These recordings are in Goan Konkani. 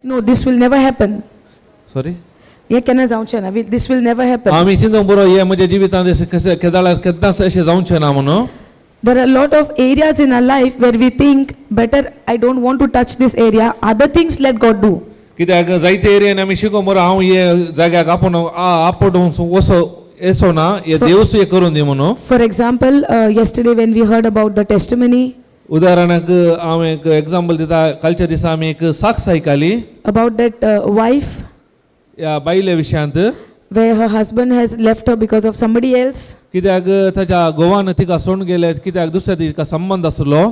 No, this will never happen. Sorry. हें केन्ना जावचें ना. This will never happen. आमी चिंतूंक बरो हे म्हज्या जिवितांत अशें कशें केदाळार केन्नाच अशें जावचें ना म्हणून. There are a lot of areas in our life where we think, better I don't want to touch this area, other things let God do. कित्याक जायते एरियान आमी शिकोवंक बरो हांव हे जाग्याक आपूण आपोडून वसो येसो ना हे देवूच हे करून दी म्हणून. For example, yesterday when we heard about the testimony उदाहरणाक हांव एक एग्जाम्पल दिता, कालच्या दिसा आमी एक साक्ष आयकली about that wife ह्या बायले विशयांत where her husband has left her because of somebody else, कित्याक ताच्या घोवान तिका सोडून गेले कित्याक दुसऱ्या तिका संबंद आसलो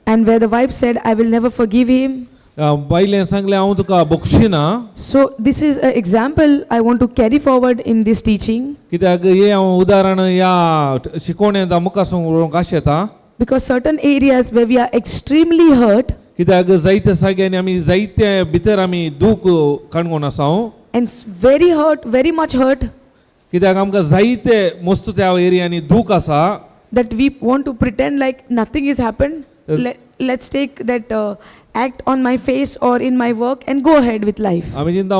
and where the wife said, "I will never forgive him." बायलेन सांगलें हांव तुका बक्षिना. So this is an example I want to carry forward in this teaching, कित्याक हे हांव उदाहरण ह्या शिकोवणेंत मुखार व्हरूंक आशेता because certain areas where we are extremely hurt कित्याक जायते जाग्यांनी आमी जायते भितर आमी दूख काणकोण आसा and very hurt, very much hurt, कित्याक आमकां जायते मस्त त्या एरियांनी दूख आसा that we want to pretend like nothing has happened. Let's take that act on my face or in my work and go ahead with life. आमी चिंता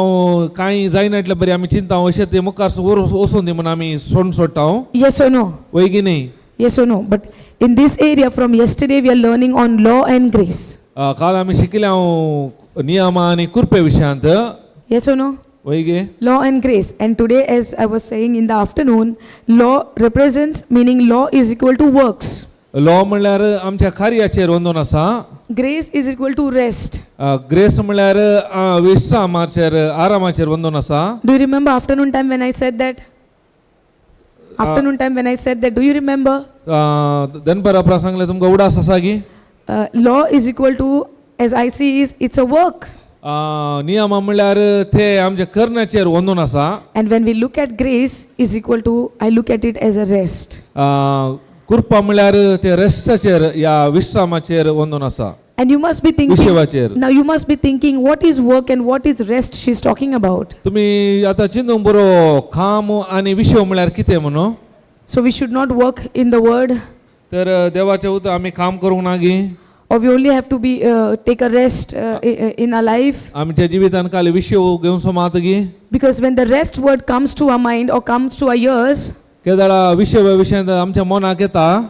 कांय जायना इतले बरें आमी चिंता अशें ते मुखार वचून दी म्हणून आमी सोडून सोडटा. Yes or no? वय की न्ही? Yes or no? But in this area, from yesterday, we are learning on law and grace. काल आमी शिकले हांव नियमा आनी कृपे विशयांत. Yes or no? वय गे? Law and grace. And today, as I was saying in the afternoon, law represents, meaning law is equal to works, law म्हणल्यार आमच्या कार्याचेर वंदून आसा. Grace is equal to rest. Grace म्हणल्यार विश्रामाचेर आरामाचेर वंदून आसा. Do you remember afternoon time when I said that? Afternoon time when I said that, do you remember? दनपारा उपरांत सांगलें तुमकां उडास आसा की Law is equal to, as I see, is it's a work. नियमा म्हणल्यार ते आमच्या करण्याचेर वंदून आसा. And when we look at grace is equal to, I look at it as a rest. कृपा म्हणल्यार ते रेस्टाचेर या विश्रामाचेर वंदून आसा. And you must be thinking, विशेवाचेर. Now you must be thinking, what is work and what is rest she's talking about? तुमी आतां चिंतूंक बरो काम आनी विशय म्हणल्यार कितें म्हणून. So we should not work in the word, तर देवाचें उतर आमी काम करूंक ना गी or we only have to be take a rest in our life. आमच्या जिवितान काल विशय घेवन मात गी Because when the rest word comes to our mind or comes to our ears, केदाळा विशय विशयांत आमच्या मनाक येता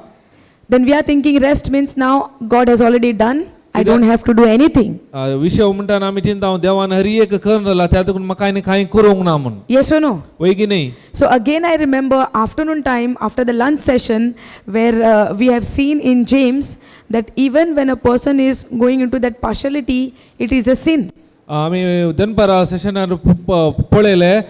then we are thinking rest means now God has already done. I don't have to do anything. विशय म्हणटाना आमी चिंता देवान हरी एक करून जाला त्या देखून म्हाका आनी कांय करूंक ना म्हूण. Yes or no? वय की न्ही? So again, I remember afternoon time after the lunch session where we have seen in James that even when a person is going into that partiality, it is a sin. आमी दनपारा सेशनार पळयलें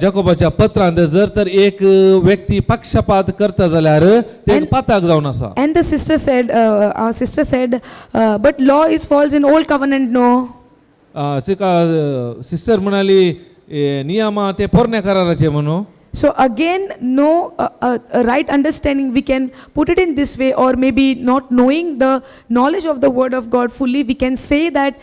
जाकोबाच्या पत्रांत जर तर एक व्यक्ती पक्षपात करता जाल्यार ते एक पाताक जावन आसा. And the sister said, our sister said, "But law is falls in old covenant, no?" तिका सिस्टर म्हणाली नियमा ते पोरण्या कराराचे म्हणून. So again, no right understanding. We can put it in this way, or maybe not knowing the knowledge of the word of God fully, we can say that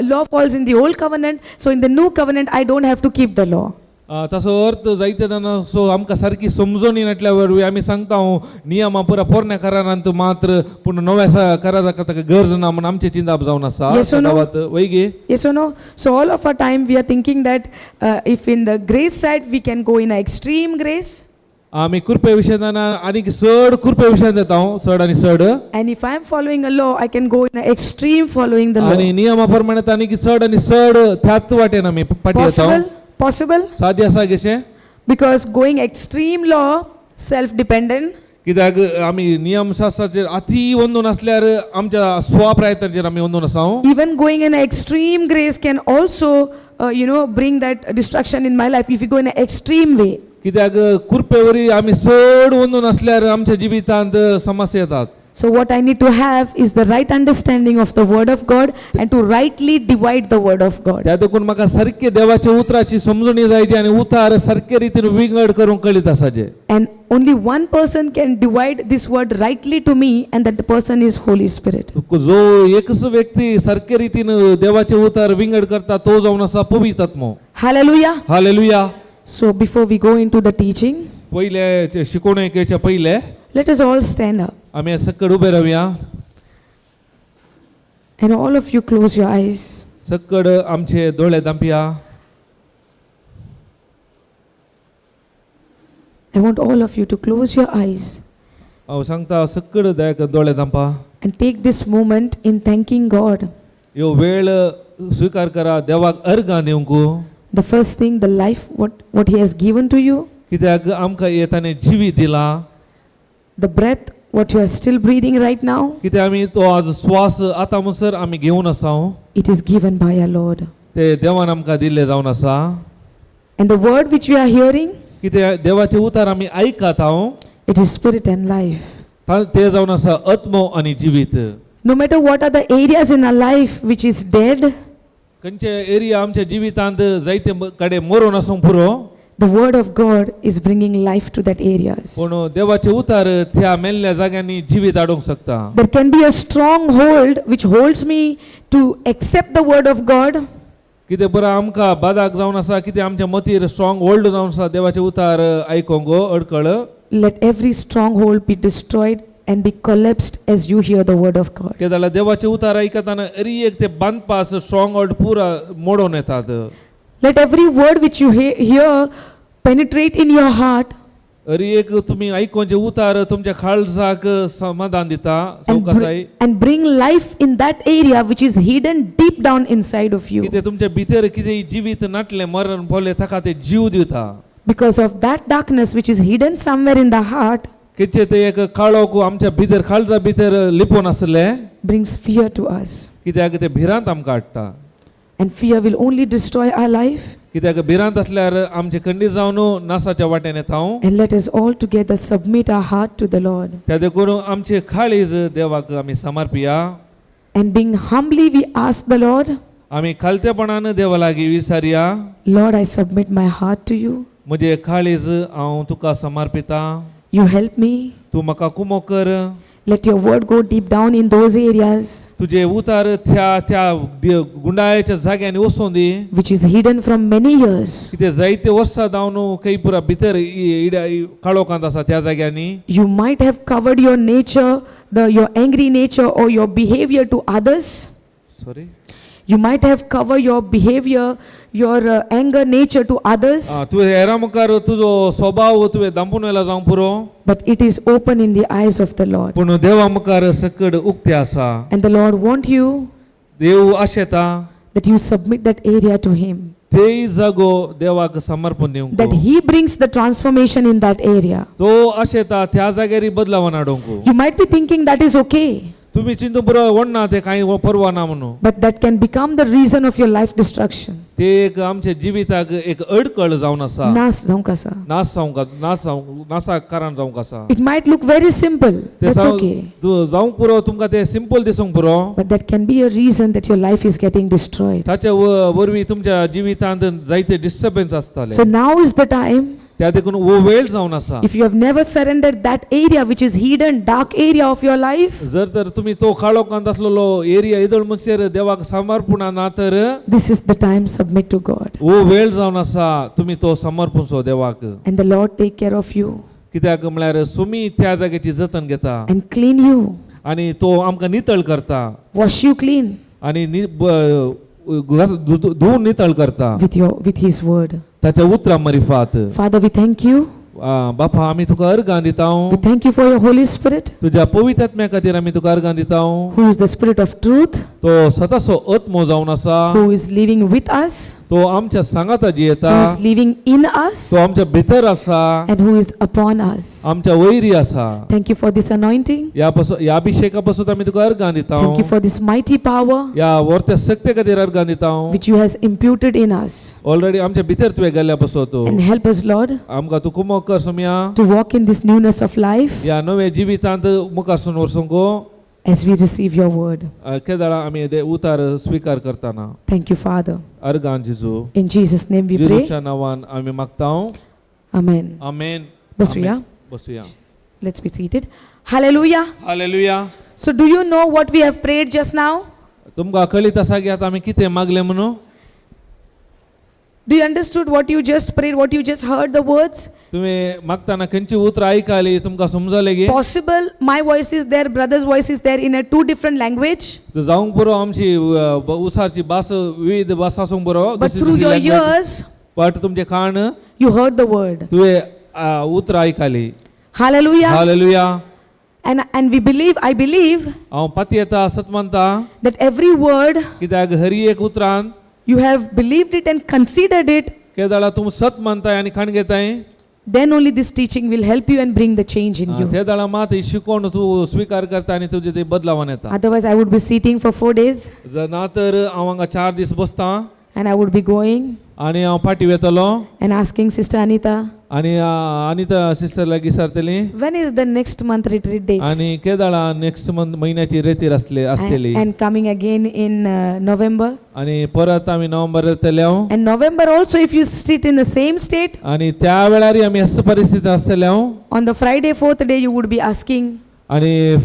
law falls in the old covenant. So in the new covenant, I don't have to keep the law. ताचो अर्थ जायते जाणां सो आमकां सारकी समजून नासल्या वरवीं आमी सांगता हांव नियमा पुरा पोरण्या करारांत मात्र पूण नव्या कराराक ताका गरज ना म्हूण आमचें चिंताप जावन आसा. Yes or no? गावात वय गे? Yes or no? So all of our time we are thinking that if in the grace side we can go in a extreme grace, आमी कृपे विशयान आनीक चड कृपे विशयान येता हांव चड आनी चड and if I am following a law, I can go in a extreme following the law. आनी नियमा प्रमाणे आनीक चड आनी चड त्याच वाटेन आमी फाटीं येता. Possible? Possible? सादी आसा कशें? Because going extreme law, self-dependent, कित्याक आमी नियमशास्त्राचेर अती वंदून आसल्यार आमच्या स्वप्रयत्नाचेर आमी वंदून आसा. Even going in extreme grace can also, bring that destruction in my life if you go in an extreme way. कित्याक कृपेवरी आमी चड वंदून आसल्यार आमच्या जिवितांत समस्या येतात. So what I need to have is the right understanding of the word of God and to rightly divide the word of God. त्या देखून म्हाका सारके देवाच्या उतराची समजणी जायची आनी उतार सारके रितीन विंगड करूंक कळीत आसाचे. And only one person can divide this word rightly to me, and that the person is Holy Spirit. जो एकच व्यक्ती सारके रितीन देवाचे उतार विंगड करता तो जावन आसा पवित्र आत्मो. Hallelujah. Hallelujah. So before we go into the teaching, पयले शिकोवणेच्या पयले let us all stand up आमी सकड उबे रावया and all of you close your eyes. सक्कड आमचे दोळे दांपया. I want all of you to close your eyes हांव सांगता सक्कड दया दोळे दांपा and take this moment in thanking God. ह्यो वेळ स्विकार करा देवाक अर्गां दिवंक. The first thing, the life, what He has given to you, कित्याक आमकां हे ताणें जिवीत दिला. The breath, what you are still breathing right now, कित्याक आमी तो आज स्वास आतां म्हणसर आमी घेवन आसा. It is given by our Lord. ते देवान आमकां दिल्ले जावन आसा. And the word which we are hearing, कित्याक देवाचे उतार आमी आयकत हांव it is spirit and life. ते जावन आसा आत्मो आनी जिवीत. No matter what are the areas in our life which is dead, खंयचे एरिया आमच्या जिवितांत जायते कडेन मरोन आसूंक पुरो, the word of God is bringing life to that areas. पूण देवाचे उतार त्या मेल्ल्या जाग्यांनी जिवीत हाडूंक शकता. There can be a strong hold which holds me to accept the word of God, कितें बरं आमकां बादाक जावन आसा, कितें आमच्या मतीर स्ट्रॉंग होल्ड जावन आसा देवाचे उतार आयकोंक अडकळ. Let every stronghold be destroyed and be collapsed as you hear the word of God. कितें जाल्यार देवाचे उतार आयकतना अरी एक ते बांदपास स्ट्रॉंग होल्ड पुरा मोडून येतात. Let every word which you hear penetrate in your heart अरी एक तुमी आयकोनचे उतार तुमच्या खाळजाक समाधान दिता and, सवकासाय and bring life in that area which is hidden deep down inside of you. कितें तुमच्या भितर कितें जिवीत नाटलें मरण पडलें ताका ते जीव दिता. Because of that darkness which is hidden somewhere in the heart कितें ते एक काळोख आमच्या भितर खाळजा भितर लिपोवन आसलें brings fear to us. कित्याक ते भिरांत आमकां हाडटा. And fear will only destroy our life. कित्याक भिरांत आसल्यार आमचे खंडीत जावन नासाच्या वाटेन येता हांव. And let us all together submit our heart to the Lord. त्या देखून आमचे खाळीज देवाक आमी समर्पिया. And being humbly, we ask the Lord, आमी खालतेपणान देवा लागीं विचारया, Lord, I submit my heart to you. म्हजें खाळीज हांव तुका समर्पिता. You help me. तूं म्हाका कुमो कर. Let your word go deep down in those areas तुजे उतार त्या त्या गुंडाळ्याच्या जाग्यांनी वचोन दी which is hidden from many years. कितें जायते वर्सां जावन खंय पुरा भितर काळोखांत आसा त्या जाग्यांनी. You might have covered your nature, your angry nature or your behavior to others. Sorry. You might have covered your behavior, your anger nature to others, तुवें हेरां मुखार तुजो स्वभाव तुवें दांपून व्हेला जावंक पुरो, but it is open in the eyes of the Lord. पूण देवा मुखार सकड उक्तें आसा. And the Lord want you देव आशेता that you submit that area to Him, तेय जागो देवाक समर्पण दिवंक, that He brings the transformation in that area. तो आशेता त्या जाग्यार बदलावन हाडूंक. You might be thinking that is okay, तुमी चिंतून पुरो वडना ते कांय परवा ना म्हणून, but that can become the reason of your life destruction. ते एक आमच्या जिविताक एक अडकळ जावन आसा. नास जावंक आसा. नास जावंक नास जावंक नासाक कारण जावंक आसा. It might look very simple, ते that's okay. जावंक पुरो तुमकां ते सिंपल दिसूंक पुरो, But that can be a reason that your life is getting destroyed. ताच्या वरवीं तुमच्या जिवितांत जायते डिस्टर्बन्स आसताले. So now is the time. त्या देखून हो वेळ जावन आसा. If you have never surrendered that area which is hidden, dark area of your life, जर तर तुमी तो काळोखांत आसलेलो एरिया येदोळ म्हणसर देवाक समर्पणा ना तर this is the time submit to God. हो वेळ जावन आसा तुमी तो समर्पण देवाक. And the Lord take care of you कित्याक म्हळ्यार सुमी त्या जाग्याची जतन घेता and clean you, आनी तो आमकां नितळ करता wash you clean आनी धुवून नितळ करता with His word. ताच्या उतरां मरिफात. Father, we thank you. बापा आमी तुका अर्गां दिता. We thank you for your Holy Spirit, तुज्या पवित्र आत्म्या खातीर आमी तुका अर्गां दिता. Who is the Spirit of truth, तो सदाचो आत्मो जावन आसा, who is living with us, तो आमच्या सांगाता जियेता, who is living in us, तो आमच्या भितर आसा, and who is upon us. आमच्या वैरी आसा. Thank you for this anointing. ह्या पासून ह्या अभिषेका पासून आमी तुका अर्गां दिता. Thank you for this mighty power ह्या वर्त्या शक्ते खातीर अर्गां दिता. Which you has imputed in us. Already आमच्या भितर तुवें गेल्ल्या पासून. And help us, Lord, आमकां तूं कुमक कर Somaiya to walk in this newness of life ह्या नव्या जिवितांत मुखार सून वचूंक as we receive your word. केदाळा आमी ते उतार स्विकार करतना. Thank you, Father. अर्गां जेजू. In Jesus' name we pray. जेजूच्या नांवान आमी मागता. Amen. Amen. बसूया. बसूया. Let's be seated. Hallelujah. Hallelujah. So, do you know what we have prayed just now? तुमकां कळीत आसा की आतां आमी कितें मागलें म्हणून? Do you understood what you just prayed, what you just heard, the words? तुमी मागताना खंयची उतरां आयकली तुमकां समजलें गे? Possible my voice is there, brother's voice is there in a two different language, तर जावंक पुरो आमची उसाची भास विविध भास आसूंक पुरो. But through your ears, but तुमचे कान you heard the word. तुवें उतरां आयकली. Hallelujah. Hallelujah. And we believe, I believe हांव पातयेता सत मानता that every word कित्याक हरी एक उतरान you have believed it and considered it, केदाळा तूं सत मानताय आनी खाण घेताय, then only this teaching will help you and bring the change in you. ते दाळा मात ही शिकवण तूं स्विकार करता आनी तुजे ते बदलावान येता. Otherwise, I would be sitting for 4 days जर ना तर हांव हांगा 4 दीस बसता and I would be going आनी हांव फाटीं वेतलो and asking Sister Anita, आनी अनिता सिस्टर लागीं विचारतली, when is the next month retreat dates? आनी केदाळा नेक्स्ट मंथ म्हयन्याची रेतीर आसले आसतली. And coming again in November. आनी परत आमी नोव्हेंबर येतले. And November also, if you sit in the same state, आनी त्या वेळारय आमी अशे परिस्थिती आसतले. On the Friday, fourth day, you would be asking, आनी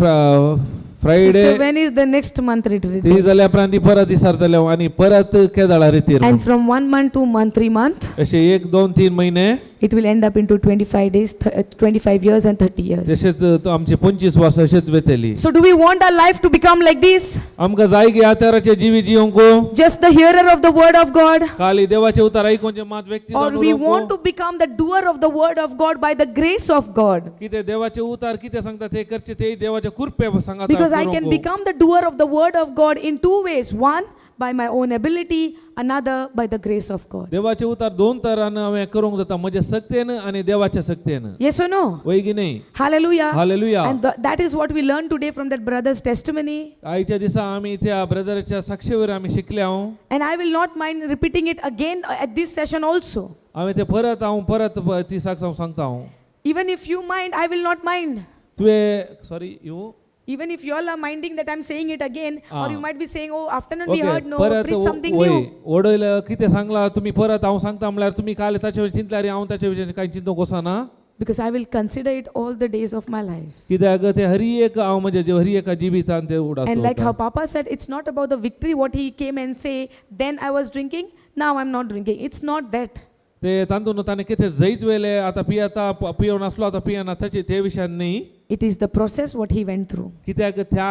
Friday Sister, when is the next month retreat ती dates? जाल्या उपरांत ती परत विचारतले आनी परत केदाळा रेतीर. And from one month to month, 3 month, अशे एक दोन तीन महिने it will end up into 25 days, 25 years and 30 years. तशेंच आमचे 25 वर्सां अशेंच वेतली. So, do we want our life to become like this? आमकां जाय की ह्या तराचे जिवी जिवंक? Just the hearer of the word of God? खाली देवाचे उतार आयकून मात व्यक्ती Or जावन we उरोवंक? Want to become the doer of the word of God by the grace of God? कितें देवाचे उतार कितें सांगता ते करचे ते देवाचे कृपे सांगता. Because I can become the doer of the word of God in two ways. One, by my own ability, another, by the grace of God. देवाचे उतार दोन तरान हांवें करूंक जाता, म्हज्या सक्तेन आनी देवाच्या सक्तेन. Yes or no? वय की न्ही? Hallelujah. Hallelujah. And that is what we learned today from that brother's testimony. आयच्या दिसा आमी त्या ब्रदराच्या साक्षीवर आमी शिकले हांव. And I will not mind repeating it again at this session also. हांवें ते परत हांव परत ती साक्ष हांव सांगता हांव. Even if you mind, I will not mind. तुवें sorry you Even if you all are minding that I'm saying it again, or Ah. you might be saying, oh, afternoon we okay heard, no, परत preach something वय new. वडयलं कितें सांगला तुमी परत हांव सांगता म्हणल्यार तुमी काल ताचे विशीं चिंतल्यार हांव ताचे विशीं कांय चिंतूंक वचना. Because I will consider it all the days of my life. कित्याक ते हरी एक हांव म्हज्या हरी एका जिवितान ते उडास And like दवरता. how Papa said, it's not about the victory, what he came and say, then I was drinking, now I'm not drinking. It's not that. ते तातूंत ताणें कितें जैत वेले आतां पियेता पियोन आसलो आतां पियेना ताचे ते विशयान न्ही. It is the process what he went through. कित्याक त्या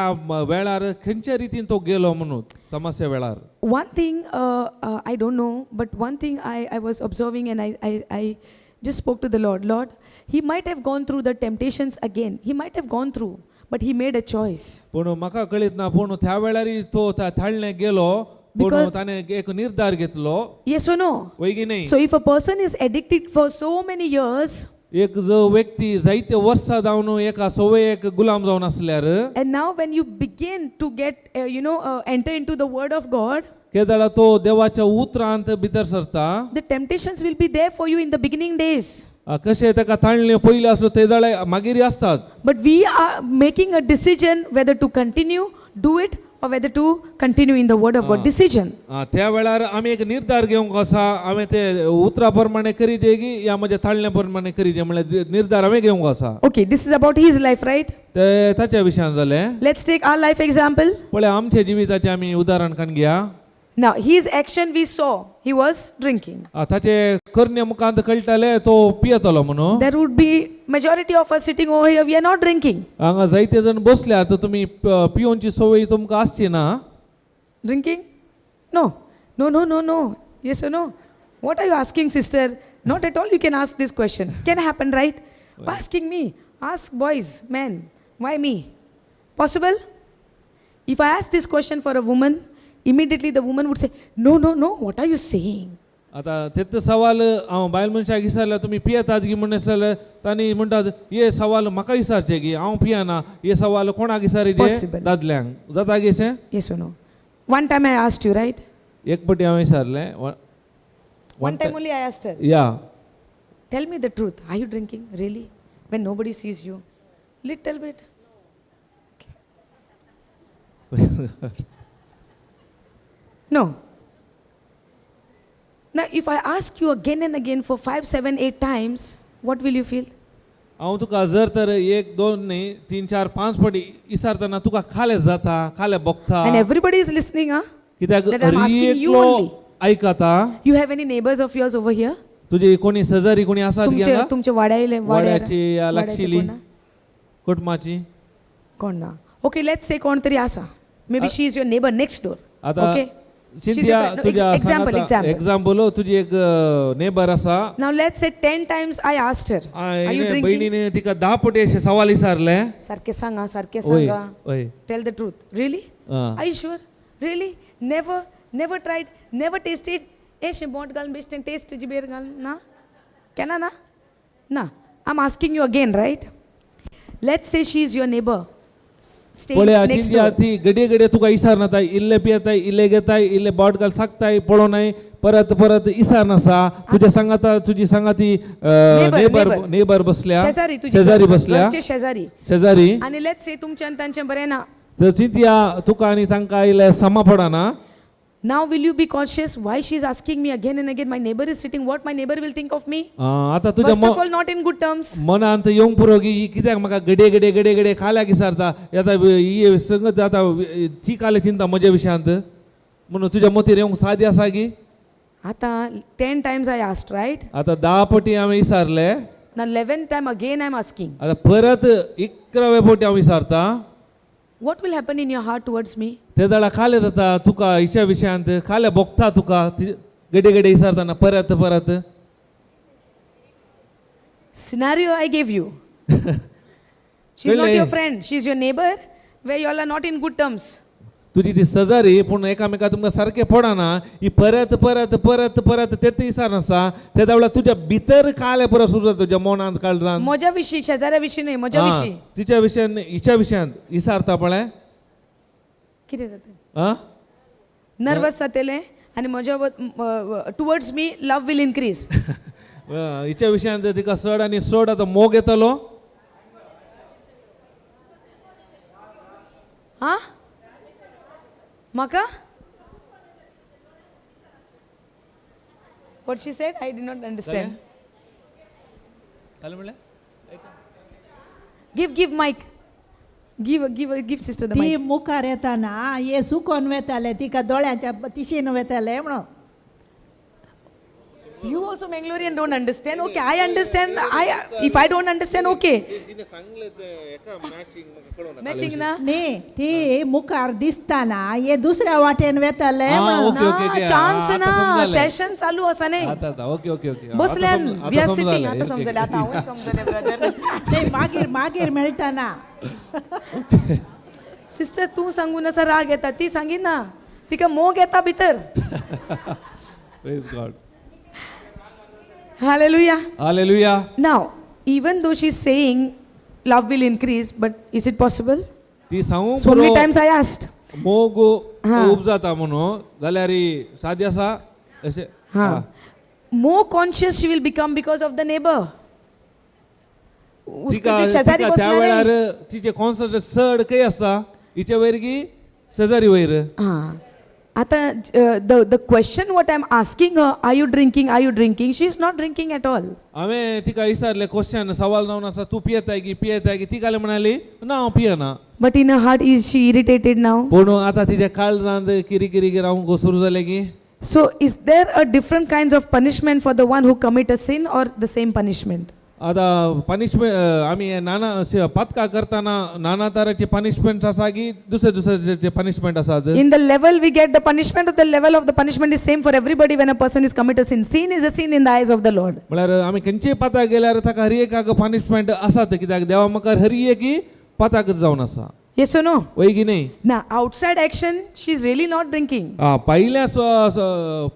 वेळार खंयच्या रितीन तो गेलो म्हणून समस्या वेळार. One thing, I don't know, but one thing I was observing and I just spoke to the Lord. Lord, he might have gone through the temptations again. He might have gone through, but he made a choice. पूण म्हाका कळीत ना पूण त्या वेळार तो त्या थाळणे गेलो पूण ताणें एक निर्धार घेतलो. Yes or no? वय की न्ही? So if a person is addicted for so many years, एक जो व्यक्ती जायते वर्सां जावन एका संवयेक गुलाम जावन आसल्यार and now when you begin to get, enter into the word of God, केदाळा तो देवाच्या उतरांत भितर सरता, the temptations will be there for you in the beginning days. कशें ताका ताणले पयलीं आसलो ते दाळे मागीर आसतात. But we are making a decision whether to continue, do it, or whether to continue in the word of God. Decision. त्या वेळार आमी एक निर्धार घेवंक आसा, हांवें ते उतरा प्रमाणे करीजे की या म्हज्या ताळण्या प्रमाणे करीजे म्हणल्यार निर्धार हांवें घेवंक आसा. Okay, this is about his life, right? ते ताच्या विशयान जालें. Let's take our life example. पळय आमच्या जिविताचें आमी उदाहरण काडून घेया. Now, his action we saw, he was drinking. ताचे करणे मुखांत कळटाले तो पियेतलो म्हणून. There would be majority of us sitting over here, we are not drinking. हांगा जायते जण बसल्यात तुमी पियोवची संवय तुमकां आसची ना. Drinking? No. No, no, no, no. Yes or no? What are you asking, sister? Not at all you can ask this question. Can happen, right? Why asking me? Ask boys, men. Why me? Possible? If I ask this question for a woman, immediately the woman would say, no, no, no, what are you saying? आतां तेच सवाल हांव बायल मनशाक विचारल्यार तुमी पियेतात की म्हणून जाल्यार तांणी म्हणटात हे सवाल म्हाका विचारचें की हांव पियेना हे सवाल कोणाक विचारीचें? Possible. दादल्यांक जाता की अशें? Yes or no? One time I asked you, right? एक पटी हांवें विचारलें. One time only I asked her, yeah. Tell me the truth. Are you drinking? Really? When nobody sees you? Little bit. Okay. No. Now, if I ask you again and again for 5, 7, 8 times, what will you feel? हांव तुका जर तर एक दोन न्ही तीन चार पांच पटी विचारतना तुका खाले जाता खाले भोगता. And everybody is listening, huh? कित्याक That I'm asking you Har only. आयकता. You have any neighbors of yours over here? तुजी कोणी शेजारी कोणी आसात तुमचे हांगा? तुमचे वाड्यायले वाड्याची या वाड्याचे लागशिली कोण ना? कुटुंबाची. कोण ना? ओके, let's say कोण तरी आसा. Maybe she is your neighbor next door. आता ओके, चिंतिया तुझ्या एक्झाम्पल, एक्झाम्पल. एक्झाम्पल, तुझी एक नेबर आसा. Now let's say 10 times I asked her, are you drinking? बहिणीने तिका 10 पटी अशें सवाल विचारले. सारखे सांगा, सारखे वय सांगा. वय. Tell the truth. Really? Ah. Are you sure? Really? Never, never tried, never tasted? एशें बोट घालून बेश्टें टेस्ट जिबेर घालून ना? केन्ना ना? ना. I am asking you again, right? Let's say she is your neighbor stay पळया नेक्स्ट चिंतिया, डोर. ती घडये घडये तुका विचारनाताय, इल्ले पियेताय, इल्ले घेताय, इल्ले बोट घाल साकताय, पळोवनाय, परत परत विचारनासा. तुज्या सांगाता तुजी सांगाती Neighbor, neighbour neighbor. Neighbour बसल्या, शेजारी तुजी, शेजारी बसल्या. घरचे शेजारी. शेजारी. आनी let's say तुमचें आनी तांचें बरें ना. तर चिंतिया, तुका आनी तांकां आयले समा पडना. Now will you be conscious why she is asking me again and again? My neighbor is sitting. What my neighbor will think of me? आतां तुज्या First of all, not in good terms. मनांत येवंक पुरो की ही कित्याक म्हाका घडये घडये घडये घडये खाल्याक विचारता आतां, ही संगत आतां ती काले चिंता म्हज्या विशयांत म्हणून तुज्या मतीर येवंक सादी आसा की. आतां 10 times I asked, right? आतां 10 पटी हांवें विचारले. Now 11th time again I'm asking. आतां परत 11वे पटी हांव विचारता. What will happen in your heart towards me? ते दळा खाले जाता तुका हिच्या विशयांत, खाले भोगता तुका ती घडये घडये विचारतना परत परत. Scenario I gave you. She's not Really? your friend. She's your neighbor where you all are not in good terms. तुजी ती सजारी पूण एकामेका तुमकां सारकें पडना, ही परत परत परत परत तेच विचारनासा, ते वेळार तुज्या भितर काले परत सुरू जाता तुज्या मनांत काळजान. म्हज्या विशीं, शेजाऱ्या विशीं न्हय, म्हज्या हा, विशीं. तिच्या विशयान, हिच्या विशयान विचारता पळय. कितें जाता? आं. नर्वस जातलें आनी म्हज्या towards me love will increase. हिच्या विशयान जर तिका चड आनी चड आतां मोग येतलो. आं, म्हाका what she said, I did not understand. जालें म्हणलें. Give, give mic. Give, give, give sister the ती mic. मुखार येताना हे सुकोन वेताले, तिका दोळ्यांच्या तिशीन वेताले म्हणून. You also Mangalorean don't understand. Okay, I understand. I if I don't understand, okay. तिने सांगलें तें एका मॅचिंग म्हाका कळना. Matching ना? न्ही, ती मुखार दिसताना हे दुसऱ्या वाटेन वेताले हा, म्हणून. Okay, okay, okay. चान्स आता ना. समजलें. सेशन चालू आसा न्ही. आतां आतां ओके ओके ओके. आतां बसल्यान we आतां are sitting. समजलें. आतां समजलें, आतां हांवूय समजलें ब्रदर. ते मागीर मागीर मेळटाना. सिस्टर, तूं सांगून आसा राग येता, ती सांगिना, तिका मोग येता भितर. Praise God. Hallelujah. Hallelujah. Now, even though she's saying love will increase, but is it possible? ती सांगूंक So many पुरो times I asked. मोग हा. खूब जाता म्हणून जाल्यार सादी आसा अशें. हा. More conscious she will become because of the neighbor. उसके तिका ते शेजारी तिका त्या बसला वेळार न्ही. तिचे कॉन्सन्ट्रेट चड खंय आसता, हिचे वयर की शेजारी वयर? हा. आता the question what I am asking, are you drinking, are you drinking? She is not drinking at all. हांवें तिका विचारलें क्वेश्चन, सवाल जावन आसा, तूं पियेताय की पियेताय की? ती काल म्हणाली ना, हांव पियेना. But in her heart, is she irritated now? पूण आतां तिच्या काळजांत किरी किरी रावंक सुरू जालें की. So is there a different kinds of punishment for the one who commit a sin or the same punishment? आतां पनिशमेंट आमी हे नाना अशे पातकां करतना नाना तराचे पनिशमेंट आसा की दुसरे दुसरे पनिशमेंट आसात? In the level we get the punishment, or the level of the punishment is same for everybody when a person is commit a sin? Sin is a sin in the eyes of the Lord. म्हळ्यार आमी खंयचेय पाताक गेल्यार ताका हर एकाक पनिशमेंट आसात, कित्याक देवा मुखार हर एकी पाताकच जावन आसा. Yes or no? वय की न्ही? Now, outside action, she's really not drinking. आं, पयल्या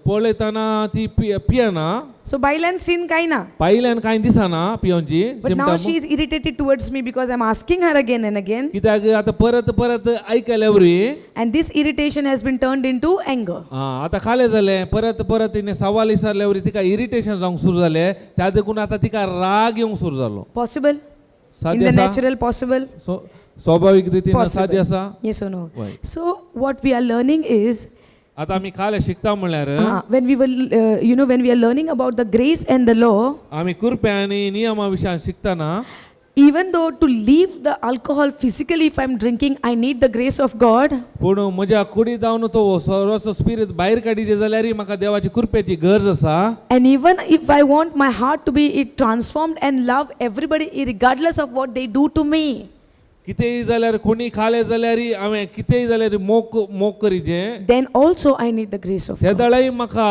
पळयतना ती पियेना. So, भायल्यान sin काय ना. पयल्यान कांय दिसना पियोनची But now symptom. She is irritated towards me because I'm asking her again and again. कित्याक आतां परत परत आयकल्या वरवीं. And this irritation has been turned into anger. आं, आतां खालें जालें, परत परत तिणें सवाल विचारल्या वरवीं तिका इरिटेशन जावंक सुरू जालें, त्या देखून आतां तिका राग येवंक सुरू जालो. Possible? In सादें the आसा. Natural, possible? सो स्वाभावीक रितीन सादें आसा. Yes or no? Right. So, what we are learning is, आतां आमी खालें शिकता म्हणल्यार when we will, you know, when we are learning about the grace and the law, आमी कृपा आनी नियमा विशयान शिकतना, Even though to leave the alcohol physically, if I'm drinking, I need the grace of God. पूण म्हज्या कुडी जावन तो सोरोचो स्पिरीत भायर काडीचे जाल्यारय म्हाका देवाची कृपेची गरज आसा. And even if I want my heart to be it transformed and love everybody regardless of what they do to me, कितेंय जाल्यार कोणी खालें जाल्यारय हांवें कितेंय जाल्यार मोग मोग करीचे, then also I need the grace of त्या God. दाळाय म्हाका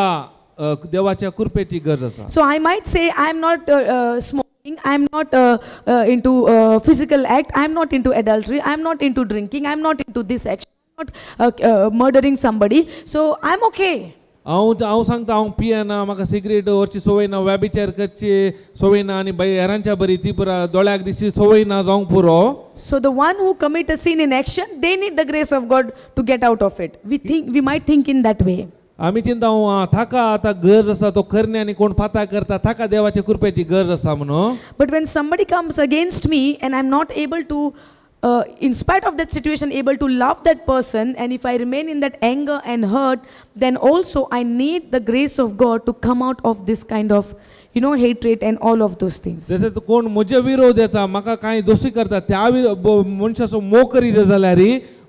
देवाच्या कृपेची गरज आसा. So I might say I am not smoking, I am not into physical act, I am not into adultery, I am not into drinking, I am not into this action, I am not murdering somebody. So I am okay. हांव हांव सांगता हांव पियेना, म्हाका सिगरेट व्हरची संवय ना, व्याभिचार करची संवय ना आनी बाई हेरांच्या बरी ती पुरा दोळ्याक दिसची संवय ना जावंक पुरो. So the one who commit a sin in action, they need the grace of God to get out of it. We might think in that way. आमी चिंता आं ताका आतां गरज आसा, तो करणे आनी कोण फाता करता ताका देवाच्या कृपेची गरज आसा म्हणून. But when somebody comes against me and I'm not able to, in spite of that situation, able to love that person, and if I remain in that anger and hurt, then also I need the grace of God to come out of this kind of hatred and all of those things. तशेंच कोण म्हजे विरोध येता, म्हाका कांय दोशी करता, त्या मनशाचो मोग करीत जाल्यार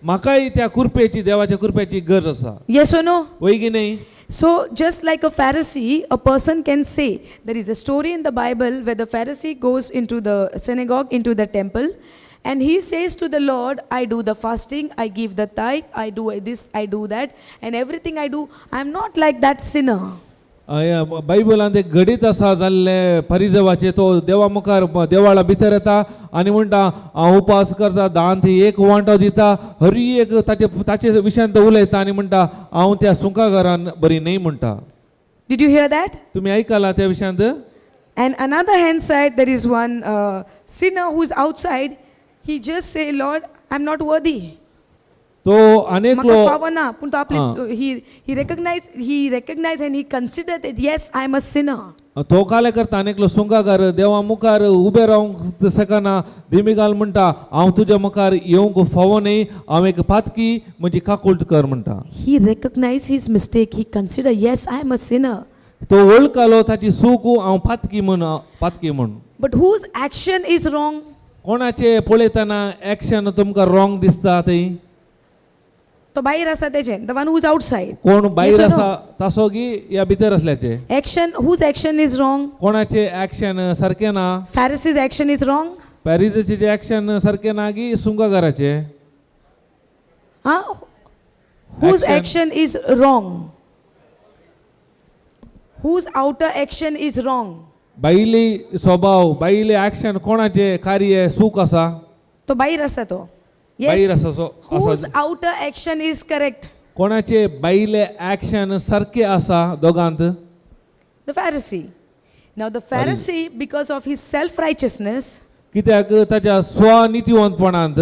म्हाकाय त्या कृपेची देवाच्या कृपेची गरज आसा. Yes or no? वय की न्ही? So, just like a Pharisee, a person can say, there is a story in the Bible where the Pharisee goes into the synagogue, into the temple, and he says to the Lord, I do the fasting, I give the tithe, I do this, I do that, and everything I do, I'm not like that sinner. बायबलांत एक घडीत आसा जाल्लें परिजवाचें. तो देवा मुखार देवाळा भितर येता आनी म्हणटा हांव उपास करता, दांत एक वांटो दिता, हरी एक ताचे ताचे विशयान तो उलयता आनी म्हणटा हांव त्या सुंकाघरान बरी न्हय म्हणटा. Did you hear that? तुमी आयकला त्या विशयांत? And another hand side, there is one sinner who is outside. He just say, Lord, I'm not worthy. तो अनेकलो म्हाका फावना पूण तो आं. आपले he recognize and he consider that yes, I am a sinner. तो काले करता आनी सुंगागार देवा मुखार उबें रावंक शकना, दिमिगाल म्हणटा हांव तुज्या मुखार येवंक फावो न्हय, हांव एक पातकी, म्हजी काकूळट कर म्हणटा. He recognize his mistake, he consider, yes, I am a sinner. तो वळखलो ताची चूक, हांव पातकी म्हण, पातकी म्हण. But whose action is wrong? कोणाचे पळयतना एक्शन तुमकां रॉंग दिसता थंय? तो भायर आसा तेजें, the one who is outside. कोण भायर Yes or no? आसा तासो की या भितर असल्याचे? Action, whose action is wrong? कोणाचे एक्शन सारकें ना? Pharisee's action is wrong. पॅरिसाचे जे एक्शन सारकें ना की सुंगागाराचे? हा, whose Action. Action is wrong? Whose outer action is wrong? भायली स्वभाव, भायले एक्शन, कोणाचे कार्य चूक आसा? तो भायर आसा तो. भायर Yes. आसा सो Whose आसा. Outer action is correct? कोणाचे भायले एक्शन सारके आसा दोगांत? The Pharisee. Now, the Pharisee, because of his self righteousness, कित्याक ताच्या स्वनितीवंतपणांत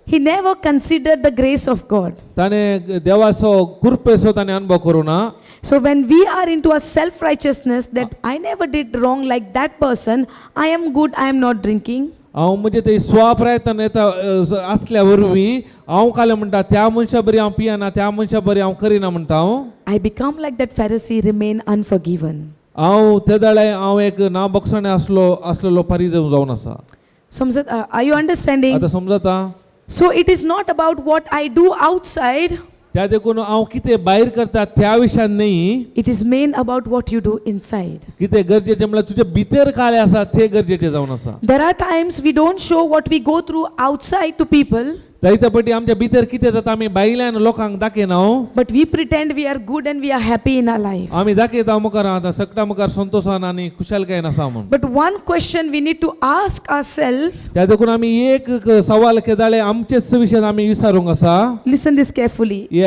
he never considered the grace of God. ताणें देवाचो कृपेचो ताणें अनुभव करूं ना. So, when we are into a self righteousness that I never did wrong like that person, I am good, I am not drinking. हांव म्हणजे ते स्वप्रयत्न येता आसल्या वरवीं हांव कालें म्हणटा त्या मनशा बरी हांव पियेना, त्या मनशा बरी हांव करिना म्हणटा हांव. I become like that Pharisee, remain unforgiven. हांव ते दाळे हांव एक ना बक्षणे आसलो आसलेलो परिजव जावन आसा. Samjat, are you understanding? आतां समजता? So, it is not about what I do outside, त्या देखून हांव कितें भायर करता त्या विशयान न्ही. It is main about what you do inside. कितें गरजेचें म्हणल्यार तुजे भितर कालें आसा तें गरजेचें जावन आसा. There are times we don't show what we go through outside to people. जायते पटी आमच्या भितर कितें जाता आमी भायल्यान लोकांक दाखयना. But we pretend we are good and we are happy in our life. आमी दाखयता मुखार आतां सगळ्या मुखार संतोशान आनी खुशालकायेन आसा म्हूण. But one question we need to ask ourselves, त्या देखून आमी एक सवाल केदाळे आमचेच विशयान आमी विचारूंक आसा. Listen this carefully. हे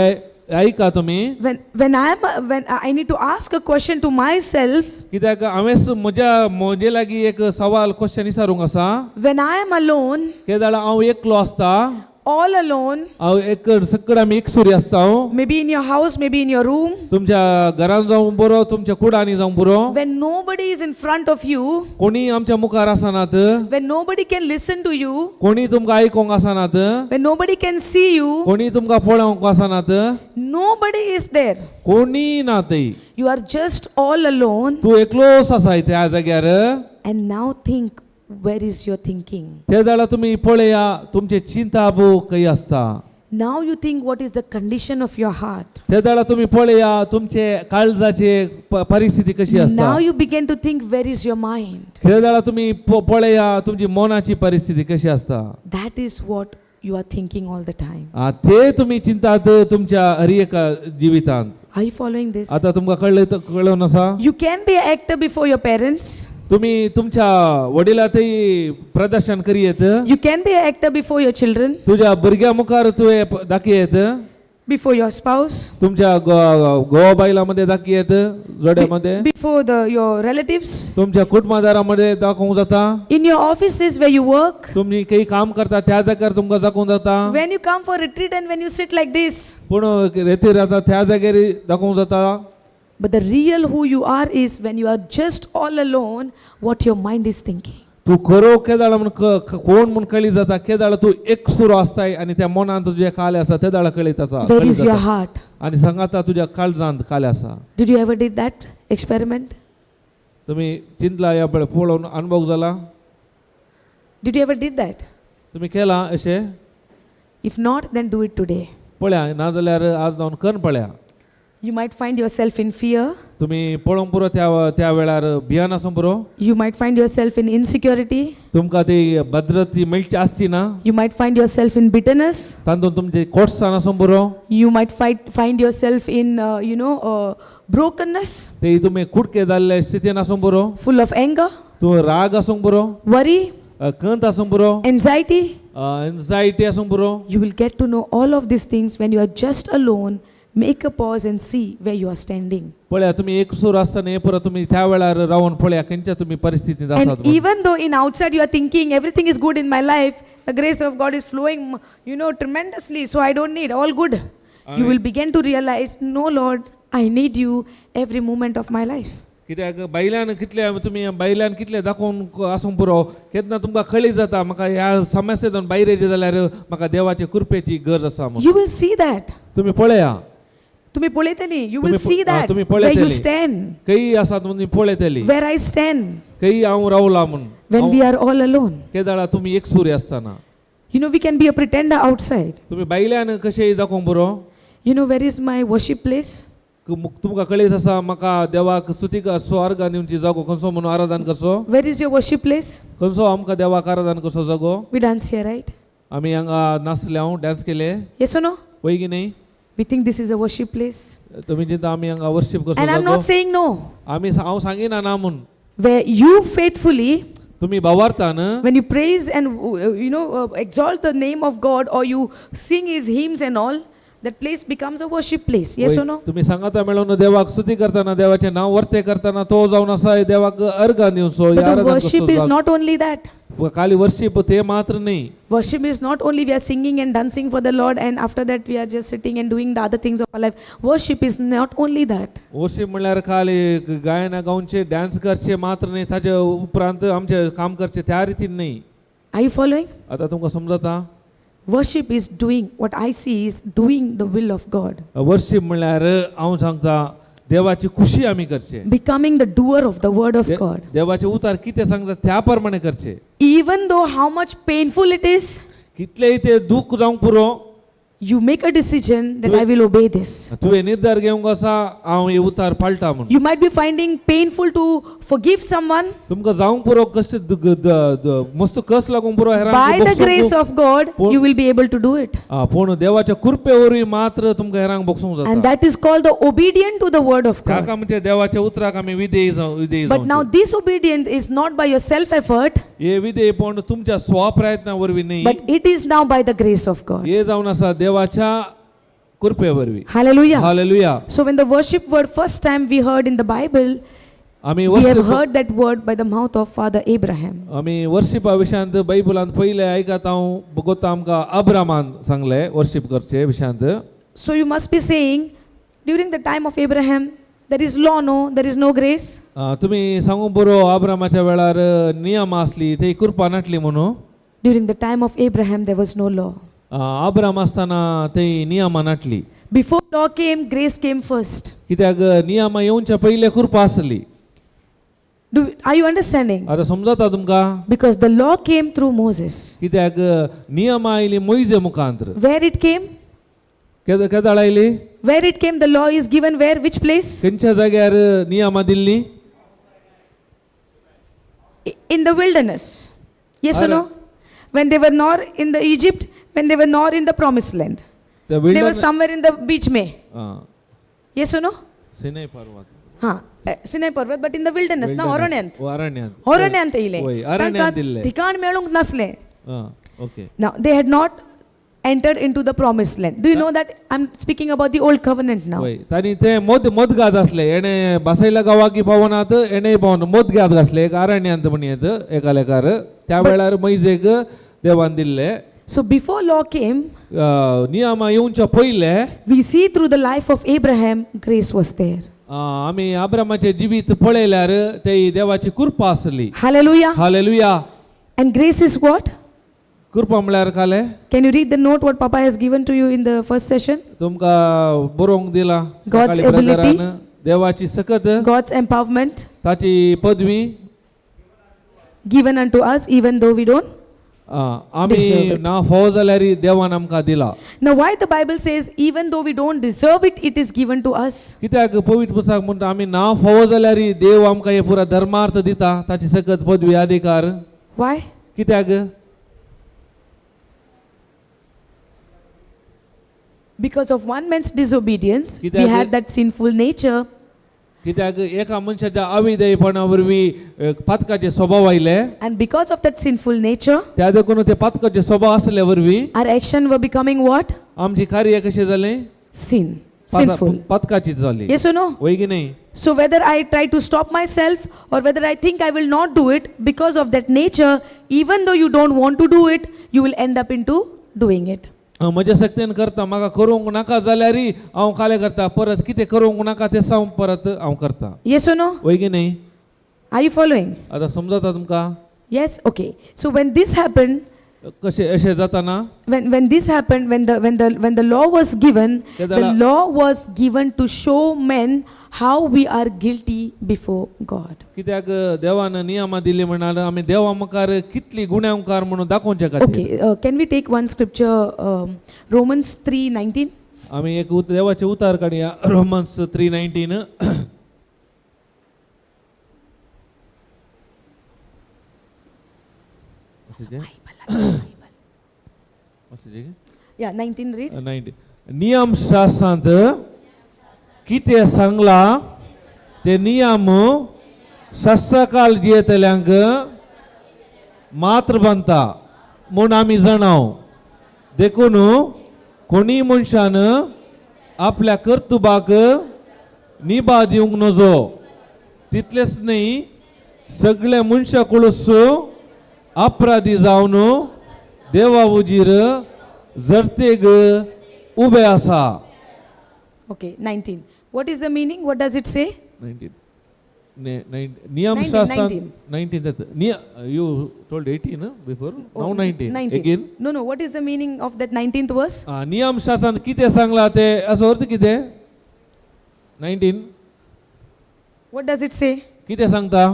ऐका तुमी. When I need to ask a question to myself, कित्याक हांवेंच म्हज्या म्हजे लागीं एक सवाल क्वेश्चन विचारूंक आसा. When I am alone, केदाळ हांव एकलो आसता, all alone, हांव एक सगळं आमी एकसुरी आसता हांव. Maybe in your house, maybe in your room, तुमच्या घरान जावं पुरो, तुमच्या कुडांनी जावं पुरो, when nobody is in front of you, कोणी आमच्या मुखार आसनात, when nobody can listen to you, कोणी तुमकां आयकूंक आसनात, when nobody can see you, कोणी तुमकां पळोवंक आसनात, nobody is there. कोणी ना थंय. You are just all alone. तूं एकलोच आसा त्या जाग्यार. And now think, where is your thinking. ते जाल्यार तुमी पळया तुमचे चिंताप खंय आसता. Now you think what is the condition of your heart. ते जाल्यार तुमी पळया तुमचे काळजाची परिस्थिती कशी आसता. Now you begin to think where is your mind. ते जाल्यार तुमी पळया तुमची मनाची परिस्थिती कशी आसता. That is what you are thinking all the time. ते तुमी चिंतात तुमच्या हर एका जिवितांत. Are you following this? आतां तुमकां कळ्ळें कळोन आसा. You can be an actor before your parents. तुमी तुमच्या वडिलांतय प्रदर्शन करी येत. You can be an actor before your children, तुज्या भुरग्यां मुखार तुवें दाखयत. Before your spouse, तुमच्या घोवा बायलां मध्ये दाखयत, जोड्या मध्ये, before your relatives, तुमच्या कुटुंबादारामध्ये दाखोवंक जाता. In your offices where you work. तुमी काही काम करता त्या जाग्यार तुमकां दाखोवंक जाता. When you come for retreat and when you sit like this. पूण रेतीर जाता त्या जाग्यार दाखोवंक जाता. But the real who you are is when you are just all alone, what your mind is thinking. तूं खरो केदाळ म्हूण कोण म्हूण कळी जाता केदाळ तूं एकसुरो आसताय आनी त्या मनांत तुजें कालें आसा ते दाळ कळीत आसा Where कळीत is your जाता. Heart? आनी सांगाता तुज्या काळजांत कालें आसा. Did you ever did that experiment? तुमी चिंतला ह्या पळय पळोवन अनुभव जाला? Did you ever did that? तुमी केलां अशें? If not, then do it today. पळया, नाजाल्यार आज जावन करून पळया. You might find yourself in fear. तुमी पळोवंक पुरो त्या त्या वेळार भियान आसूंक पुरो. You might find yourself in insecurity. तुमकां ती भद्रत ती मेळची आसची ना. You might find yourself in bitterness. तातूंत तुमची कोटसाण आसूंक पुरो. You might find yourself in brokenness, ते तुमी कुडके जाल्ले स्थितीन आसूंक पुरो. Full of anger, तूं राग आसूंक पुरो. Worry, कंत आसूंक पुरो. Anxiety. एन्जायटी आसूंक पुरो. You will get to know all of these things when you are just alone. Make a pause and see where you are standing. पळया, तुमी एकसूर आसतना हे पुरो तुमी त्या वेळार रावन पळया खंयच्या तुमी परिस्थितींत आसात And म्हणून. Even though in outside you are thinking everything is good in my life, the grace of God is flowing tremendously, so I don't need, all good. You will begin to realize, no, Lord, I need you every moment of my life. कित्याक बायल्यान कितले तुमी बायल्यान कितले दाखोवन आसूंक पुरो, केन्ना तुमकां कळी जाता म्हाका ह्या समस्येंतून भायर येयचें जाल्यार म्हाका देवाचे कृपेची गरज आसा म्हणून. You will see that. तुमी पळया. तुम्ही पळयतली. You will तुम्ही see that तुम्ही where you पळयतली. Stand, खंय आसात म्हणून तुमी पळयतली. Where I stand, खंय हांव रावला म्हूण. When we are all alone. केदाळा तुमी एकसुरी आसतना. We can be a pretender outside. तुमी बायल्यान कशें दाखोवंक पुरो. Where is my worship place? तुमकां कळीत आसा म्हाका देवाक स्तुती स्वर्गान दिवची जागो खंयचो म्हणून आराधन करचो. Where is your worship place? खंयचो आमकां देवाक आराधन करचो जागो? We dance here, right? आमी हांगा नाचले, हांव डान्स केले. Yes or no? वय की न्ही? We think this is a worship place. तुमी चिंता आमी हांगा वर्शीप करचो And I'm जागो. Not saying no. आमी हांव सांगिना ना म्हूण. Where you faithfully, तुमी भावार्थान when you praise and exalt the name of God or you sing His hymns and all, that place becomes a worship place. Yes or no? तुमी सांगाता मेळोवन देवाक स्तुती करतना, देवाचें नांव वर्ते करतना तो जावन आसा देवाक अर्गां दिवचो But the आराधन worship करचो is जागो. Not only that. खाली वर्शीप ते मात्र न्ही. Worship is not only we are singing and dancing for the Lord and after that we are just sitting and doing the other things of our life. Worship is not only that. Worship म्हणल्यार खाली गायना गावचे, डान्स करचे मात्र न्ही, ताचे उपरांत आमचें काम करचें त्या रितीन न्ही. Are you following? आतां तुमकां समजता? Worship is doing what I see is doing the will of God. Worship म्हणल्यार हांव सांगता देवाची खुशी आमी करचे. Becoming the doer of the word of God. देवाचे उतार कितें सांगता त्या प्रमाणे करचे. Even though how much painful it is, कितलेय ते दूख जावंक पुरो, you make a decision that I will obey this. तुवें निर्धार घेवंक आसा हांव हे उतार पाळटा म्हूण. You might be finding painful to forgive someone. तुमकां जावंक पुरो कश्ट मस्त कस लागूंक पुरो हेरांक By the भोगसूंक grace of God, you will be able to do it. पूण देवाच्या कृपे वरवीं मात्र तुमकां हेरांक भोगसूंक And जाता. That is called the obedient to the word of God. ताका म्हणजे देवाच्या उतराक आमी विधेयी जावं विधेयी But now, जावचें. This obedience is not by your self effort, हे विधेयपण तुमच्या स्वप्रयत्ना वरवीं न्ही, but it is now by the grace of God. हे जावन आसा देवाच्या कृपे वरवीं. Hallelujah. Hallelujah. So, when the worship word first time we heard in the Bible, आमी we have worship heard that word by the mouth of Father Abraham. आमी वर्शिपा विशयांत बायबलांत पयलें आयकता हांव बगोता आमकां अब्रामान सांगलें वर्शीप करचे विशयांत. So, you must be saying, during the time of Abraham, there is law, no, there is no grace. तुमी सांगू बरो अब्रामाच्या वेळार नियम आसली ती कृपा नाटली म्हणून. During the time of Abraham, there was no law. Abram आसतना ती नियमां नाटली. Before law came, grace came first. कित्याक नियमां येवच्या पयलें कृपा आसली. Are you understanding? आतां समजता तुमकां? Because the law came through Moses. कित्याक नियमां आयली मोयजे मुखांत्र. Where it came? केदाळ आयली? Where it came? The law is given where? Which place? खंयच्या जाग्यार नियमां दिल्ली? In the wilderness. Yes or no? When they were not in the Egypt, when they were not in the promised land. त्या They were wilderness- somewhere in the beach may. आं, Yes or no? Sinai पर्वत. हा, Sinai पर्वत, but in the wilderness ना, अरण्यांत. हो, अरण्यांत. अरण्यांत येयले. वय, अरण्यांत तांकां दिल्ले. ठिकाण मेळूंक नासलें. आं, okay. Now, they had not entered into the promised land. Do you know that I'm speaking about the old covenant now? वय, तांणी ते मोद मोदगात आसले, एणे बासयला गांवाकी पावनात, एणेय पावना, मोदगात घासले एक अरण्यांत म्हण येत एका लेखार. त्या वेळार मैजेक देवान दिल्ले. So before law came, नियमां येवच्या पयले we see through the life of Abraham, grace was there. आमी आब्रामाचें जिवीत पळयल्यार ते देवाची कृपा आसली. Hallelujah. Hallelujah. And grace is what? कृपा म्हळ्यार काले? Can you read the note what Papa has given to you in the first session? तुमकां बरोवंक दिला God's सकाळी ability. ब्रदरान. देवाची सकत. God's empowerment ताची पदवी given unto us even though we don't आमी deserve it. ना फावो जाल्यार देवान आमकां दिला. Now, why the Bible says even though we don't deserve it, it is given to us? कित्याक पवित्र पुस्तक म्हणटा आमी ना फावो जाल्यार देव आमकां हे पुरा धर्मार्थ दिता, ताची सकत पदवी अधिकार? Why? कित्याक? Because of one man's disobedience, we कित्याक? Had that sinful nature. कित्याक एका मनशाच्या अविधेयपणा वरवीं पातकाचे स्वभाव आयले. And because of that sinful nature, त्या देखून ते पातकाचे स्वभाव आसले वरवीं our action were becoming what? आमची कार्य कशें जालें? Sin. Sinful. पातकाची जाली. Yes or no? वय की न्ही? So whether I try to stop myself or whether I think I will not do it, because of that nature, even though you don't want to do it, you will end up into doing it. हांव म्हज्या शक्तीन करता, म्हाका करूंक नाका जाल्यार हांव कालें करता, परत कितें करूंक नाका तें हांव परत हांव करता. Yes or no? वय की न्ही? Are you following? आतां समजता तुमकां? Yes? Okay. So when this happened, कशें अशें जाताना when this happened, when the law was given, the केदाळा- law was given to show men how we are guilty before God. कित्याक देवान नियमां दिली म्हणाल आमी देवा मुखार कितली गुन्यांवकार म्हणून दाखोवचे खातीर. Okay, can we take one scripture, Romans 3:19? आमी एक देवाचें उतार काडया, रोमन्स 3:19. Yeah, 19 read. 19. नियम शास्त्रांत कितें सांगला ते नियम शास्त्रकाल जियेतल्यांक मात्र बांदता म्हूण आमी जाणाव. देखून कोणीय मनशान आपल्या कर्तुबाक निभा दिवंक नजो. तितलेंच न्ही, सगळ्या मनशा कडूस अपराधी जावन देवा उजीर जरतेग उबे आसा. Okay, 19. What is the meaning? What does it say? 19. नियम शास्त्र 19. 19. You told 18 before. Oh, now 19. 19. Again. No. What is the meaning of that 19th verse? नियम शास्त्रांत कितें सांगलां ते असो अर्थ कितें 19? What does it say? कितें सांगता?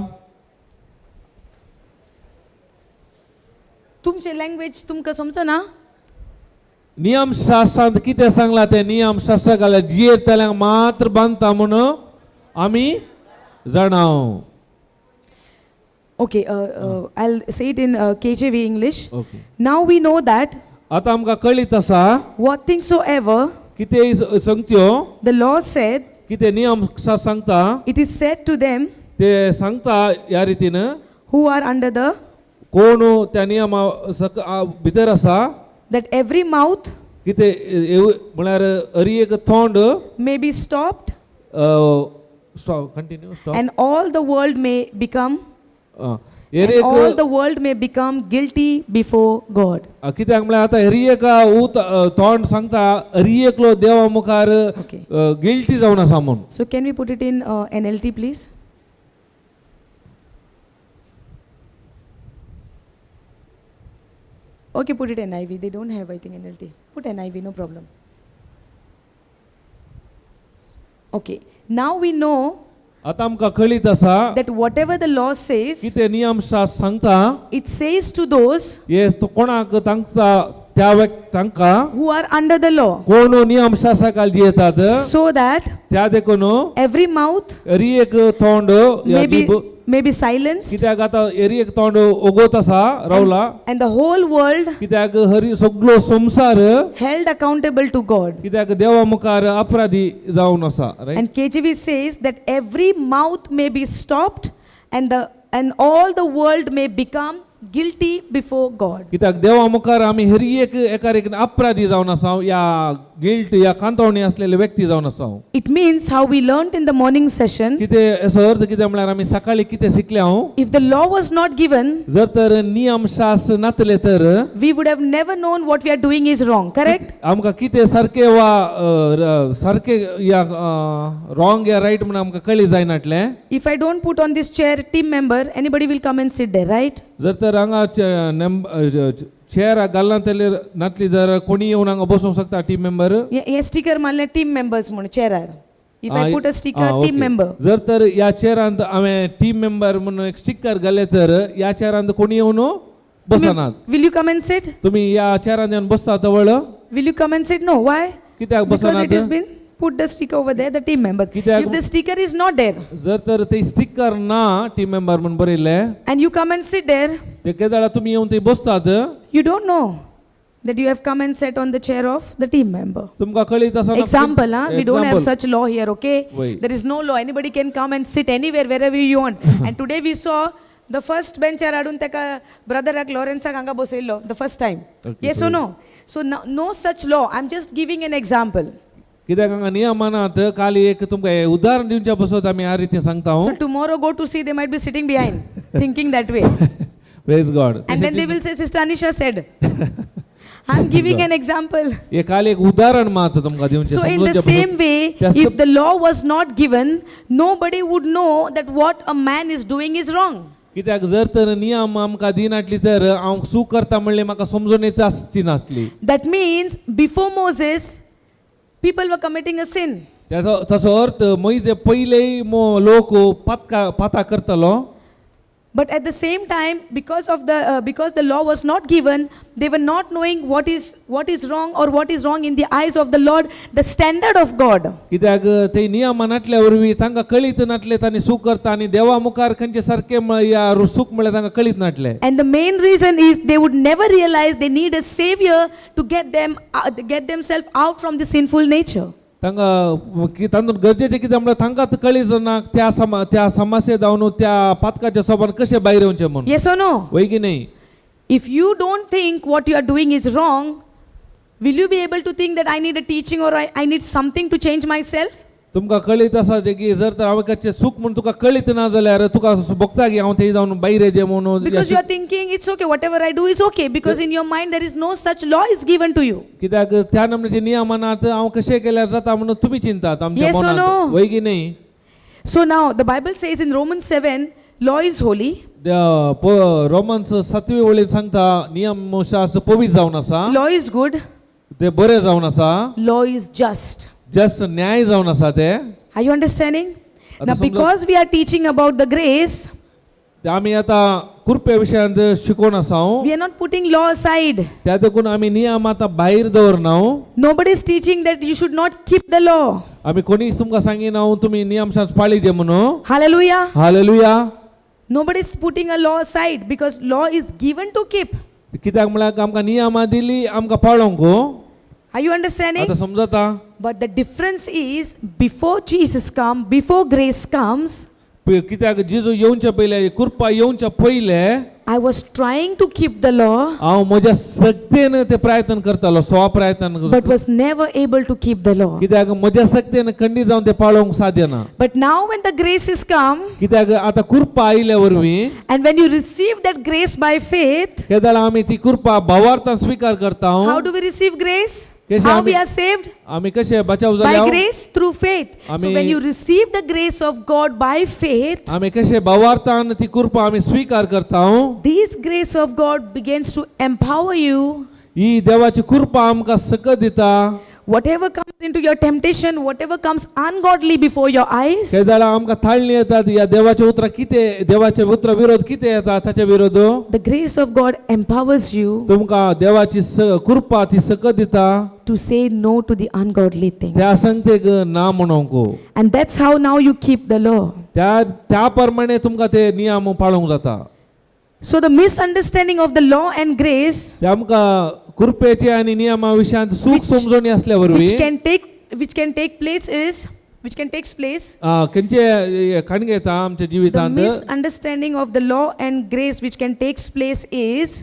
तुमचे लँग्वेज तुमकां समजना? नियम शास्त्रांत कितें सांगलां ते नियम शास्त्र घाल्यार जियेतल्यांक मात्र बांदता म्हूण आमी जाणाव. Okay, I'll say it in KJV English. Okay. Now we know that आतां आमकां कळीत आसा what things soever कितें संगत्यो the law said, कितें नियम शास्त्र सांगता, it is said to them ते सांगता ह्या रितीन who are under the कोण त्या नियमा भितर आसा that every mouth कितें म्हळ्यार हरी एक तोंड may be stopped stop, continue, stop. And all the world may become here and एक all the world may become guilty before God. कित्याक म्हळ्यार आतां हरी एका तोंड सांगता हरी एकलो देवा मुखार Okay. Guilty जावन आसा म्हूण. So can we put it in NLT, please? Okay, put it NIV. They don't have, I think, NLT. Put NIV, no problem. Okay. Now we know आतां आमकां कळीत आसा that whatever the law says, कितें नियमशास्त्र सांगता it says to those हे तो कोणाक तांकां त्या व्यक् तांकां who are under the law, कोण नियमशास्त्रा खाल येतात so that त्या देखून every mouth हरी एक तोंड या may be, जीभ may be silenced कित्याक आतां हरी एक तोंड ओगोत आसा रावला and the whole world कित्याक हरी सगळो संवसार held accountable to God. कित्याक देवा मुखार अपराधी जावन आसा right And KJV says that every mouth may be stopped and all the world may become guilty before God. कित्याक देवा मुखार आमी हरी एक एकार एक अपराधी जावन आसा या गिल्ट या कांतवणी असलेले व्यक्ती जावन आसा It means how we learnt in the morning session, कितें असो अर्थ कितें म्हळ्यार आमी सकाळी कितें शिकले हांव if the law was not given, जर तर नियमशास्त्र नातले तर we would have never known what we are doing is wrong, correct? आमकां कितें सारकें वा सारकें या रॉंग या रायट म्हणून आमकां कळी जायनाटलें. If I don't put on this chair team member, anybody will come and sit there, right? जर तर हांगा चेअर घालना जाल्यार नातली जर कोणी येवन हांगा बसूंक शकता टीम मेंबर. हे हे स्टिकर मारलें टीम मेंबर्स म्हणून चेरार. If I put a sticker, team member. जर तर ह्या चेअरांत हांवें टीम मेंबर म्हणून एक स्टिकर घालें तर ह्या चेअरांत कोणी येवन बसनात. Will you come and sit? तुमी ह्या चेअरांत येवन बसतात तवळ. Will you come and sit? No. Why? कित्याक Because it बसनात? Has been put the sticker over there, the team members. कित्याक- If the sticker is not there जर तर ते स्टिकर ना टीम मेंबर म्हणून बरयल्लें and you come and sit there, ते केदळा तुमी येवन थंय बसतात you don't know that you have come and sat on the chair of the team member. तुमकां कळीत आसा. Example, huh? We don't have such law here, okay? Wait. There is no law. Anybody can come and sit anywhere, wherever you want. And today we saw the first bencher हाडून ताका ब्रदराक लॉरेन्साक हांगा बसयल्लो the first time. Okay, Yes or no? So no, no such law. I'm just giving an example. कित्याक हांगा नियमानात काल एक तुमकां हें उदाहरण दिवच्या पासत आमी ह्या रितीन सांगता So हांव. Tomorrow go to see, they might be sitting behind, thinking that way. Praise God. And then they will say, Sister Anisha said. I'm giving an example. हे काल एक उदाहरण मात तुमकां दिवचें So in the समजूच्या same पासत. Way, त्या if the law was not given, nobody would know that what a man is doing is wrong. कित्याक जर तर नियम आमकां दिनाटली तर हांव चूक करता म्हणलें म्हाका समजून येता आसची नासली. That means before Moses, people were committing a sin. त्याचो तसो अर्थ मोयजे पयलेय लोक पातका पाता करतलो. But at the same time, because the law was not given, they were not knowing what is wrong or what is wrong in the eyes of the Lord, the standard of God. कित्याक ते नियम नाटल्या वरवीं तांकां कळीत नाटले तांणी चूक करता आनी देवा मुखार खंयचे सारकें या चूक म्हळ्यार तांकां कळीत नाटलें. And the main reason is they would never realize they need a savior to get themselves out from the sinful nature. तांकां की तातूंत गरजेचें कितें म्हळ्यार तांकां कळीच ना त्या समा त्या समस्ये जावन त्या पातकाच्या सोबान कशें भायर येवचें म्हणून. Yes or no? वय की न्ही? If you don't think what you are doing is wrong, will you be able to think that I need a teaching or I need something to change myself? तुमकां कळीत आसा जे की जर तर हांवें कसचें चूक म्हूण तुका कळीत ना जाल्यार तुका भोगता की हांव थंय जावन भायर येचें म्हणून. Because you are thinking it's okay, whatever I do is okay, because in your mind there is no such law is given to you. कित्याक त्या नमण्याचे नियमनात हांव कशें केल्यार जाता म्हणून तुमी चिंतात आमच्या Yes or मनांत. No? वय की न्ही? So now the Bible says in Romans 7, law is holy, Romans सातवी वळीन सांगता नियमशास्त्र पवित्र जावन आसा. Law is good, ते बरें जावन आसा. Law is just. जस्ट न्याय जावन आसा ते. Are you understanding? आता Now, समजा- because we are teaching about the grace, ते आमी आतां कृपे विशयांत शिकोवन आसा. We are not putting law aside. त्या देखून आमी नियम आतां भायर दवरना. Nobody is teaching that you should not keep the law. आमी कोणीच तुमकां सांगिना तुमी नियमशास्त्र पाळीजे म्हणून. Hallelujah. Hallelujah. Nobody is putting a law aside because law is given to keep. कित्याक म्हळ्यार आमकां नियमां दिली आमकां पाळोंक. Are you understanding? आतां समजता? But the difference is before Jesus come, before grace comes, कित्याक जेजू येवच्या पयले कृपा येवच्या पयले I was trying to keep the law, हांव म्हज्या सक्तेन ते प्रयत्न करतालो स्व प्रयत्न. But was never able to keep the law. कित्याक म्हज्या सक्तेन खंडीत जावन ते पाळोवंक साध्य ना. But now when the grace is come, कित्याक आतां कृपा आयिल्ल्या वरवीं and when you receive that grace by faith, केदळा आमी ती कृपा भावार्थान स्विकार करता. How do we receive grace? कशें How we आमी- are saved? आमी कशे बचाव By जाले? Grace through faith. So आमी- when you receive the grace of God by faith, आमी कशे भावार्थान ती कृपा आमी स्विकार करता. This grace of God begins to empower you ही देवाची कृपा आमकां सकत दिता. Whatever comes into your temptation, whatever comes ungodly before your eyes, केदाळा आमकां थाळणी येतात ह्या देवाच्या उतरां कितें देवाच्या उतरा विरोध कितें येता ताच्या विरोध the grace of God empowers you तुमकां देवाची कृपा ती सकत दिता to say no to the ungodly त्या things. संगतेक ना म्हणोंक. And that's how now you keep the law. त्या त्या प्रमाणे तुमकां ते नियम पाळूंक जाता. So the misunderstanding of the law and grace, ते आमकां कृपेचे आनी नियमा विशयांत सूख समजणी असल्या which वरवीं can take which can take place is which can takes place, खंयचे खणगे येता आमच्या the जिवितांत. Misunderstanding of the law and grace which can takes place is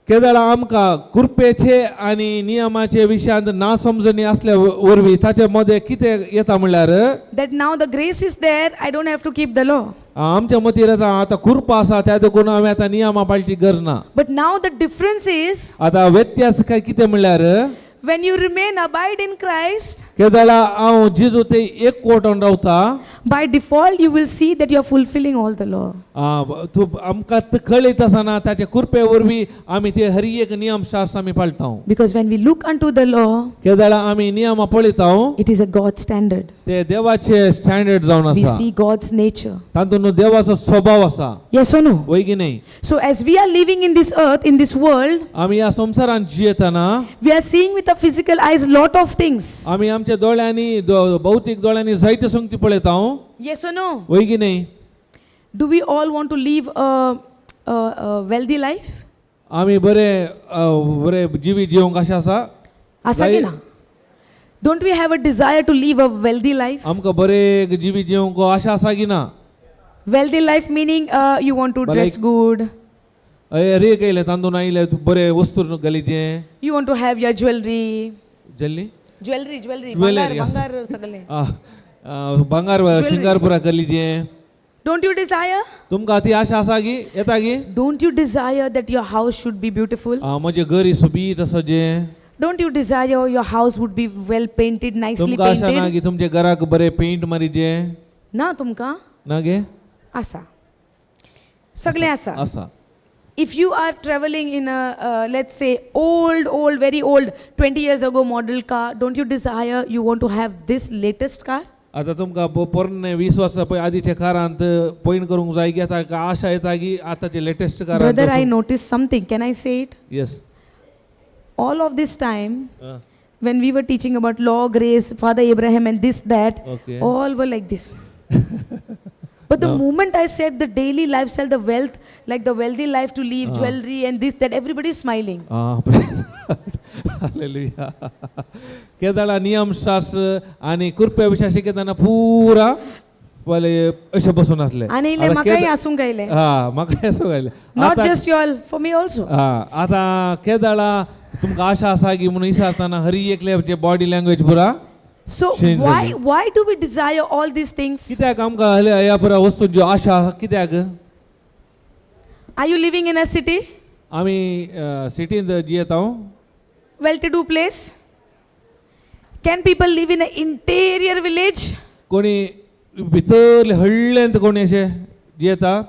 केदळा आमकां कृपेचे आनी नियमाचे विशयांत ना समजणी असल्या वरवीं ताचे मदें कितें येता म्हणल्यार that now the grace is there, I don't have to keep the law. आमच्या मतीर येता आतां कृपा आसा त्या देखून हांवें आतां नियमां पाळची गरज ना. But now the difference is, आतां व्यत्यास काय कितें म्हणल्यार when you remain abide in Christ, केदळा हांव जेजू ते एक कोटोन रावता, by default you will see that you are fulfilling all the law. तूं आमकां कळयत आसना ताचे कृपे वरवीं आमी ते हर एक नियम शास्त्र आमी पाळटा. Because when we look unto the law, केदळा आमी नियमां पळयता, it is a God standard. ते देवाचे स्टँडर्ड जावन We आसा. see God's nature. तातूंत देवाचो स्वभाव आसा. Yes or no? वय की न्हय? So as we are living in this earth, in this world, आमी ह्या संवसारांत जियेतना we are seeing with our physical eyes lot of things. आमी आमच्या दोळ्यांनी भौतीक दोळ्यांनी जायते संगती पळयता. Yes or no? वय की न्हय? Do we all want to live a wealthy life? आमी बरे बरे जिवीत जिवंक अशें आसा. आसा की ना? Don't we have a desire to live a wealthy life? आमकां बरे जिवीत जिवंक आशा आसा की ना? Wealthy life meaning you want to But dress like- good, अरे रेक येयले तांदूळ आयले बरे वस्तू घालीचे. You want to have your jewelry, Jalli. Jewelry, jewelry, Jewelry, bangar, yes. bangar सगळे. भांगार शिंगारपुरा कलीचे. Don't you desire? तुमकां ती आशा आसा की येता की? Don't you desire that your house should be beautiful? म्हजें घर सोबीत आसा जें. Don't you desire your house would be well painted, nicely तुमकां आशा ना painted? की तुमच्या घराक बरें पेंट मारीचे? ना तुमकां? ना गे? आसा. सगळें आसा. आसा. If you are traveling in a, let's say, old, old, very old, 20 years ago model car, don't you desire you want to have this latest car? आतां तुमकां पोरणे 20 वर्सां पळय आदीच्या कारांत पॉयंट करूंक जाय की आतां आशा येता की आतांचे latest Brother, I कारांत. Noticed something. Can I say it? Yes. All of this time, when we were teaching about law, grace, Father Abraham, and this, that, all were like this. But the moment I said the daily lifestyle, the wealth, like the wealthy life to live, jewelry, and this, that, everybody is smiling. Hallelujah. केदाळा नियमशास्त्र आनी कृपे विशय शिकयतना पुरा पळय अशें बसून आसले. आणि इल्लें आतां म्हाकाय आसूंक आयलें. हा म्हाकाय आसूंक आयलें. Not just you all, for me also. हा आतां केदाळा तुमकां आशा आसा की म्हणून विचारतना हरी एकल्याचे बॉडी लँग्वेज पुरा So Change why जाली. Why do we desire all these things? कित्याक आमकां ह्या पुरा वस्तूंच्यो आशा कित्याक? Are you living in a city, आमी सिटींत जियेता. Well-to-do place? Can people live in an interior village? कोणी भितरले हळ्ळेंत कोणी अशे जियेता?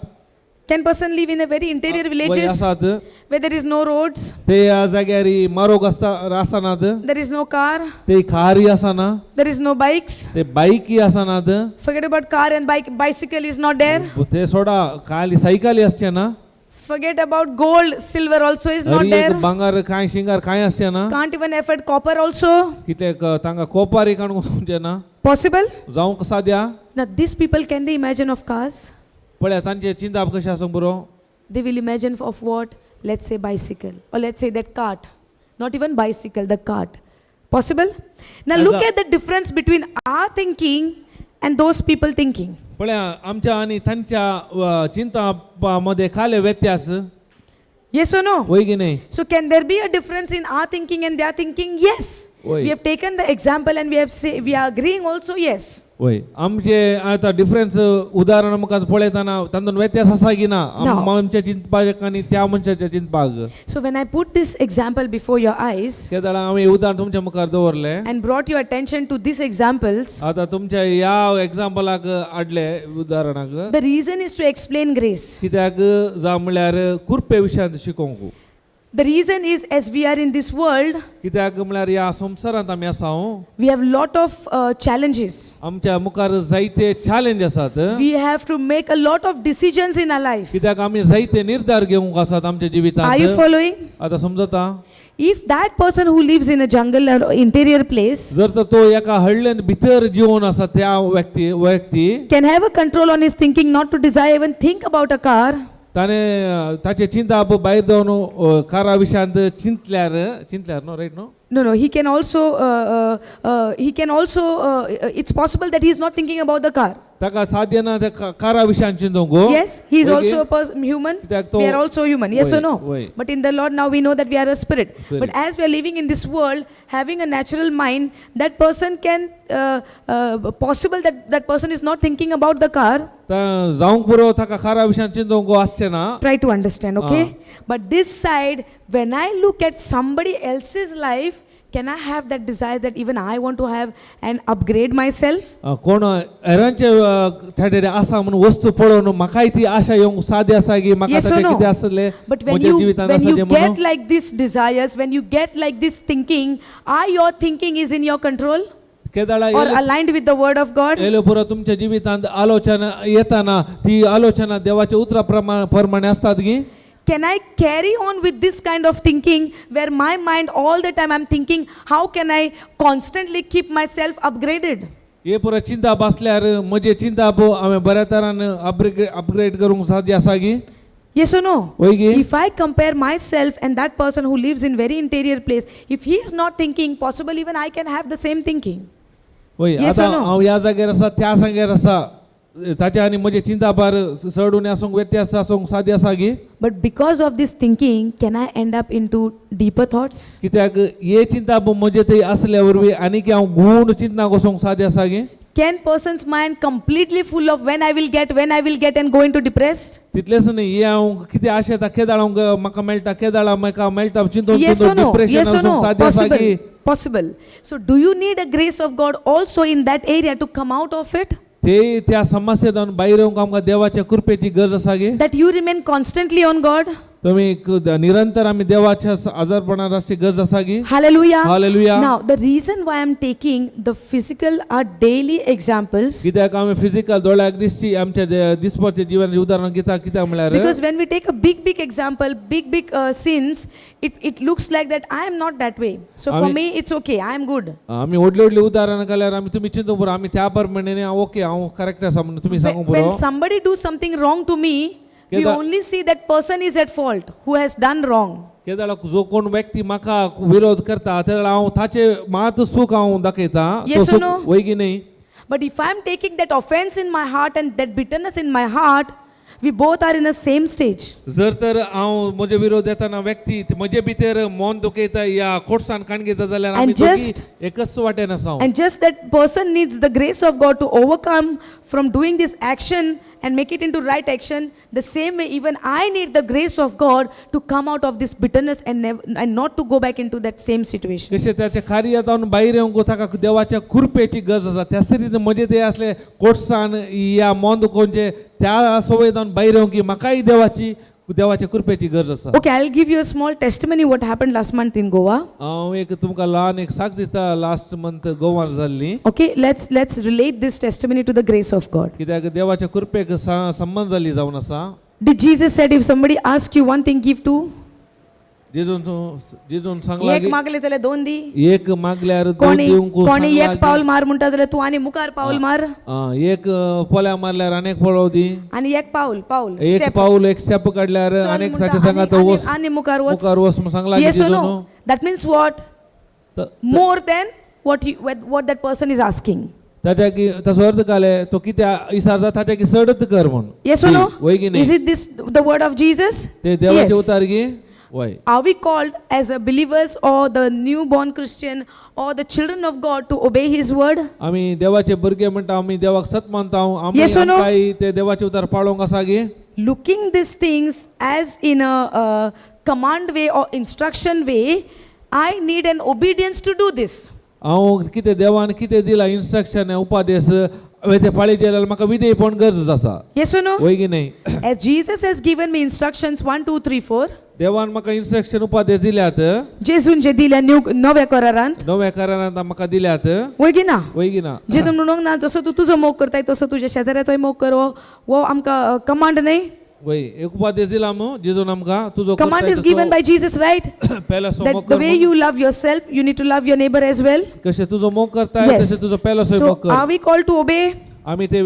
Can person live in a very interior वय villages आसात where there is no roads, ते ह्या जाग्यार मारोग आसता आसनात. There is no car, ते कारी आसना. There is no bikes? ते बायकी आसनात. Forget about car and bike, bicycle is not there. ते सोडा खाली सायकली आसचे ना. Forget about gold, silver also is not Hari एक there. भांगार कांय शिंगार कांय आसचे ना. Can't even afford copper also. कित्याक तांकां कोपारी काडूंक जावचें ना. Possible? जावंक साद्या. Now these people, can they imagine of cars? पळया तांचें चिंताप कशें आसूंक बरो. They will imagine of what? Let's say bicycle, or let's say that cart. Not even bicycle, the cart. Possible? Now As look a- at the difference between our thinking and those people thinking. पळया आमच्या आनी तांच्या चिंतापा मदें खाले व्यत्यास. Yes or no? वय की न्हय? So can there be a difference in our thinking and their thinking? Yes. Oi. We have taken the example and we have say, we are agreeing also, yes. वय आमचे आतां डिफरन्स उदाहरण आमकां पळयतना तातूंत व्यत्यास आसा की ना No. आमच्या चिंतपाक आनी त्या मनशाच्या चिंतपाक. So when I put this example before your eyes केदळा हांवें उदाहरण तुमच्या मुखार दवरलें and brought your attention to these examples, आतां तुमच्या ह्या एग्जाम्पलाक हाडले उदाहरणाक, the reason is to explain grace. कित्याक जावं म्हणल्यार कृपे विशयांत शिकोवंक. The reason is, as we are in this world, कित्याक म्हळ्यार ह्या संवसारांत आमी आसा हो. We have lot of challenges. आमच्या मुखार जायते चॅलेंज आसात. We have to make a lot of decisions in our life. कित्याक आमी जायते निर्धार घेवंक आसात आमच्या Are you जिवितांत. Following? आतां समजता? If that person who lives in a jungle or interior place जर तर तो एका हळ्ळेन भितर जिवन आसा त्या व्यक्ती व्यक्ती can have a control on his thinking not to desire even think about a car, ताणें ताचे चिंताप भायर जावन कारा विशयांत चिंतल्यार चिंतल्यार न्हू रायट न्हू? No, he can also, it's possible that he is not thinking about the car. ताका साध्य ना त्या कारा विशयांत चिंतूंक. Yes, he is वय also गे? A person, human. कित्याक We are also human. Yes or वय, no? वय. But in the Lord now we know that we are a spirit. Spirit. But as we are living in this world, having a natural mind, that person can, possible that that person is not thinking about the car. जावंक पुरो ताका कारा विशयांत चिंतूंक आसचें ना. Try to understand, okay? But this side, when I look at somebody else's life, can I have that desire that even I want to have and upgrade myself? कोण हेरांचे थेडे आसा म्हणून वस्तू पळोवन म्हाकाय ती आशा येवंक सादी आसा की म्हाका Yes or ताचें no? कितें आसलें But when म्हज्या you जिवितांत when आसा you तें म्हणून. Get like these desires, when you get like this thinking, are your thinking is in your control केदाळा or aligned with the word of God? येयले पुरो तुमच्या जिवितांत आलोचना येताना ती आलोचना देवाच्या उतरा प्रमाण प्रमाणे असतात की? Can I carry on with this kind of thinking where my mind all the time I'm thinking, how can I constantly keep myself upgraded? हे पुरो चिंताप आसल्यार म्हजें चिंताप हांवें बऱ्या तरान अपग्रेड अपग्रेड करूंक साध्य आसा की? Yes or no? वय गे? If I compare myself and that person who lives in very interior place, if he is not thinking, possible even I can have the same thinking. वय. Yes or आतां no? हांव ह्या जाग्यार आसा त्या जाग्यार आसा ताच्या आनी म्हजें चिंतापार चड उणें आसूंक व्यत्यास आसूंक साध्य आसा की? But because of this thinking, can I end up into deeper thoughts? कित्याक हे चिंताप म्हजे थंय आसल्या वरवीं आनीक हांव गूण चिंतनाक वचोंक साध्य आसा की? Can person's mind completely full of when I will get, when I will get, and go into depressed? तितलेंच न्ही हे हांव कितें आशेता केदाळ हांव म्हाका मेळटा केदाळ म्हाका मेळटा चिंतून Yes or चिंतून no? Depression Yes or वचूंक no? साध्य आसा की? Possible. Possible. So, do you need a grace of God also in that area to come out of it? ते त्या समस्येंतल्यान भायर येवंक आमकां देवाच्या कृपेची गरज आसा की? That you remain constantly on God? तुमी निरंतर आमी देवाच्या आजारपणार आसची गरज आसा की? Hallelujah. Hallelujah. Now, the reason why I'm taking the physical, our daily examples, कित्याक आमी फिजिकल दोळ्याक दिसची आमच्या दिसपाच्या जिवनाचें उदाहरण घेता कित्याक म्हळ्यार because when we take a big, big example, big, big sins, it looks like that I am not that way. So, for आमी- me, it's okay, I am good. आमी व्हडली व्हडली उदाहरणां घाल्यार आमी तुमी चिंतूंक पुरो आमी त्या प्रमाणे ओके हांव करेक्ट आसा म्हणून तुमी सांगूंक पुरो. When somebody do something wrong to me, we only see that person is at fault who has done wrong. केदाळा जो कोण व्यक्ती म्हाका विरोध करता तेदळा हांव ताचे मात चूक हांव दाखयता तो Yes or चूक no? वय की न्ही? But if I'm taking that offense in my heart and that bitterness in my heart, we both are in the same stage. जर तर हांव म्हजे विरोध येताना व्यक्ती ते म्हजे भितर मन दुखयता या कोटसान काणगेता जाल्यार आमी And just- दोगी एकच वाटेन आसा हांव. And just that person needs the grace of God to overcome from doing this action and make it into right action. The same way, even I need the grace of God to come out of this bitterness and not to go back into that same situation. कशें ताच्या कार्या जावन भायर येवंक ताका देवाच्या कृपेची गरज आसा त्याच रितीन म्हजे ते असले कोटसान या मन दुखोवचें त्या संवय जावन भायर येवंक की म्हाकाय देवाची देवाच्या कृपेची गरज आसा. Okay, I'll give you a small testimony what happened last month in Goa. हांव एक तुमकां ल्हान एक साक्ष दिसता लास्ट मंथ गोवान जाल्ली. Okay, let's relate this testimony to the grace of God. कित्याक देवाच्या कृपेक संबंद जाल्ली जावन आसा. Did Jesus said if somebody asks you one thing, give two? जेजून जेजून सांगला एक की मागले जाल्यार दोन दी. एक मागल्यार दोन कोणी दिवंक कोणी सांगला एक पावल मार म्हणटा जाल्यार तूं आनी मुखार पावल मार. एक पोल्या मारल्यार आनी एक पळोव दी. आनी एक पावल पावल एक step. पावल एक स्टेप काडल्यार चल आनी एक म्हणटा, ताचे सांगात वच आनी मुखार वच. मुखार वच म्हूण सांगला की Yes or जेजून. No? That means what? More than what that person is asking. ताच्या की ताचो अर्थ काले तो कितें इसारता ताच्या की चडच कर म्हूण. Yes or no? वय की Is न्ही? it this the word of Jesus? ते देवाचे Yes. उतार की वय. Are we called as a believers or the newborn Christian or the children of God to obey His word? आमी देवाचे भुरगे म्हणटा आमी देवाक सत मानता आमी Yes or no? आमकांय ते देवाचे उतार पाळोवंक आसा की? Looking these things as in a command way or instruction way, I need an obedience to do this. हांव कितें देवान कितें दिला इन्स्ट्रक्शन उपादेश हांवें ते पाळी जाल्यार म्हाका विधेयपण गरज आसा. Yes or no? वय की न्हय? As Jesus has given me instructions 1, 2, 3, 4, देवान म्हाका इन्स्ट्रक्शन उपादेश दिल्यात. जेजून जे दिल्या न्यू नव्या करारांत. नव्या करारांत म्हाका दिल्यात. वय की ना? वय की ना? जेजून म्हणूंक ना जसो तूं तुजो मोग करताय तसो तुज्या शेजाऱ्याचोय मोग कर, हो हो आमकां कमांड न्हय? वय, एक उपादेश दिला मू जेजून आमकां तुजो Command is given by Jesus, right? पेल्याचो That मोग the कर way म्हणून. you love yourself, you need to love your neighbor as well. कशें तुजो मोग करताय Yes. तशें तुजो पेलोसोय So मोग कर. are we called to obey? आमी ते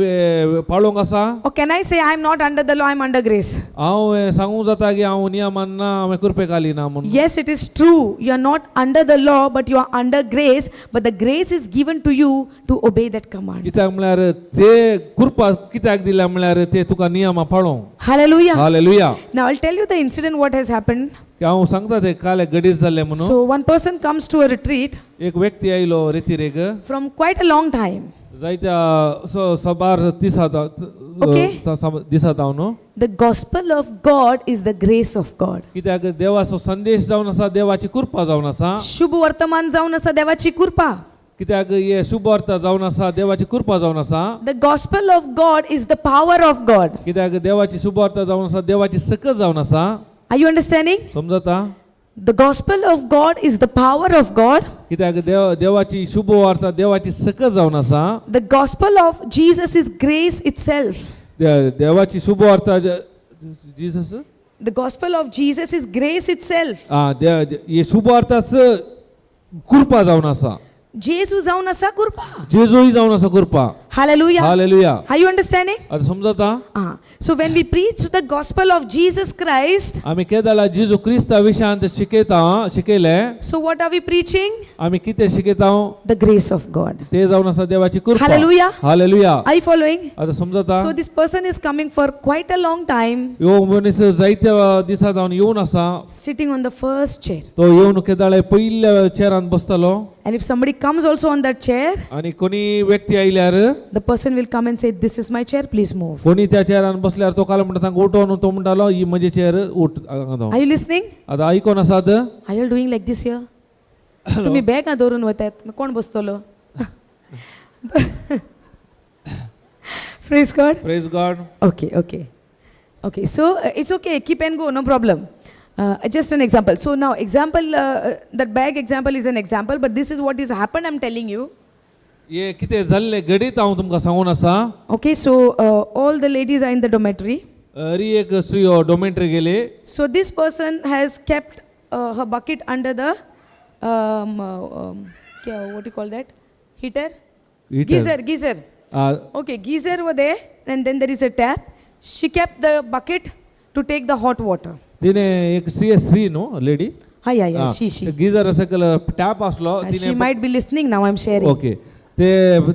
पाळोवंक आसा? Or can I say I'm not under the law, I'm under grace? हांव सांगूंक जाता की हांव नियमान ना, हांवें कृपे खाली ना म्हणून? Yes, it is true. You are not under the law, but you are under grace. But the grace is given to you to obey that command. कित्याक म्हळ्यार ते कृपा कित्याक दिल्या म्हळ्यार ते तुका नियमां पाळोवंक. Hallelujah. Hallelujah. Now I'll tell you the incident what has happened. की हांव सांगता ते काल घडीत जाल्लें म्हणून. So one person comes to a retreat एक व्यक्ती आयलो रेतिरेक from quite a long time. जायत्या सबार दिसात Okay. दिसात हांव न्हू. The gospel of God is the grace of God. कित्याक देवाचो संदेश जावन आसा देवाची कृपा जावन आसा. शुभ वर्तमान जावन आसा देवाची कृपा. कित्याक हे शुभ वार्ता जावन आसा देवाची कृपा जावन आसा. The gospel of God is the power of God. कित्याक देवाची शुभ वार्ता जावन आसा देवाची सकत जावन आसा. Are you understanding? समजता? The gospel of God is the power of God. कित्याक देव देवाची शुभ वार्ता देवाची सकत जावन आसा. The gospel of Jesus is grace itself. देवाची शुभ वार्ता Jesus. The gospel of Jesus is grace itself. आ हे शुभ वार्ताच कृपा जावन आसा. जेजू जावन आसा कृपा. जेजूय जावन आसा कृपा. Hallelujah. Hallelujah. Are you understanding? आता समजता? Ah. So when we preach the gospel of Jesus Christ, आमी केदाला जेजू क्रिस्ता विशयांत शिकयता शिकयले. So what are we preaching? आमी कितें शिकयता? The grace of God. ते जावन आसा देवाची कृपा. Hallelujah. Hallelujah. Are you following? आता समजता? So this person is coming for quite a long time, ह्यो मनीस जायत्या दिसा जावन येवन आसा. Sitting on the first chair. तो येवन केदाळे पयल्या Cheran बसतलो. And if somebody comes also on that chair, आनी कोणी व्यक्ती आयल्यार the person will come and say, "This is my chair, please move." कोणी त्या चेरान बसल्यार तो काल म्हणटा तांकां उठोवन तो म्हणटालो ही म्हजी चेर उठ हांगा धांव. Are you listening? आतां आयकोन आसात? Are you doing like this here? तुम्ही बॅगां दवरून वतात कोण बसतलो? Praise God. Praise God. Okay, so it's okay, keep and go, no problem. Just an example. So now example, that bag example is an example, but this is what is happened, I'm telling you. हे कितें जाल्लें घडीत हांव तुमकां सांगून आसा. Okay, so all the ladies are in the dormitory. Hari एक स्त्री डोमेट्री गेली. So this person has kept her bucket under the what do you call that, heater? Heater. Geyser, geyser. Okay, geyser were there, and then there is a tap. She kept the bucket to take the hot water. तिने एक स्त्री स्त्री न्हू lady. Ah, yeah, she. Geyser सकयल टॅप आसलो. She तिने might be listening now, I'm sharing. Okay ते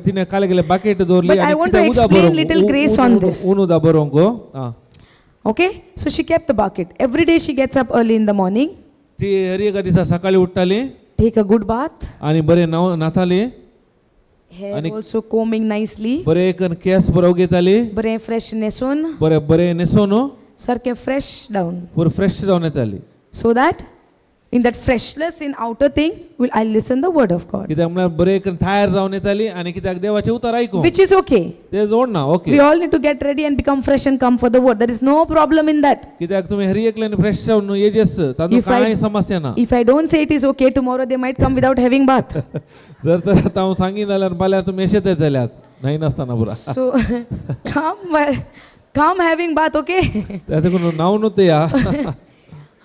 तिने काल गेले बाकेट दवरली. But I want to explain little grace on this. ऊन उदक बरोवंक आं. Okay, so she kept the bucket. Every day she gets up early in the morning, ती हरी एका दिसा सकाळी उठ्ठाली take a good bath, आनी बरें न्हांव न्हाताली. Hair आणि- also combing nicely, बरें एक केस बरो घेताली. बरें fresh न्हेसून, बरें बरें न्हेसोन सारकें fresh down. बरें फ्रेश जावन येताली. So that in that freshness in outer thing, will I listen the word of God, कित्याक म्हळ्यार बरें एक तयार जावन येताली आनी कित्याक देवाचें उतर आयकूंक. Which is okay. ते जोडना okay. We all need to get ready and become fresh and come for the word. There is no problem in that. कित्याक तुमी हरी एकल्यान फ्रेश जावन येजेस तातूंत If I- कांय समस्या ना. If I don't say it is okay, tomorrow they might come without having bath. जर तर आतां हांव सांगी जाल्यार फाल्यां तुमी अशेंच येतल्यात न्हय नासतना पुरा. So come having bath, okay? त्या देखून न्हांवनूच या.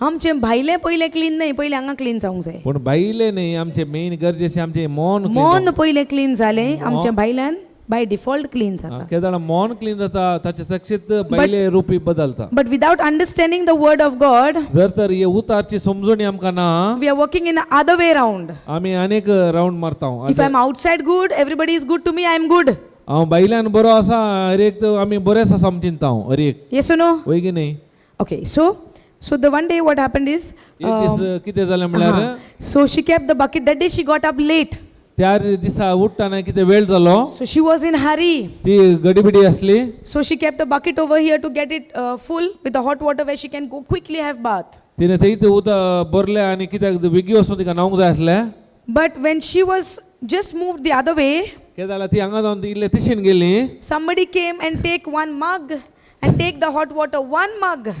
आमचें भायलें पयलें क्लीन न्हय, पयलें हांगा क्लीन जावंक जाय. पूण भायलें न्ही आमचें मेन गरजेचें आमचें मन clean. मन पयलें क्लीन जालें आमचें भायल्यान बाय डिफॉल्ट क्लीन जाता. केदाळा मन क्लीन जाता ताचे सक्षीत भायले रुपी बदलता. But without understanding the word of God, जर तर हे उतारची समजणी आमकां ना we are working in other way round. आमी अनेक रावंड मारता. If I am outside good, everybody is good to me, I am good. हांव भायल्यान बरो आसा हर एक तर आमी बरेच आसा आमी चिंता हांव हर एक. Yes no? वय की न्ही? Okay, so the one day what happened is, एक दीस कितें जालें म्हणल्यार so she kept the bucket. That day she got up late. त्या दिसा उठ्ठना कितें वेळ जालो. So she was in hurry. ती गडीबिडी आसली. So she kept a bucket over here to get it full with the hot water where she can go quickly have bath. तिने थंयच उदक भरलें आनी कित्याक बेगी वचून तिका न्हावंक जाय आसलें. But when she was just moved the other way. केदाळा ती हांगा जावन ती इल्ले तिशीन गेली. Somebody came and take one mug and take the hot water, one mug,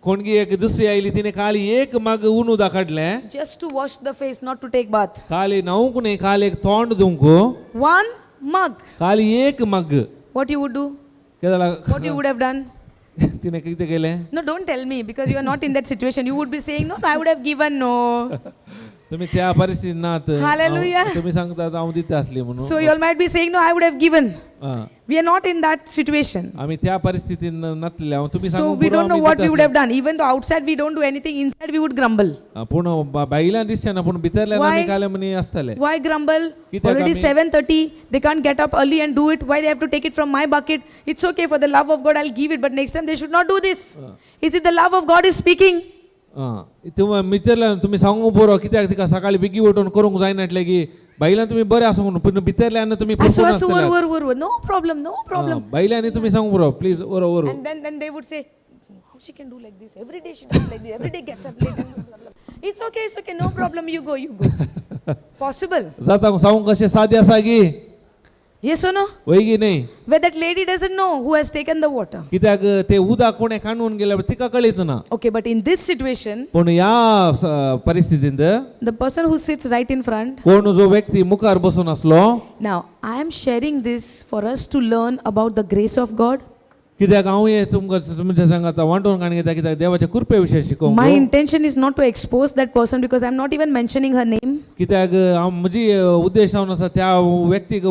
कोणगी एक दुसरी आयली, तिने खाली एक मग ऊन उदक काडलें. Just to wash the face, not to take bath. खाली न्हावूंक न्ही, खाली एक तोंड धुवंक. One mug. खाली एक मग. What you would do? केदाळा What you would have done? तिने कितें केलें? No, don't tell me because you are not in that situation. You would be saying, "No, no, I would have given, no." तुम्ही त्या परिस्थितीत नात. Hallelujah. तुम्ही सांगतात हांव दिता आसली म्हणून. So you all might be saying, "No, I would have given." आं. We are not in that situation. आम्ही त्या परिस्थितीत नातले हांव तुम्ही So सांगूंक we पुरो, don't know आमी what दिता we would आसले. Have done. Even though outside we don't do anything, inside we would grumble. आं, पूण भायल्यान दिसचें ना, पूण भितरल्यान आमी Why? काले म्हणी आसतले. Why grumble? कित्याक Already आमी- 7:30, they can't get up early and do it. Why they have to take it from my bucket? It's okay, for the love of God, I'll give it, but next time they should not do this. Is it the love of God is speaking? आं, तुमी भितरल्यान तुमी सांगूंक पुरो, कित्याक तिका सकाळी बेगी उठून करूंक जायना म्हटलें की भायल्यान तुमी बरें आसूंक न्हू, पूण भितरल्यान तुमी Asu, पुरपून asu, आसतले. Or, or, or, or. No problem, no problem. आं, भायल्यान तुमी सांगूंक पुरो, प्लीज ओरो ओरो. And then they would say, "How she can do like this? Every day she does like this. Every day gets up late. And blah, blah, blah. It's okay, no problem. You go, you go." Possible. जाता सांगूंक कशें सादें आसा की? Yes or no? वय की न्ही? Where that lady doesn't know who has taken the water. कित्याक ते उदक कोणें कांडून गेल्यार तिका कळीत ना. Okay, but in this situation, पूण ह्या परिस्थितींत the person who sits right in front, कोण जो व्यक्ती मुखार बसून आसलो. Now I am sharing this for us to learn about the grace of God. कित्याक हांव हें तुमकां तुमच्या सांगात वांटून काणी घेता, कित्याक देवाच्या कृपे विशय शिकोवंक. My intention is not to expose that person because I'm not even mentioning her name. कित्याक हांव म्हजी उद्देश जावन आसा त्या व्यक्तीक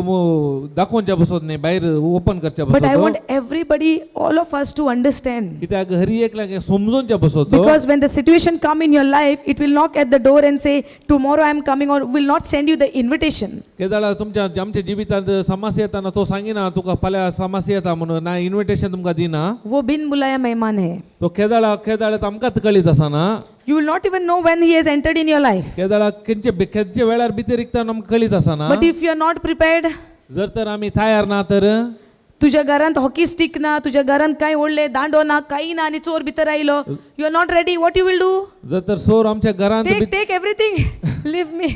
दाखोवच्या बसत न्ही, भायर ओपन करच्या But I बसत. Want everybody, all of us to understand. कित्याक हरी एकल्याक हें समजूनच्या बसत. Because when the situation come in your life, it will knock at the door and say, "Tomorrow I am coming," or will not send you the invitation. केदाळा तुमच्या आमच्या जिवितांत समस्या येताना तो सांगिना तुका फाल्यां समस्या येता म्हणून, ना इन्विटेशन तुमकां दिना. वो बिन बुलाया मेहमान है. तो केदाळा केदाळा आमकांच कळीत आसना. You will not even know when he has entered in your life. केदाळा खंयचे खंयचे वेळार भितर रिगता आमकां कळीत आसना. But if you are not prepared, जर तर आमी तयार ना तर तुझ्या घरांत हॉकी स्टिक ना, तुझ्या घरांत काय व्हडले दांडो ना, काही ना, आणि चोर भितर आयलो, you are not ready, what you will do? जर तर सोर आमच्या घरांत Take take everything, leave me.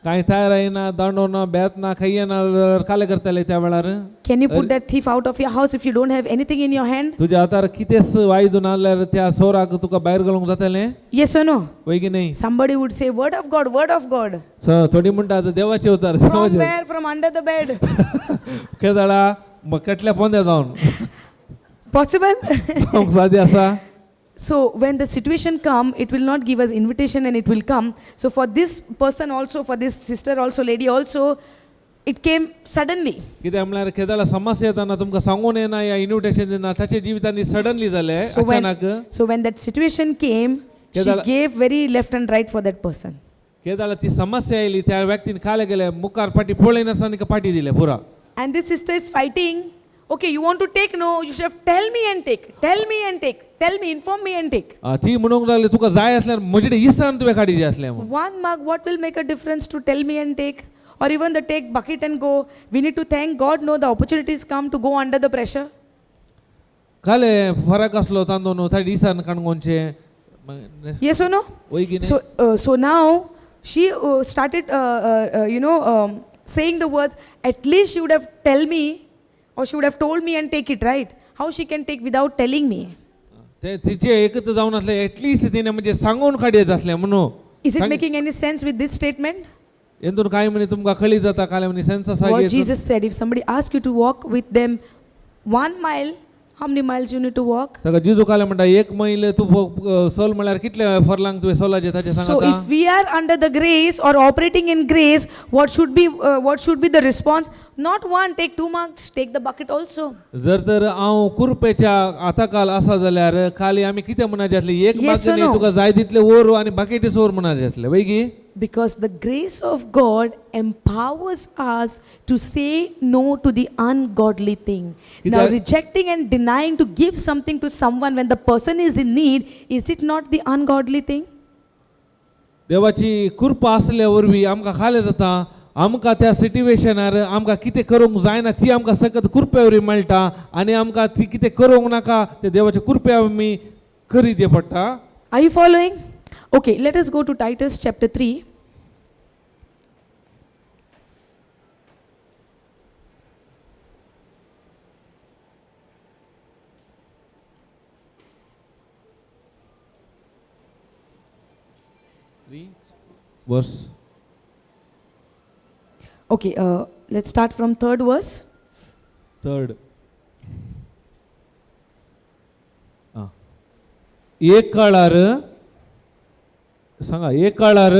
कांय तयार येना, दांडो ना, बेत ना, खंय ना जाल्यार काले करतले त्या वेळार? Can you put that thief out of your house if you don't have anything in your hand? तुज्या हातार कितेंच वायज ना जाल्यार त्या सोराक तुका भायर घालूंक जातलें? Yes or no? वय की न्ही? Somebody would say, "Word of God, word of God." थोडी म्हणटा आतां देवाचे अवतार. From देवाचे. where? From under the bed. केदाळा केटल्या पोंद्या जावन. Possible? जावंक सादें आसा. So when the situation come, it will not give us invitation and it will come. So for this person also, for this sister also, lady also, it came suddenly. कित्याक म्हणल्यार केदाळा समस्या येताना तुमकां सांगून येना या इन्विटेशन दिना, ताच्या जिवितांनी सडनली जालें. So when, अचानक. So when that situation came, she gave very left and right for that person. केदाळा ती समस्या आयली, त्या व्यक्तीन खाले गेले मुखार फाटी पळयनासतना तिका फाटी दिले पुरा. And this sister is fighting. "Okay, you want to take? No, you should have tell me and take. Tell me and take. Tell me, inform me and take." ती म्हणूंक लागली, तुका जाय आसल्यार म्हजे कडेन इसान तुवें काडीचे आसलें म्हणून. One mug, what will make a difference to tell me and take? Or even the take bucket and go. We need to thank God, no, the opportunities come to go under the pressure. काले फरक आसलो तांदूळ न्हू ताजे इसान काणकोणचे. Yes or no? वय की न्ही? So now she started, saying the words, at least she would have tell me or she would have told me and take it, right? How she can take without telling me? ते तिचे एकच जावन आसले, एटलिस्ट तिने म्हणजे सांगून काडयत आसलें म्हणून. Is it making any sense with this statement? हेतून काय म्हणे तुमकां कळी जाता काले म्हणे सेन्स आसा What की Jesus said, if somebody asks you to walk with them 1 mile, how many miles you need to walk? ताका जिजू काले म्हणटा, एक मैल तूं सोल म्हळ्यार कितले फरलांग तुवें सोलाचे ताचें So सांगता. if we are under the grace or operating in grace, what should be the response? Not one, take two mugs, take the bucket also. जर तर हांव कुरपेच्या हाताकाल आसा जाल्यार खाली आमी कितें म्हणाचें आसलें? एक Yes बाग or न्ही, no? तुका जाय तितले ओर आनी बाकीचे ओर म्हणाचें आसलें, वय की? Because the grace of God empowers us to say no to the ungodly thing. Now, rejecting and denying to give something to someone when the person is in need, is it not the ungodly thing? देवाची कृपा आसल्या वरवीं आमकां खालें जाता, आमकां त्या सिटिवेशनार आमकां कितें करूंक जायना ती आमकां सकत कृपे वरवीं मेळटा आनी आमकां ती कितें करूंक नाका ते देवाच्या कृपे आमी करीचें पडटा. Are you following? Okay, let us go to Titus chapter 3. Verse. Okay, let's start from third verse. Third. एक काळार सांगा, एक काळार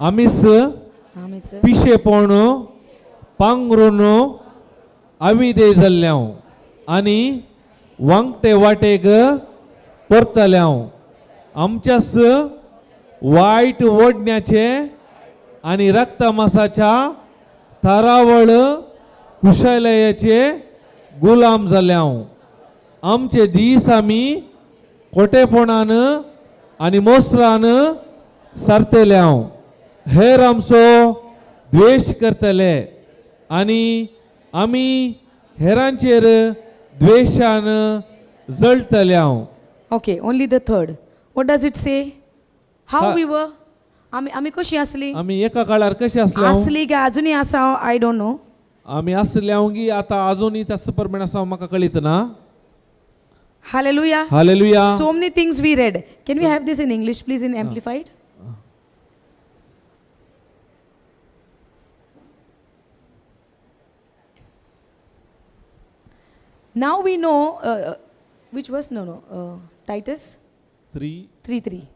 आमीस आमीच पिशेपण पांगरून आविदे जाल्ल्याव आनी वांकटे वाटेक परतल्याव. आमच्यास वायट ओडण्याचे आनी रक्तमासाच्या थारावळ कुशलयाचे गुलाम जाल्याव. आमचे दीस आमी खोटेपणान आनी मोसरान सारतल्याव. हेर आमचो द्वेश करतले आनी आमी हेरांचेर द्वेशान जळटल्याव. Okay, only the third. What does it say? How हा. We were? आमी आमी कशी आसली? आमी एका काळार कशे आसले? आसली काय अजुनूय आसा, I don't know. आमी आसले गी आतां अजुनूय तस प्रमाणे आसा म्हाका कळीत ना. Hallelujah. Hallelujah. So many things we read. Can we have this in English, please, in Amplified? Now we know, which verse? No, no. Titus 3. 3:3.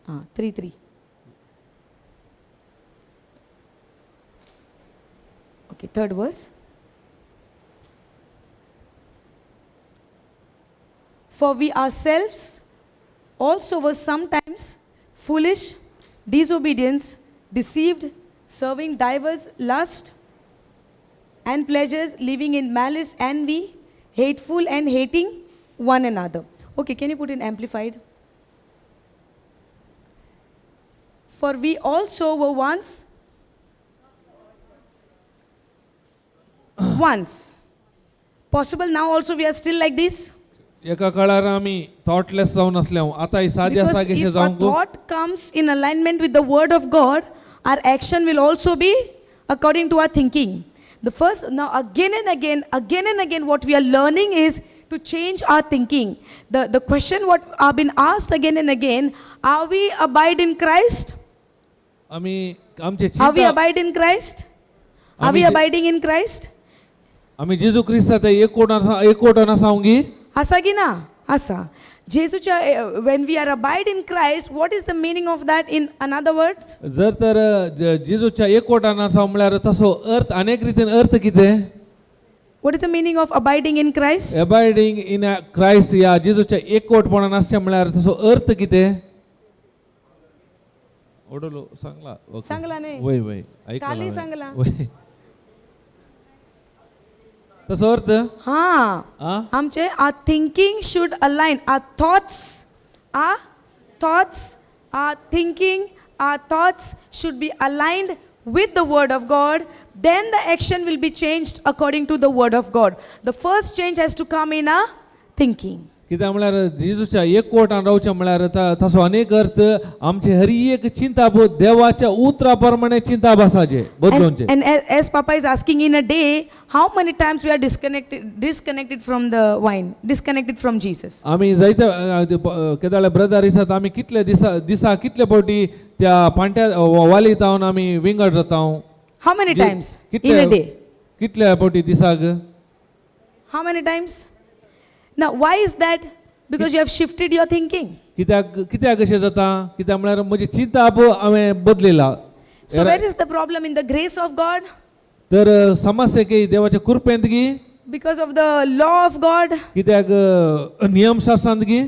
Ah, 3:3. Okay, third verse. For we ourselves also were sometimes foolish, disobedience, deceived, serving divers lusts and pleasures, living in malice, envy, hateful and hating one another. Okay, can you put in Amplified? For we also were once. Possible now also we are still like this? एका काळार आमी थॉटलेस जावन आसले. आतां ही सादी आसा Because कशें if a जावंक. Thought comes in alignment with the word of God, our action will also be according to our thinking. The first, now again and again, again and again, what we are learning is to change our thinking. The question what have been asked again and again, are we abide in Christ? आमी आमचे Are we चिंता abide in Christ? Are we आमी जे- abiding in Christ? आमी जेजू क्रिस्ता एकवट आसा, एकवटान आसा गी. आसा की ना? आसा. जेजूच्या, when we are abide in Christ, what is the meaning of that in another words? जर तर जेजूच्या एकवटान आसा म्हळ्यार तसो अर्थ अनेक रितीन अर्थ कितें? What is the meaning of abiding in Christ? Abiding in Christ या जेजूच्या एकवटपणान आसचें म्हळ्यार तसो अर्थ कितें? ओडलो सांगला, ओके. सांगला न्ही? वय वय, ऐकला काली हांवें. सांगला. वय, तसो अर्थ हा. आ आमचे our thinking should align, our thoughts, our thinking, our thoughts should be aligned with the word of God. Then the action will be changed according to the word of God. The first change has to come in our thinking. कित्याक म्हळ्यार जेजूच्या एकवटान रावचें म्हळ्यार तसो अनेक अर्थ आमचे हर एक चिंता देवाच्या उतरा प्रमाणे चिंता आसाचे बदलोवचें. And as Papa is asking, in a day, how many times we are disconnected from the vine, disconnected from Jesus? आमी जायते केदाळे ब्रदर दिसात आमी कितले दिसा दिसा कितले फावटी त्या पांट्या वाली जावन आमी विंगड जाता. How many times in a day? कितले फावटी दिसाक? How many times? Now, why is that? Because you have shifted your thinking. कित्याक कित्याक अशें जाता? कित्याक म्हळ्यार म्हजी चिंता हांवें बदलिला. So, where is the problem? In the grace of God? तर समस्या की देवाच्या कृपेंत गी? Because of the law of God? कित्याक नियमशास्त्रांत गी?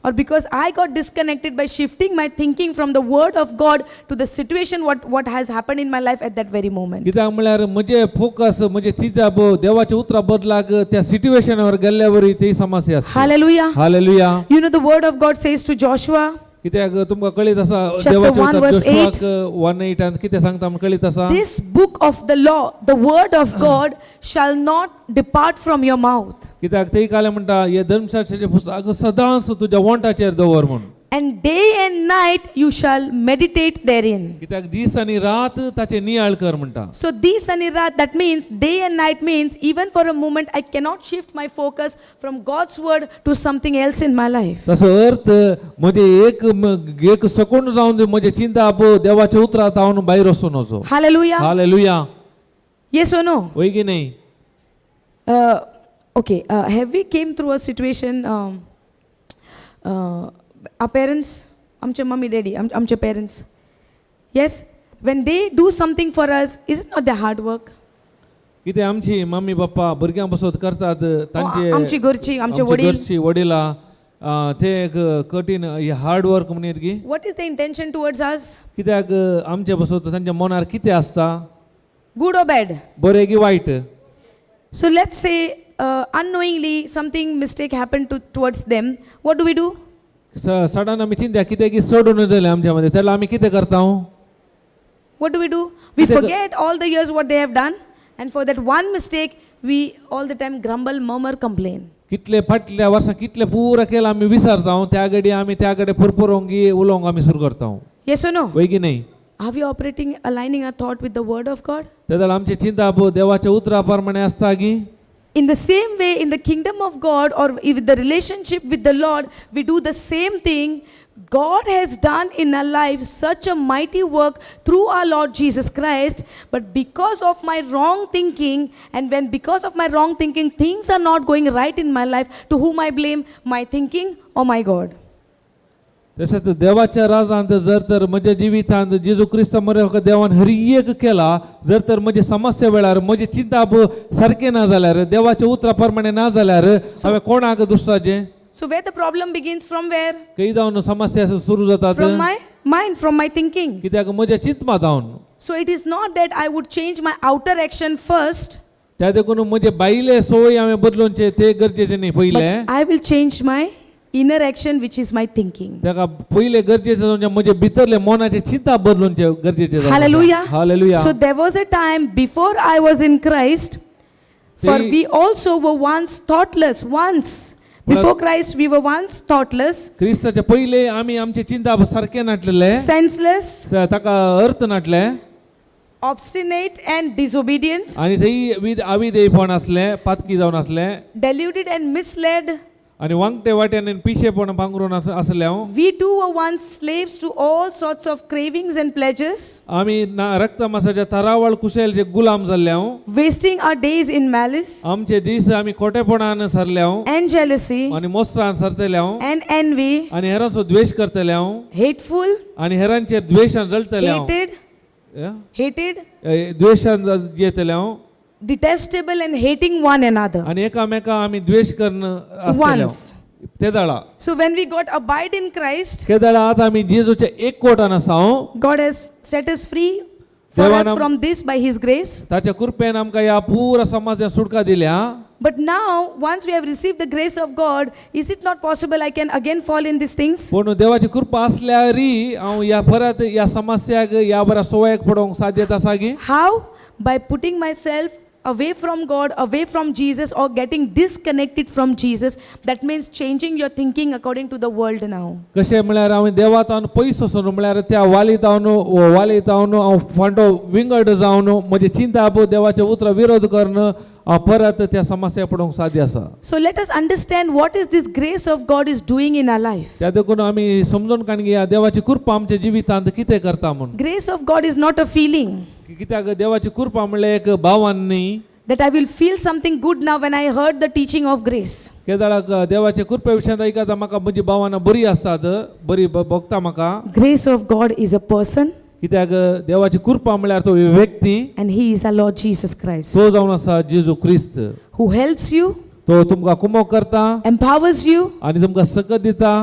Or because I got disconnected by shifting my thinking from the word of God to the situation, what has happened in my life at that very moment? कित्याक म्हळ्यार म्हजे फोकस म्हजे चिंता देवाच्या उतरा बदलाक त्या सिट्युएशनावर गेल्ल्या वरी ती समस्या आसा. Hallelujah. Hallelujah. You know, the word of God says to Joshua, कित्याक तुमकां कळीत आसा Chapter देवाचें 1 उतर verse जोशुआक 1:8 कितें सांगता म्हण कळीत आसा. "This book of the law, the word of God, shall not depart from your mouth." कित्याक ते काले म्हणटा हे धर्मशास्त्राचें पुस्तक सदांच तुज्या वोंटाचेर दवर म्हूण. And day and night you shall meditate therein. कित्याक दीस आनी रात ताचे नियाळ कर म्हणटा. So this and rat, that means day and night means even for a moment I cannot shift my focus from God's word to something else in my life. तसो अर्थ म्हजे एक एक सेकंड जावन म्हजे चिंता देवाच्या उतरात हांव भायर वचून वचो. Hallelujah. Hallelujah. Yes or no? वय की नाही? Okay, have we came through a situation, our parents, आमचे mummy daddy, आमचे parents, yes, when they do something for us, is it not their hard work? कितें आमची मम्मी पप्पा भुरग्यां बसत करतात तांचे आमची घरची, आमचे आमची वडील. घरची वडिलां ते एक कठीण हार्ड वर्क म्हणयत की. What is the intention towards us? कित्याक आमचे बसत तांच्या मनार कितें आसता? Good or bad? बरें की वायट? So let's say unknowingly something mistake happened to towards them. What do we do? Sudden आमी चिंत्या कितें की चडून जालें आमच्या मदें तेन्ना आमी कितें करता? What do we do? We Because- forget all the years what they have done, and for that one mistake, we all the time grumble, murmur, complain. कितले फाटल्या वर्सा कितले पुरा केला आमी विसरता त्या घडी आमी त्या कडेन पुरपुरोंक उलोवंक आमी सुरू करता. Yes or no? वय की नाही? Are we operating, aligning our thought with the word of God? तेदळ आमचे चिंता देवाच्या उतरा प्रमाणे आसता की? In the same way, in the kingdom of God or with the relationship with the Lord, we do the same thing. God has done in our life such a mighty work through our Lord Jesus Christ, but because of my wrong thinking, and when because of my wrong thinking, things are not going right in my life, to whom I blame? My thinking or my God? तशेंच देवाच्या राजांत जर तर म्हज्या जिवितांत जेजू क्रिस्त मरे देवान हर एक केला जर तर म्हजे समस्या वेळार म्हजे चिंता सारकें ना जाल्यार देवाच्या उतरा प्रमाणे ना जाल्यार हांवें कोणाक दुसराचें? So, where the problem begins from where? खंय जावन समस्या सुरू जातात? From my mind, from my thinking. कित्याक म्हज्या चिंतपा जावन. So, it is not that I would change my outer action first, त्या देखून म्हजे बायले सोय हांवें बदलूनचे ते गरजेचे न्ही पयले. but I will change my inner action, which is my thinking. ताका पयले गरजेचे म्हणजे म्हजे भितरले मनाचे चिंता बदलूनचे गरजेचे जावन आसा. Hallelujah. Hallelujah. So there was a time before I was in Christ, for we also were once thoughtless. Once. Before Christ, we were once thoughtless, क्रिस्ताच्या पयले आमी आमचे चिंता सारके नाटलेले, senseless, ताका अर्थ नाटले, obstinate, and disobedient, आनी थंय अविधेयपण आसलें, पातकी जावन आसलें, deluded and misled. आनी वांकटे वाट्यान आनी पिशेपण पांगरून आसलें हांव. We too were once slaves to all sorts of cravings and pleasures, आमी ना रक्तमासाच्या तरावळ कुशेलचे गुलाम जाल्ले हांव, wasting our days in malice आमचे दीस आमी खोटेपणान सरले हांव, and jealousy आनी मोस्त्रान सरतले हांव, and envy, आनी हेरांचो द्वेश करतले हांव, hateful, आनी हेरांचेर द्वेशान जळतले हांव, hated, hated, द्वेशान जियेतले हांव, detestable, and hating one another. आनी एकामेका आमी द्वेश करून आसतले Once. तेदाळा. So when we got abide in Christ, केदाळा आतां आमी जेजूच्या एक कोटान आसा हांव, God has set us free for us देवान from this by His grace. ताच्या कृपेन आमकां ह्या पुरा समाजान सुटका दिल्या. But now, once we have received the grace of God, is it not possible I can again fall in these things? पूण देवाची कृपा आसल्यारी हांव ह्या परत ह्या समस्याक ह्या बऱ्या सोयाक पडोवंक साध्यता आसा की? How? By putting myself away from God, away from Jesus, or getting disconnected from Jesus. That means changing your thinking according to the world now. कशें म्हळ्यार हांव देवा तावन पयस वचून म्हळ्यार त्या वाली तावन वाली तावन हांव फांटो विंगड जावन म्हजे चिंता देवाच्या उतरां विरोध करून हांव परत त्या समस्या पडोवंक साध्य आसा. So let us understand what is this grace of God is doing in our life. त्या देखून आमी समजून काडून घेया देवाची कृपा आमच्या जिवितांत कितें करता म्हूण. Grace of God is not a feeling कित्याक देवाची कृपा म्हणल्यार एक भावान न्ही that I will feel something good now when I heard the teaching of grace. केदाळाक देवाच्या कृपे विशयांत आयकता म्हाका म्हजी भावनां बरी आसतात, बरी भोगता म्हाका. Grace of God is a person कित्याक देवाची कृपा म्हणल्यार तो व्यक्ती and he is our Lord Jesus Christ तो जावन आसा जेजू क्रिस्त who helps you, तो तुमकां कुमोक करता empowers you, आनी तुमकां सकत दिता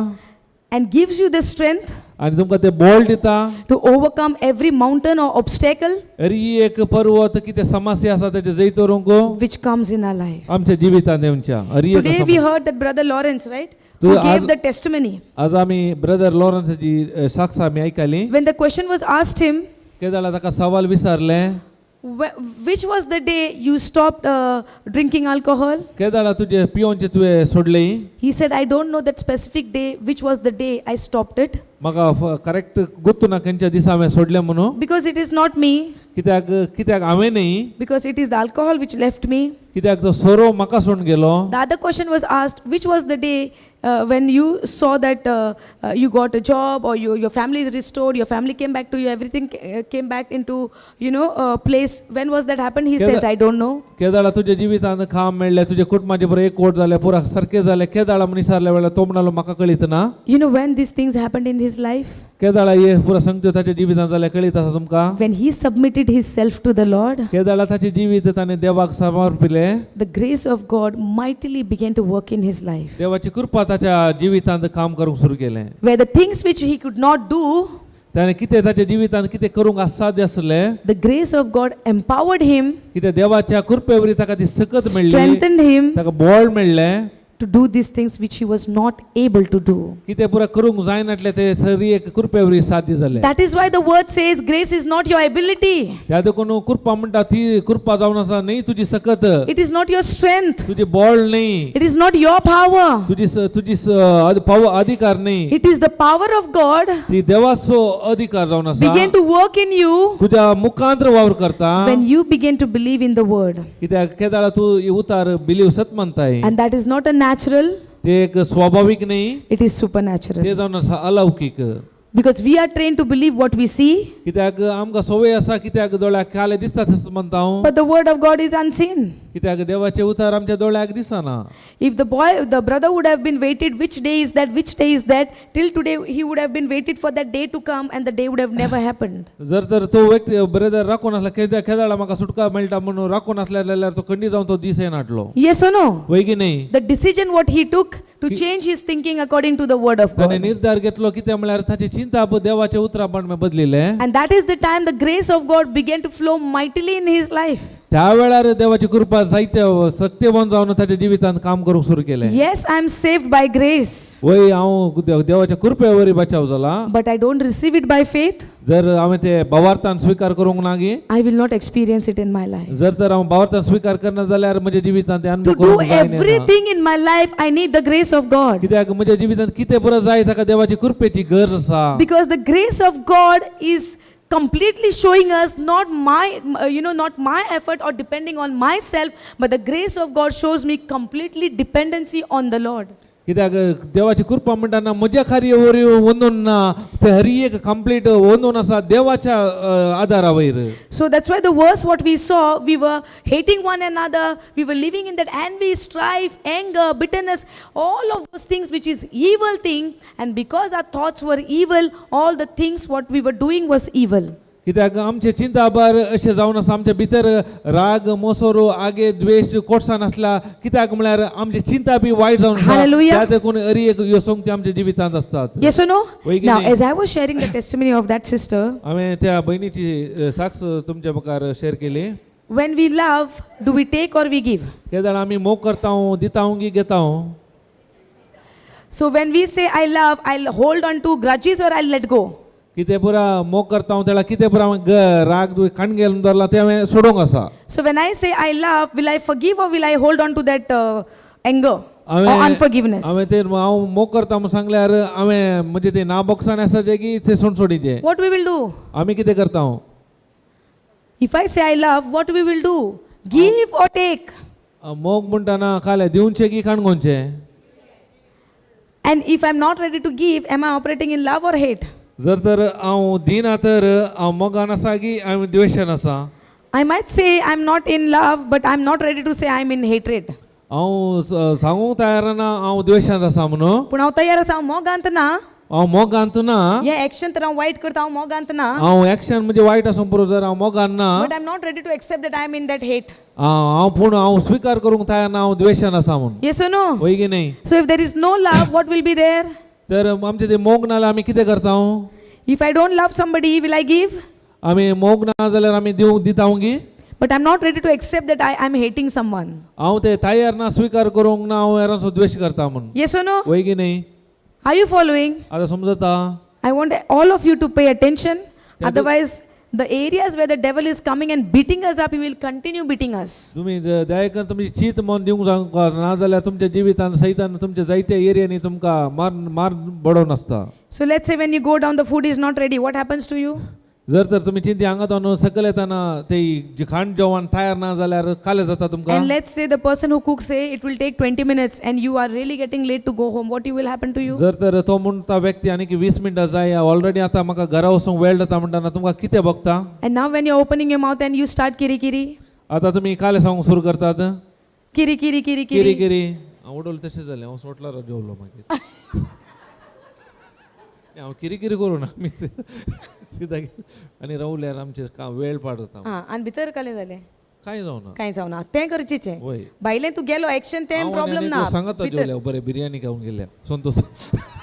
and gives you the strength आनी तुमकां ते बोल दिता to overcome every mountain or obstacle Hari एक पर्वत कितें समस्या आसा तेजे जैत व्हरूंक which comes in our life. आमच्या जिवितांत येवच्या हरी एक Today we समस्या. heard that Brother Lawrence, right? Tu Who gave आज- the testimony. आज आमी ब्रदर लॉरन्साची साक्ष आमी आयकली. When the question was asked him, केदाळा ताका सवाल विचारलें, Which was the day you stopped drinking alcohol? केदाळा तुजे पियोनचे तुवें सोडले? He said, I don't know that specific day, which was the day I stopped it. म्हाका करेक्ट गोत्तू ना खंयच्या दिसा हांवें सोडलें म्हणून. Because it is not me, कित्याक कित्याक हांवें न्ही, because it is the alcohol which left me. कित्याक तो सोरो म्हाका सोडून गेलो. The other question was asked, which was the day when you saw that you got a job or your family is restored, your family came back to you, everything came back into, place. When was that happened? He says, I don't know. केदाळा तुज्या जिवितांत काम मेळ्ळें, तुज्या कुटुंबाचे बरें एकवट जालें, पुरा सारकें जालें केदाळा म्हूण विचारल्या वेळार तो म्हणालो म्हाका कळीत ना. You know when these things happened in his life? केदाळा हे पुरा सांगत्यो ताच्या जिवितांत जालें कळीत आसा तुमकां? When he submitted himself to the Lord, केदाळा ताचें जिवीत ताणें देवाक समर्पिलें, the grace of God mightily began to work in his life. देवाची कृपा ताच्या जिवितांत काम करूंक सुरू केलें. Where the things which he could not do, ताणें कितें ताच्या जिवितांत कितें करूंक असाध्य आसलें, the grace of God empowered him, कितें देवाच्या कृपेवरी ताका ती सकत मेळ्ळी, strengthened him ताका बळ मेळ्ळें to do these things which he was not able to do. कितें पुरा करूंक जायनाटलें ते सरी एक कृपेवरी साध्य जालें. That is why the word says grace is not your ability, त्या देखून कृपा म्हणटा ती कृपा जावन आसा न्ही तुजी सकत, it is not your strength, तुजी बळ न्ही, it is not your power, तुजी तुजी अधिकार न्ही, it is the power of God ती देवाचो अधिकार जावन आसा began to work in you तुज्या मुखांत वावर करता when you begin to believe in the word. कित्याक केदाळा तूं ही उतार बिलीव सत मानताय. And that is not a natural, ते एक स्वाभावीक न्ही, it is supernatural. ते जावन आसा अलौकीक. Because we are trained to believe what we see, कित्याक आमकां संवय आसा कित्याक दोळ्याक काले दिसता तशें मानता हांव, but the word of God is unseen. कित्याक देवाचे उतार आमच्या दोळ्याक दिसना. If the boy, the brother would have been waited, which day is that, which day is that, till today he would have been waited for that day to come and the day would have never happened. जर तर तो व्यक्ती ब्रदर राखून आसला केदा केदाळा म्हाका सुटका मेळटा म्हणून राखून आसल्या जाल्यार तो खंडी जावन तो दीस येनाटलो. Yes or no? वय की न्ही? The decision what he took to change his thinking according to the word of ताणें God. निर्धार घेतलो कितें म्हळ्यार ताची चिंता देवाच्या उतरा प्रमाणे बदलिलें. And that is the time the grace of God began to flow mightily in his life. त्या वेळार देवाची कृपा जायते सत्यवान जावन ताच्या जिवितांत काम करूंक सुरू केलें. Yes, I am saved by grace, वय हांव देवाच्या कृपेवरी बचाव जाला, but I don't receive it by faith. जर हांवें ते भावार्थान स्विकार करूंक ना गी, I will not experience it in my life. जर तर हांव भावार्थान स्विकार करना जाल्यार म्हज्या जिवितांत ते To अनुभव do करूंक जायना. everything in my life, I need the grace of God. कित्याक म्हज्या जिवितांत कितें बरें जाय ताका देवाची कृपेची गरज आसा. Because the grace of God is completely showing us not my you know not my effort or depending on myself, but the grace of God shows me completely dependency on the Lord. कित्याक देवाची कृपा म्हणटा ना म्हज्या कार्य वरी वंदून ना, ते हरी एक कंप्लीट वंदून आसा देवाच्या आदारा वयर. So that's why the verse what we saw, we were hating one another, we were living in that envy, strife, anger, bitterness, all of those things which is evil thing, and because our thoughts were evil, all the things what we were doing was evil. कित्याक आमचे चिंताबार अशें जावन आसा, आमच्या भितर राग मोसोरो आगे द्वेश कोटसान आसला, कित्याक म्हळ्यार आमची चिंता बी वायट जावन आसा. Hallelujah. त्या देखून हरी एक ह्यो संगती आमच्या जिवितांत आसतात. Yes or no? वय की Now, नाही? as I was sharing the testimony of that sister, हांवें त्या भयणीची साक्ष तुमच्या मुखार शेअर केली. when we love, do we take or we give? केदाळ आमी मोग करता दिता की घेता? So when we say I love, I'll hold on to grudges or I'll let go. कितें पुरा मोग करता तेळा कितें पुरा हांवें राग काणगेल धरला तें हांवें सोडोवंक आसा. So when I say I love, will I forgive or will I hold on to that anger or हांवें unforgiveness? हांवें ते हांव मोग करता म्हूण सांगल्यार हांवें म्हणजे ते ना बोगसाण आसा जे की ते सोड सोडीचें. What we will do? आमी कितें करता? If I say I love, what we will do? Give or take? मोग म्हणटाना खालें दिवचें की काणगोनचें? And if I'm not ready to give, am I operating in love or hate? जर तर हांव दिना तर हांव मोगान आसा की हांव द्वेशान आसा? I might say I'm not in love, but I'm not ready to say I'm in hatred. हांव सांगूंक तयार ना हांव द्वेशांत आसा म्हणून. पूण हांव तयार आसा, हांव मोगांत ना. हांव मोगांत ना. हें एक्शन तर हांव वायट करता, हांव मोगांत ना. हांव एक्शन म्हणजे वायट आसूं पुरो, जर हांव मोगान ना, But I'm not ready to accept that I'm in that hate. हांव पूण हांव स्विकार करूंक तयार ना हांव द्वेशान आसा म्हणून. Yes or no? वय की न्ही? So if there is no love, what will be there? तर आमचे ते मोग ना जाल्यार आमी कितें करता? If I don't love somebody, will I give? आमी मोग ना जाल्यार आमी दिवंक दिता गी? But I'm not ready to accept that I am hating someone. हांव ते तयार ना स्विकार करूंक ना हांव हेरांचो द्वेश करता म्हणून. Yes or no? वय की न्ही? Are you following? आतां समजता? I want all of you to pay attention. Otherwise, The areas where the devil is coming and beating us up, he will continue beating us. तुमी दयाकन तुमची चीत मन दिवंक जावंक ना जाल्यार तुमच्या जिवितान सैतान तुमच्या जायत्या एरियांनी तुमकां मार मार बडोवन आसता. So let's say when you go down, the food is not ready. What happens to you? जर तर तुमी चिंती हांगा जावन सकयल येताना ते जे खाण जेवण तयार ना जाल्यार काले जाता तुमकां. And let's say the person who cooks say it will take 20 minutes and you are really getting late to go home. What you will happen to you? जर तर तो म्हणटा व्यक्ती आनीक 20 मिनटां जाय, ऑलरेडी आतां म्हाका घरा वचूंक वेळ जाता म्हणटाना तुमकां कितें भोगता? And now when you're opening your mouth and you start kiri kiri, आतां तुमी काले सांगूंक सुरू करतात. Kiri kiri kiri kiri kiri. किरी. हांव उडोवलें तशें जालें, हांव सोटलार जेवलो मागीर. हांव किरी किरी करूं ना, आमी सिदा आनी रावल्यार आमचें काम वेळ पाड जाता. हा, आनी भितर कालें जालें? कांय जावना. कांय जावना, तें गरजेचें. वय. भायलें तूं गेलो एक्शन तें हांव आनी प्रॉब्लम आनी ना. सांगाता जेवल्या, बरें बिरयानी खावन गेल्या Santosh.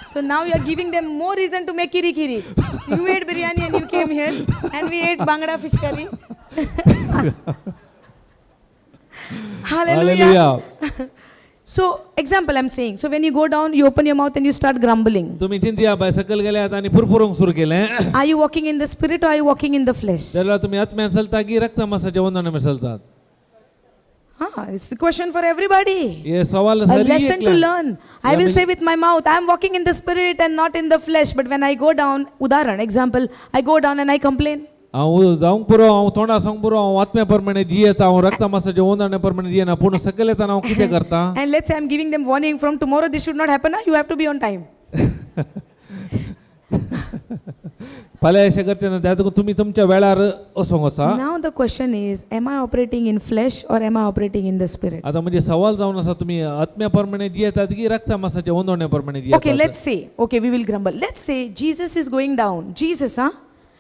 So now you are giving them more reason to make kiri kiri. You ate biryani and you came here and we ate bangda fish curry. Hallelujah. Hallelujah. So example I'm saying. So when you go down, you open your mouth and you start grumbling. तुमी चिंतया बाय सकयल गेल्यात आनी पुरपुरूंक सुरू केलें. Are you walking in the spirit or are you walking in the flesh? जाल्यार तुमी आत्म्यान चलता की रक्त मासाच्या वंदने चलतात? Ah, it's the question for everybody. हे सवाल A सरी lesson to एकल्यान. Learn. I will say with my mouth, I am walking in the spirit and not in the flesh. But when I go down, udaran, example, I go down and I complain. हांव जावंक पुरो, हांव तोंडा सांगूंक पुरो, हांव आत्म्या प्रमाणे जियेता, हांव रक्त मासाच्या वंदने प्रमाणे जियेना, पूण सकयल येताना हांव कितें करता? And let's say I'm giving them warning from tomorrow, this should not happen. Ah, you have to be on time. फाल्यां अशें करचें ना, त्या तुमी तुमच्या वेळार वचोंक आसा. Now the question is, am I operating in flesh or am I operating in the spirit? आतां म्हणजे सवाल जावन आसा, तुमी आत्म्या प्रमाणे जियेतात की रक्त मासाच्या वंदने प्रमाणे Okay, जियेतात? Let's say, okay, we will grumble. Let's say Jesus is going down. Jesus, huh?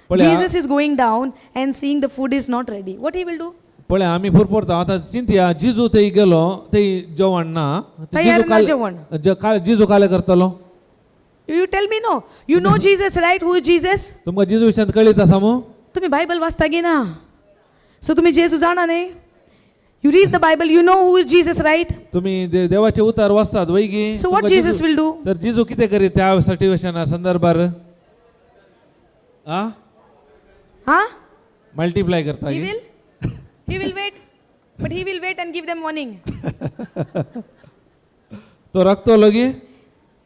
पळया. Jesus is going down and seeing the food is not ready. What he will do? पळय, आमी पुरपुरता आतां चिंतया, जिजू थंय गेलो, थंय जेवण ना. तयार जिजू ना काल- जेवण. जिजू काले करतलो? You tell me, no. You know Jesus, right? Who is Jesus? तुमकां जिजू विशयांत कळीत आसा मू? तुम्ही बायबल वाचता की ना? सो तुम्ही जेजू जाणा न्ही? You read the Bible, you know who is Jesus, right? तुमी देवाचे उतार वाचतात वय की? So what तुमकां Jesus will do? तर जिजू कितें करीत त्या सिट्युएशना संदर्भार आ? Huh? Multiply करता He की? will? He will wait. But he will wait and give them warning. तो राखतलो की?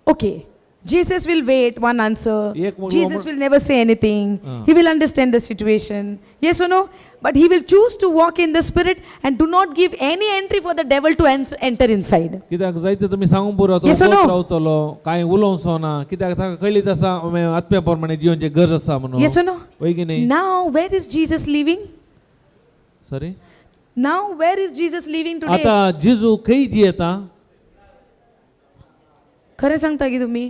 Okay. Jesus will wait, one answer. एक Jesus will never say anything. Ah. He will understand the situation. Yes or no? But he will choose to walk in the spirit and do not give any entry for the devil to enter inside. कित्याक जायते तुमी सांगूंक पुरो, तो Yes or no? वत रावतलो, कांय उलोवचो ना, कित्याक ताका कळीत आसा आमी आत्म्या प्रमाणे जिवनची गरज आसा म्हणून. Yes or no? वय की न्ही? Now, where is Jesus living? Sorry? Now, where is Jesus living today? आतां जिजू खंय जियेता? खरें सांगता की तुम्ही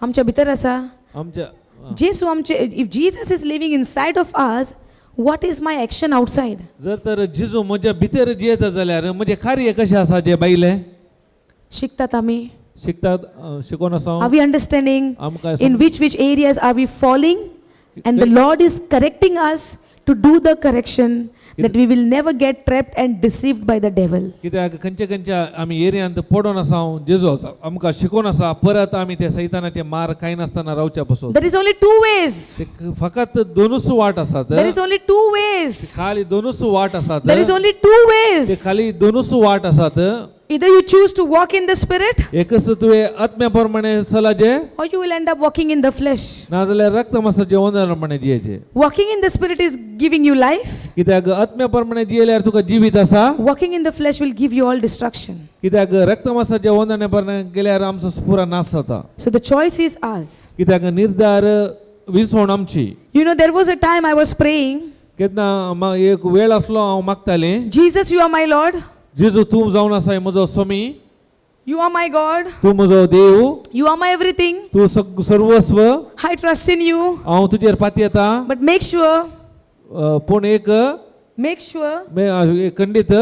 आमच्या भितर आसा. आमच्या जेसू आमचे, if Jesus is living inside of us, what is my action outside? जर तर जिजू म्हज्या भितर जियेता जाल्यार म्हजें कार्य कशें आसा जे बायले? शिकतात आमी? शिकतात, शिकोन आसा आर हांव. We understanding आमकां in which areas are we falling and the Lord is correcting us to do the correction that we will never get trapped and deceived by the devil? कित्याक खंयच्या खंयच्या आमी एरियांत पडोन आसा हांव, जेजू आसा आमकां शिकोवन आसा, परत आमी ते सैतानाचे मार खायनासतना रावच्या पसून. There is only two ways. ते फकत दोनूच वाट आसात. There is only two ways. खाली दोनूच वाट आसात. There is only two ते ways. खाली दोनूच वाट आसात. Either you choose to walk in the spirit एकच तुवें आत्म्या प्रमाणे चलाचे or you will end up walking in the flesh. नाजाल्यार रक्त मासाचे वंदना प्रमाणे जियेचे. Walking in the spirit is giving you life. कित्याक आत्म्या प्रमाणे जियेल्यार तुका जिवीत आसा. Walking in the flesh will give you all destruction. कित्याक रक्त मासाच्या वंदने प्रमाणे गेल्यार आमचो पुरा नाश जाता. So the choice is ours. कित्याक निर्धार विसवण आमची. There was a time I was praying, केन्ना एक वेळ आसलो हांव मागतालें, Jesus, you are my Lord. जेजू तूं जावन आसाय म्हजो स्वामी. You are my God. तूं म्हजो देव. You are my everything. तूं सर्वस्व. I trust in you. हांव तुजेर पातयेता. But make sure, पूण एक make sure एक खंडीत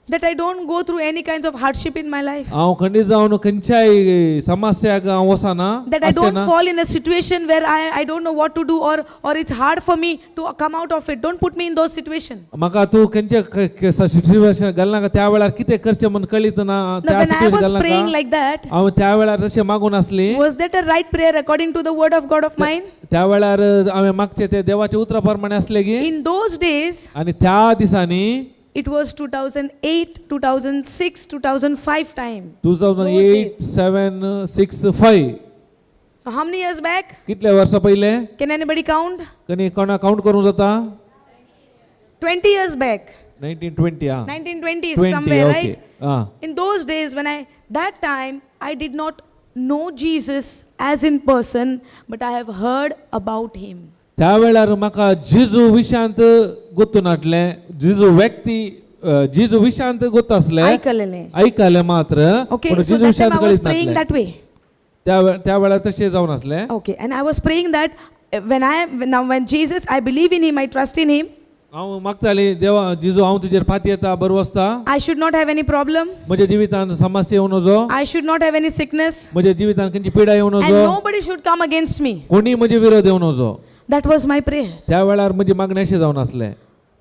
That I don't go through any kinds of hardship in my life. हांव खंडीत जावन खंयच्याय समस्याक हांव वचना That I आसचें don't ना. Fall in a situation where I don't know what to do or it's hard for me to come out of it. Don't put me in those situation. म्हाका तूं खंयच्या सिच्युएशन घालनाका त्या वेळार कितें करचें म्हूण कळीत ना Now, त्या when I situation was praying घालनाका like that, हांव त्या वेळार तशें मागून आसली was that a right prayer according to the word of God of mine? त्या वेळार हांवें मागचें ते देवाच्या उतरा प्रमाणे आसलें की In those days, आनी त्या दिसांनी it was 2008, 2006, 2005 time. Two thousand eight seven six five. So, how many years back? कितले वर्सां पयले? Can anybody count? कनी कोणा काउंट करूंक जाता? 20 years back. 1920 आं. 1920s, 20, somewhere, okay. Right? आं. In those days, when I, that time, I did not know Jesus as in person, but I have heard about him. त्या वेळार म्हाका जेजू विशांत गोत्तू नाटलें जेजू व्यक्ती जेजू विशांत गोत्त आसलें. ऐकलेलें. ऐकलें मात्र. Okay, पूण so जेजू that time Vishant I was कळीत praying नासलें. That way. त्या वेळार तशें जावन आसलें. Okay, and I was praying that when I, now when Jesus, I believe in him, I trust in him, हांव मागताली देवा जेजू हांव तुजेर फाती येता बरो आसता. I should not have any problem, म्हज्या जिवितान समस्या येवं नजो. I should not have any sickness, म्हज्या जिवितान खंयची पिडा येवं and नजो. Nobody should come against me. कोणी म्हजे विरोध येवं नजो. That was my prayer. त्या वेळार म्हजी मागणें अशें जावन आसलें.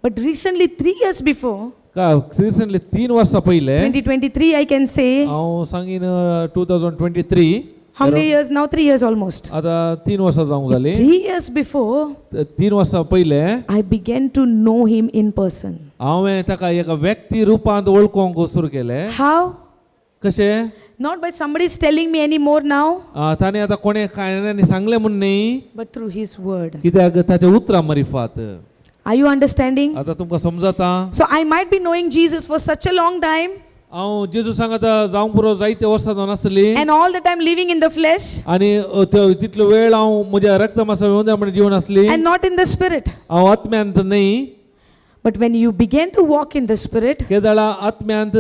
But recently, 3 years before, का रिसंटली 3 वर्सां पयलें 2023, I can say, हांव सांगीन 2023. How many years now? 3 years almost. आतां 3 वर्सां जावंक जालीं. 3 years before, 3 वर्सां पयलें I began to know him in person. हांवें ताका एका व्यक्ती रुपांत वळखूंक सुरू केलें. How? कशें? Not by somebody is telling me anymore now, ताणें आतां कोणें कांय सांगलें म्हूण न्ही, but through his word. कित्याक ताच्या उतरां मरिफात. Are you understanding? आतां तुमकां समजता? So I might be knowing Jesus for such a long time हांव जेजू सांगता जावंक पुरो जायते वर्सां जावन आसली and all the time living in the flesh आनी तितलो वेळ हांव म्हज्या रक्तमासा म्हण जीवन आसली and not in the spirit. हांव आत्म्यांत न्ही. But when you begin to walk in the spirit, केदळा आत्म्यांत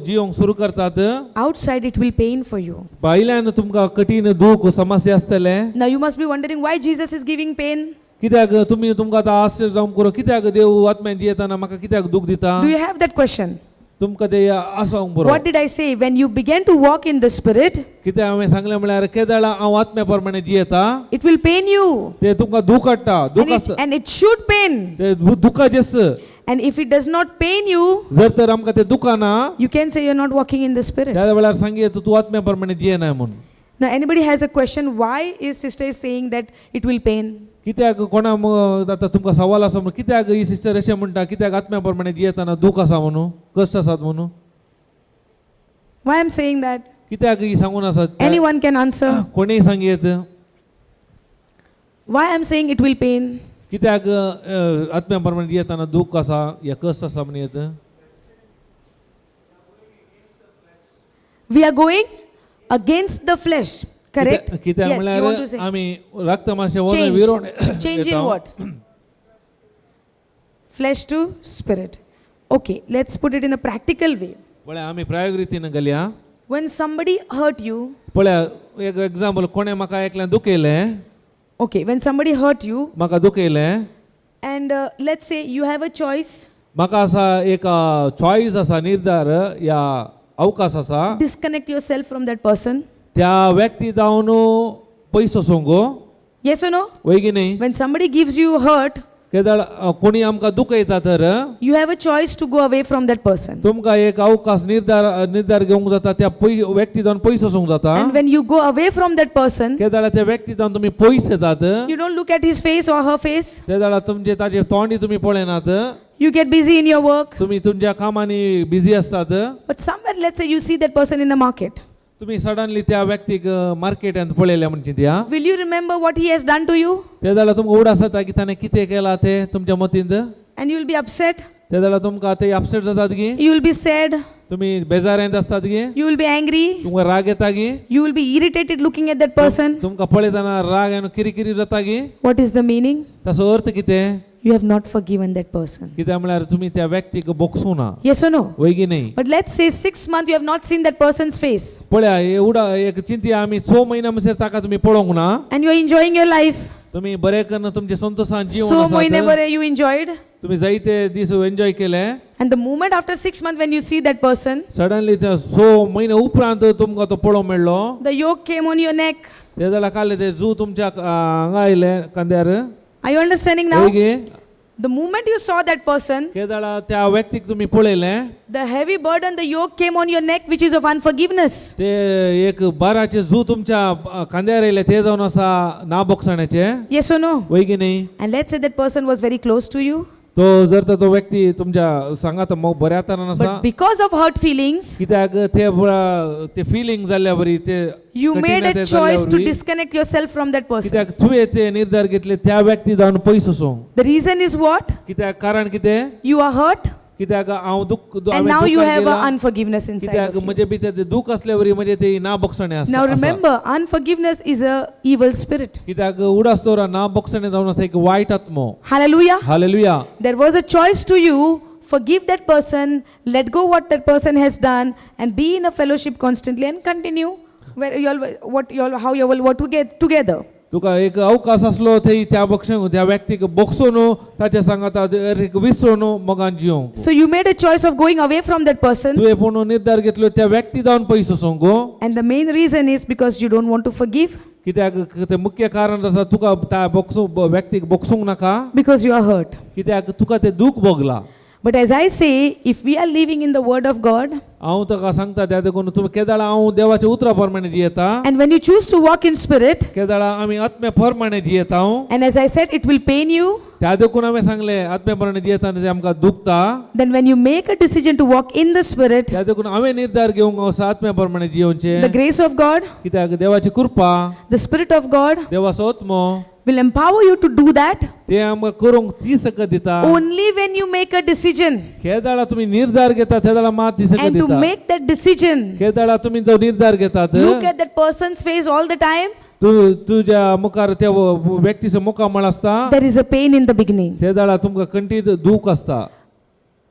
जिवंक सुरू करतात, outside it will pain for you. भायल्यान तुमकां कठीण दूख समस्या आसतलें. Now you must be wondering why Jesus is giving pain. कित्याक तुमी तुमकां आतां आश्चर्य जावंक पुरो कित्याक देव आत्म्यान जियेतना म्हाका कित्याक दूख दिता. Do you have that question? तुमकां ते आसोंक पुरो. What did I say? When you begin to walk in the spirit, कित्याक हांवें सांगलें म्हळ्यार केदळा हांव आत्म्या प्रमाणे जियेता, it will pain you. ते तुमकां दूख हाडटा दूख And it, आसता. And it should pain. ते दुखाचें आसता. And if it does not pain you, जर तर आमकां ते दुखाना, you can say you're not walking in the spirit. त्या वेळार सांगये तूं आत्म्या प्रमाणे जियेना म्हूण. Now, anybody has a question? Why is sister is saying that it will pain? कित्याक कोणा आतां तुमकां सवाल आसा म्हणून कित्याक ही सिस्टर अशें म्हणटा कित्याक आत्म्या प्रमाणे जियेतना दूख आसा म्हणून कश्ट आसात म्हणून? Why I'm saying that? कित्याक ही सांगून आसा? Anyone can answer. कोणीय सांगयेत. Why I'm saying it will pain? कित्याक आत्म्या प्रमाणे जियेतना दूख आसा या कश्ट आसा म्हणून येत? We are going against the flesh. Correct? कित्याक Yes, you want to म्हळ्यार say. आमी रक्तमाशे Change. विरोण Change in what? Flesh to spirit. Okay, let's put it in a practical way. पळय आमी प्रायोग रितीन घालया. When somebody hurt you, पळया एक एग्जाम्पल कोणें म्हाका एकल्यान दुखयलें. Okay, when somebody hurt you, म्हाका दुखयलें. And let's say you have a choice, म्हाका आसा एक चॉयस आसा निर्धार या अवकाश आसा disconnect yourself from that person. त्या व्यक्ती जावन पयसो वचोंक. Yes or no? वय की न्ही? When somebody gives you hurt, केदळ कोणी आमकां दुखयता तर you have a choice to go away from that person. तुमकां एक अवकाश निर्धार निर्धार घेवंक जाता त्या पय व्यक्ती जावन पयस वचूंक जाता. And when you go away from that person, केदळा त्या व्यक्ती जावन तुमी पयस येतात, you don't look at his face or her face. त्या वेळार तुमचे ताजे तोंडय तुमी पळयनात. You get busy in your work. तुमी तुमच्या कामांनी बिजी आसतात. But somewhere, let's say you see that person in the market. तुमी सडनली त्या व्यक्तीक मार्केटांत पळयल्या म्हण चिंतया. Will you remember what he has done to you? ते जाल्यार तुमकां उडास जाता की ताणें कितें केलां तें तुमच्या मतींत. And you will be upset. ते जाल्यार तुमकां ते अपसेट जातात की. You will be sad. तुमी बेजारांत आसतात की. You will be angry. तुमकां राग येता की. You will be irritated looking at that person. तुमकां पळयतना राग येवन किरकिरी जाता की. What is the meaning? ताचो अर्थ कितें? You have not forgiven that person. कित्याक म्हळ्यार तुमी त्या व्यक्तीक बोगसूं ना. Yes or no? वय की न्ही? But let's say 6 months you have not seen that person's face पळया उडा एक चिंतया आमी 6 म्हयन्या म्हणसर ताका तुमी पळोवंक ना and you are enjoying your life. तुम्ही बरे करून तुमचे संतोषान जीवन So आसात. महिने बरे you enjoyed. तुम्ही जायते दीस एन्जॉय केले. And the moment after 6 months when you see that person, suddenly त्या सो महिने उपरांत तुमकां तो पळोवंक मेळ्ळो. The yoke came on your neck. ते जाल्यार काडले ते जू तुमच्या हांगा आयले खांद्यार. Are you understanding now? हय गे? The moment you saw that person, केदाळा त्या व्यक्तीक तुम्ही पळयलें, the heavy burden, the yoke came on your neck, which is of unforgiveness. ते एक बाराचे जू तुमच्या खांद्यार येयले ते जावन आसा ना बोगसण्याचे. Yes or no? वय की न्ही? And let's say that person was very close to you, तो जर तर तो व्यक्ती तुमच्या सांगात मग बऱ्या तरान आसा, but because of hurt feelings, कित्याक ते ते फिलिंग जाल्ल्या बरी ते you कठीण made a ते choice to जाल्ल्या वरवीं, disconnect yourself from that person. कित्याक तुवें ते निर्धार घेतले त्या व्यक्ती जावन पयस वचूंक. The reason is what? कित्याक कारण कितें? You are hurt, कित्याक हांव दुःख and हांवें now you दुःखान have a गेला. unforgiveness inside कित्याक of you. म्हजे भितर ते दूख असल्या वरी म्हणजे ते ना बक्षणे आसा Now आसा. Remember, unforgiveness is a evil spirit. कित्याक उडास दवरा ना बक्षणे जावन आसा एक वायट आत्मो. Hallelujah. Hallelujah. There was a choice to you. Forgive that person, let go what that person has done, and be in a fellowship constantly and continue where you all, what you all, how you all were to get together. तुका एक अवकाश आसलो थंय त्या बक्षण त्या व्यक्तीक बक्षून ताच्या सांगाता एक विसरून मोगान जिवंक. So you made a choice of going away from that person, तुवें पूण निर्धार घेतलो त्या व्यक्ती जावन पयस वचूंक. And the main reason is because you don't want to forgive, कित्याक ते मुख्य कारण आसा तुका त्या बक्षू व्यक्तीक बक्षूंक नाका, because you are hurt. कित्याक तुका ते दूख भोगला. But as I say, if we are living in the Word of God, हांव तुका सांगता त्या देखून तुमी केदाळा हांव देवाच्या उतरा प्रमाणे जियेता, and when you choose to walk in spirit, केदाळा आमी आत्म्या प्रमाणे जियेता, and as I said, it will pain you, त्या देखून हांवें सांगलें आत्म्या प्रमाणे जियेता ते आमकां दुखता. Then when you make a decision to walk in the spirit, त्या देखून हांवें निर्धार घेवंक आसा आत्म्या प्रमाणे जियोवचें, the grace of God, कित्याक देवाची कृपा, the Spirit of God देवाचो आत्मो will empower you to do that ते आमकां करूंक ती सकत दिता. Only when you make a decision. केदाळा तुमी निर्धार घेता तेदाळा मात ती सकत And to दिता. Make that decision, केदाळा तुमी जो निर्धार घेतात, look at that person's face all the time, तूं तुज्या मुखार त्या व्यक्तीचो मुखामळ आसता, there is a pain in the beginning. तेदाळा तुमकां कंठीत दूख आसता.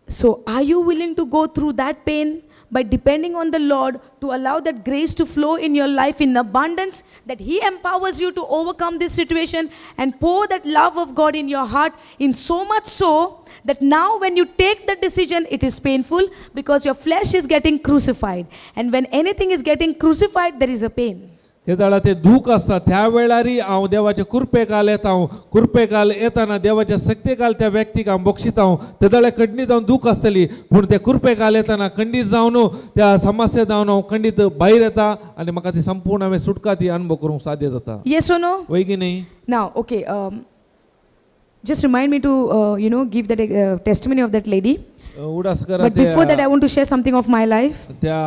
So, are you willing to go through that pain by depending on the Lord to allow that grace to flow in your life in abundance, that He empowers you to overcome this situation and pour that love of God in your heart, in so much so that now when you take the decision, it is painful because your flesh is getting crucified. And when anything is getting crucified, there is a pain. केदाळा ते दूख आसता त्या वेळारय हांव देवाच्या कृपेकाल येता, हांव कृपेकाल येताना देवाच्या शक्तेकाल त्या व्यक्तीक हांव बक्षिता, हांव तेदाळा खंडीत जावन दूख आसतली पूण त्या कृपेकाल येताना खंडीत जावन त्या समस्या जावन हांव खंडीत भायर येता आनी म्हाका ती संपूर्ण हांवें सुटका ती अनुभव करूंक साध्य जाता. Yes or no? वय की न्ही? Now, okay, just remind me to give that testimony of that lady. उडास करा. But before that, I त्या want to share something of my life. त्या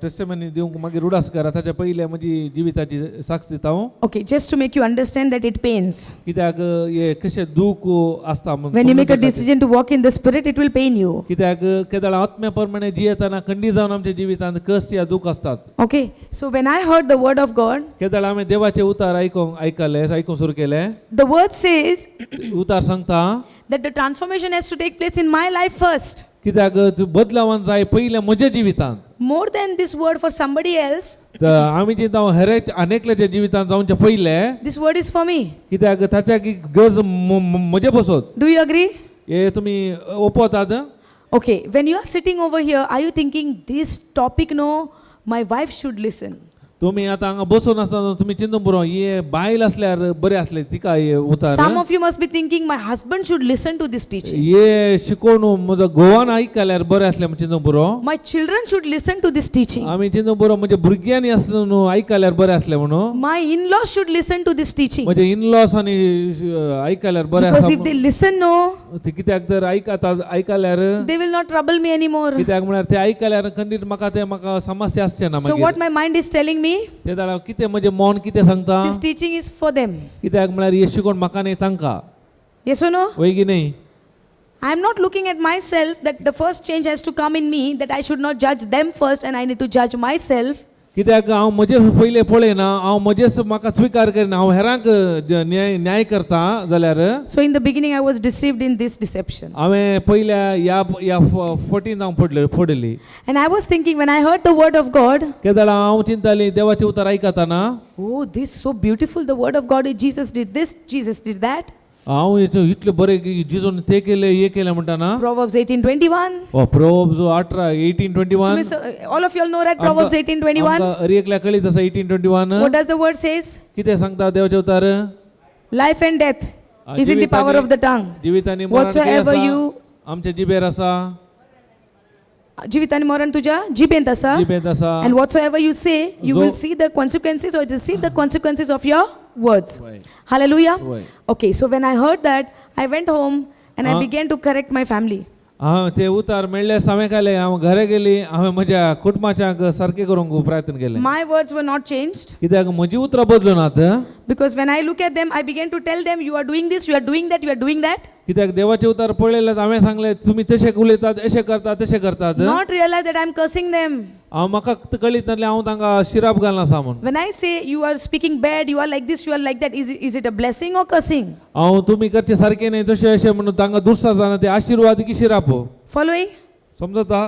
टेस्टमनी दिवंक मागीर उडास करा, ताच्या पयलीं म्हजी जिविताची साक्ष दिता हांव. Okay, just to make you understand that it pains. कित्याक हे कशें दूख आसता म्हूण When you make a समजून खातीर. Decision to walk in the Spirit, it will pain you. कित्याक केदळा आत्म्या प्रमाणे जियेतना खंडीत जावन आमच्या जिवितांत कश्ट या दूख आसतात. Okay, so when I heard the word of God, केदळा आमी देवाचे उतार आयकूंक आयकले आयकूंक सुरू केले, the word says उतार सांगता that the transformation has to take place in my life first. कित्याक तूं बदलावान जाय पयलें म्हज्या जिवितांत. More than this word for somebody else, तर आमी जी जावं हेर अनेकल्याच्या जिवितांत जावचे पयलें, this word is for me. कित्याक ताच्या गरज म्हजे बसत. Do you agree? हे तुमी ओपतात? Okay, when you are sitting over here, are you thinking this topic, no, my wife should listen? तुमी आतां हांगा बसून आसतना तुमी चिंतून पुरो हे बायल आसल्यार बरें आसलें तिका हे उतार. Some of you must be thinking, my husband should listen to this teaching. हे शिकोवन म्हजो घोवान आयकल्यार बरें आसलें म्हण चिंतून पुरो. My children should listen to this teaching. आमी चिंतून पुरो म्हणजे भुरग्यांनी आसलें न्हू आयकल्यार बरें आसलें म्हणून. My in laws should listen to this teaching. म्हणजे इनलॉस आनी आयकल्यार बरें Because आसा. If they listen, no, ते कित्याक तर आयकता आयकल्यार they will not trouble me anymore. कित्याक म्हळ्यार ते आयकल्यार खंडीत म्हाका ते म्हाका समस्या आसचे ना So, मागीर. What my mind is telling me, ते जाल्यार कितें म्हजें मन कितें सांगता, this teaching is for them. कित्याक म्हळ्यार हे शिकोवन म्हाका न्ही तांकां. Yes or no? वय की न्ही? I am not looking at myself that the first change has to come in me, that I should not judge them first and I need to judge myself. कित्याक हांव म्हजे पयलें पळयना, हांव म्हजेच म्हाका स्विकार करिना, हांव हेरांक न्याय न्याय करता जाल्यार. So in the beginning, I was deceived in this deception. हांवें पयल्या ह्या ह्या फटीन हांव पडले पडली. And I was thinking when I heard the word of God, केदळा हांव चिंताली देवाचें उतर आयकतना, oh, this so beautiful, the word of God, Jesus did this, Jesus did that. हांव इतलें बरें की जेजून तें केलें हें केलें म्हणटाना. Proverbs 18:21. हो, proverbs 18, 18:21. So, all of you all know that Proverbs 18:21. हर एकल्या कळीत आसा 18:21. What does the word says? कितें सांगता देवाचें उतर? Life and death is in the power of the tongue. जिवीत आनी मरण कितें Whatsoever आसा? you आमच्या जिबेर आसा. जिवीत आनी मरण तुज्या जिबेंत आसा. जिबेंत आसा. And whatsoever you say, you will जो- see the consequences or receive the consequences of your words. Right. Hallelujah. Right. Okay, so when I heard that, I went home and I Ah. began to correct my family. हांव ते उतार मेळ्ळे हांवें काडले, हांव घरा गेली, हांवें म्हज्या कुटुंबाच्यांक सारकें करूंक प्रयत्न केलें. My words were not changed कित्याक म्हजी उतरां बदलूं नात. because when I look at them, I began to tell them, you are doing this, you are doing that, you are doing that. कित्याक देवाचे उतार पळयल्यार हांवें सांगलें तुमी तशें उलयतात, अशें करतात, तशें करतात. Not realize that I'm cursing them. हांव म्हाका कळीत नासलें हांव तांकां शिराप घालना आसा म्हूण. When I say you are speaking bad, you are like this, you are like that, is it a blessing or cursing? हांव तुमी करचें सारकें न्हय तशें अशें म्हणून तांकां दुसरा जाणा ते आशिर्वाद की शिराप? Following? समजता?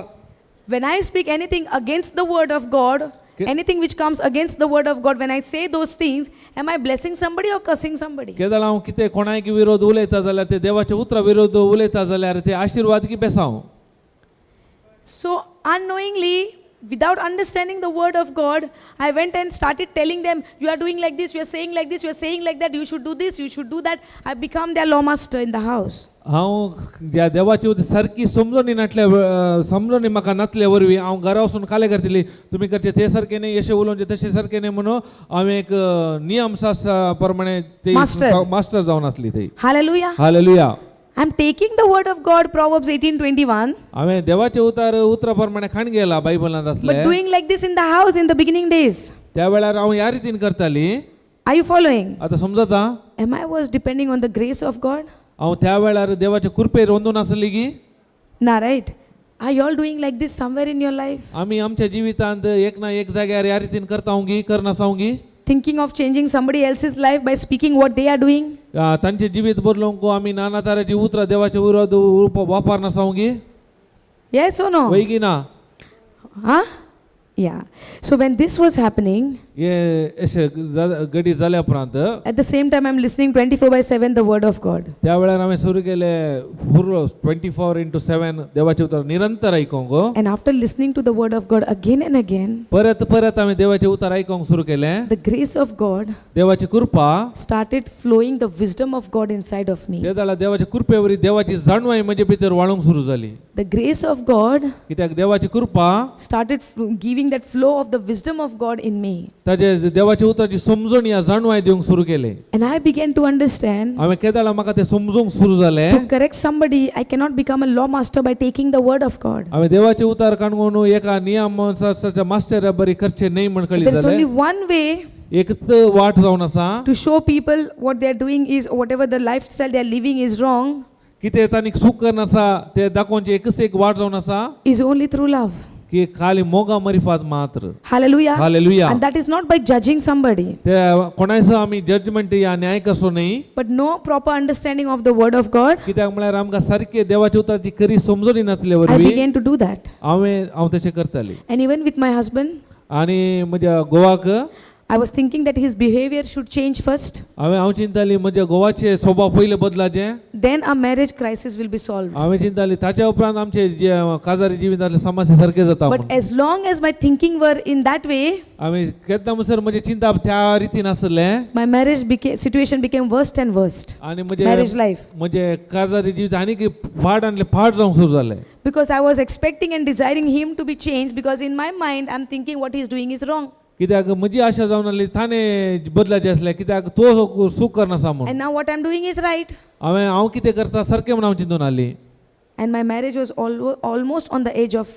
When I speak anything against the word of God, anything which comes against the word of God, when I say those things, am I blessing somebody or cursing somebody? केदळ हांव कितें कोणायक विरोध उलयता जाल्यार ते देवाच्या उतरा विरोध उलयता जाल्यार ते आशिर्वाद की बेसांव? So, unknowingly, without understanding the word of God, I went and started telling them, you are doing like this, you are saying like this, you are saying like that, you should do this, you should do that. I become their law master in the house. हांव ज्या देवाची उतरां सारकी समजणी नाटल्या समजणी म्हाका नातल्या वरवीं हांव घरा वचून काले करतली तुमी करचें ते सारकें न्हय, अशें उलोवचें तशें सारकें न्हय म्हणून हांवें एक नियम प्रमाणे ते Master. Master जावन आसली ते. Hallelujah. Hallelujah. I'm taking the word of God, Proverbs 18:21, हांवें देवाचे उतार उतरा प्रमाणे खाण गेला बायबलांत but आसले. doing like this in the house in the beginning days. त्या वेळार हांव ह्या रितीन करताली. Are you following? आतां समजता? Am I was depending on the grace of God? हांव त्या वेळार देवाच्या कृपेर अंदून आसली की? Nah, right? Are you all doing like this somewhere in your life? आमी आमच्या जिवितांत एक ना एक जाग्यार ह्या रितीन करता गी करनासाव गी? Thinking of changing somebody else's life by speaking what they are doing? तांचे जिवीत बदलूंक आमी नाना तरांची उतरां देवाचे विरोध वापरनासाव गी? Yes or no? वय की ना? Huh? Yeah. So when this was happening, हे अशें घडी जाल्या उपरांत, at the same time I'm listening 24/7 the word of God. त्या वेळार हांवें सुरू केलें पुरो 24x7 देवाचें उतर निरंतर आयकोंक. And after listening to the word of God again and again, परत परत हांवें देवाचें उतर आयकोंक सुरू केलें. The grace of God देवाची कृपा started flowing, the wisdom of God inside of me. ते जाल्यार देवाच्या कृपेवरी देवाची जाणवाय म्हजे भितर वाळूंक सुरू जाली. The grace of God कित्याक देवाची कृपा started giving that flow of the wisdom of God in me. ताजे देवाच्या उतराची समजण या जाणवाय दिवंक सुरू केले. And I began to understand, हांवें केदाळा म्हाका तें समजूंक सुरू जालें, to correct somebody, I cannot become a law master by taking the word of God. हांवें देवाचे उतार काणकोण एका नियम मास्टरा बरी करचें न्हय म्हण कळीत There is जालें. only one way एकच वाट जावन आसा to show people what they are doing is, whatever the lifestyle they are living is wrong, कितें तांणी चूक करनासा ते दाखोवची एकच एक वाट जावन आसा is only through love. की खाली मोगा मरिफात मात्र. Hallelujah. Hallelujah. And that is not by judging somebody, ते कोणायचो आमी जजमेंट या न्याय कसो न्हय, but no proper understanding of the word of God. कित्याक म्हळ्यार आमकां सारकें देवाच्या उतराची खरी समजणी नासले I वरवीं began to do that. हांवें हांव तशें करताली. And even with my husband, आनी म्हज्या गोवाक I was thinking that his behavior should change first, हांवें हांव चिंताली म्हज्या गोवाचे स्वभाव पयले बदलाचे, then our marriage crisis will be solved. हांवें चिंताली ताच्या उपरांत आमचे जे काजारी जिवितांतले समस्या सारखे जाता But म्हूण. As long as my thinking were in that way, हांवें केन्ना म्हणसर म्हजें चिंताप त्या रितीन आसलें, my marriage became situation became worst and worst. आनी म्हजें Marriage life. म्हजें काजारी जिवीत आनीक फाट आनी फाट जावंक सुरू जालें. Because I was expecting and desiring him to be changed, because in my mind I'm thinking what he's doing is wrong. कित्याक म्हजी आशा जावन आसली ताणें बदलाचें आसलें कित्याक तो चूक करनासा म्हूण. And now what I'm doing is right. हांवें हांव कितें करता सारकें म्हूण हांव चिंतून आसली. And my marriage was almost on the edge of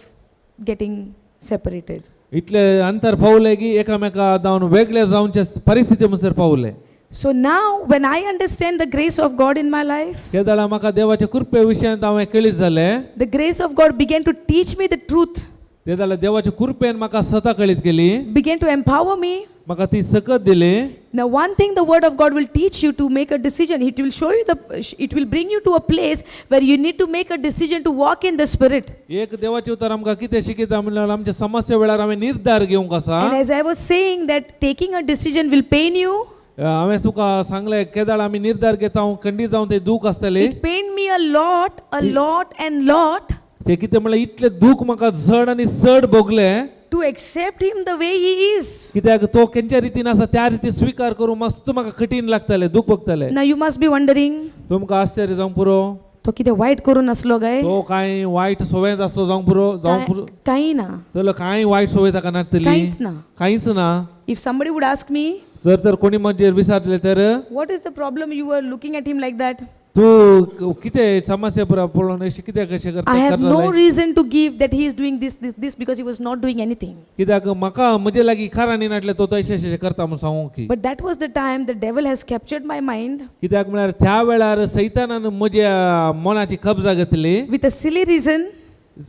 getting separated. इतले अंतर पावले की एकामेका जावन वेगळे जावचे परिस्थिती म्हणसर पावले. So now, when I understand the grace of God in my life, केदळा म्हाका देवाच्या कृपे विशयांत हांवें कळीत जालें, the grace of God began to teach me the truth. ते जाल्यार देवाच्या कृपेन म्हाका सता कळीत केली. Began to empower me. म्हाका ती सकत दिली. Now, one thing the word of God will teach you to make a decision. It will show you the, it will bring you to a place where you need to make a decision to walk in the Spirit. एक देवाचे उतर आमकां कितें शिकयता म्हणल्यार आमच्या समस्या वेळार आमी निर्धार घेवंक आसा. And as I was saying, that taking a decision will pain you. हांवें तुका सांगलें केदाळ आमी निर्धार घेता हांव खंडीत जावन ते दूख आसतली. It pained me a lot, a lot, and lot ते कितें म्हणल्यार इतलें दूख म्हाका चड आनी चड भोगलें to accept him the way he is. कित्याक तो खंयच्या रितीन आसा त्या रितीन स्विकार करूंक मस्त म्हाका कठीण लागतालें, दूख भोगतालें. Now you must be wondering, तुमकां आश्चर्य जावंक पुरो, तो कितें वायट करून आसलो काय? तो कांय वायट सवयेंत आसलो जावंक पुरो जावंक पुरो. काही ना. जाल्यार कांय वायट सवय ताका नासतली. कांयच ना. कांयच ना. If somebody would ask me, जर तर कोणी म्हजेर विचारलें तर, what is the problem you were looking at him like that? तूं कितें समस्या पुरा पळोवन अशें कित्याक अशें करता? I have no करता? Reason to give that he is doing this, this, this because he was not doing anything. कित्याक म्हाका म्हजे लागीं खरांनी नाटलें तो तशें अशें करता म्हूण सांगूंक की. But that was the time the devil has captured my mind कित्याक म्हळ्यार त्या वेळार सैतानान म्हज्या मनाची कब्जा घेतली with a silly reason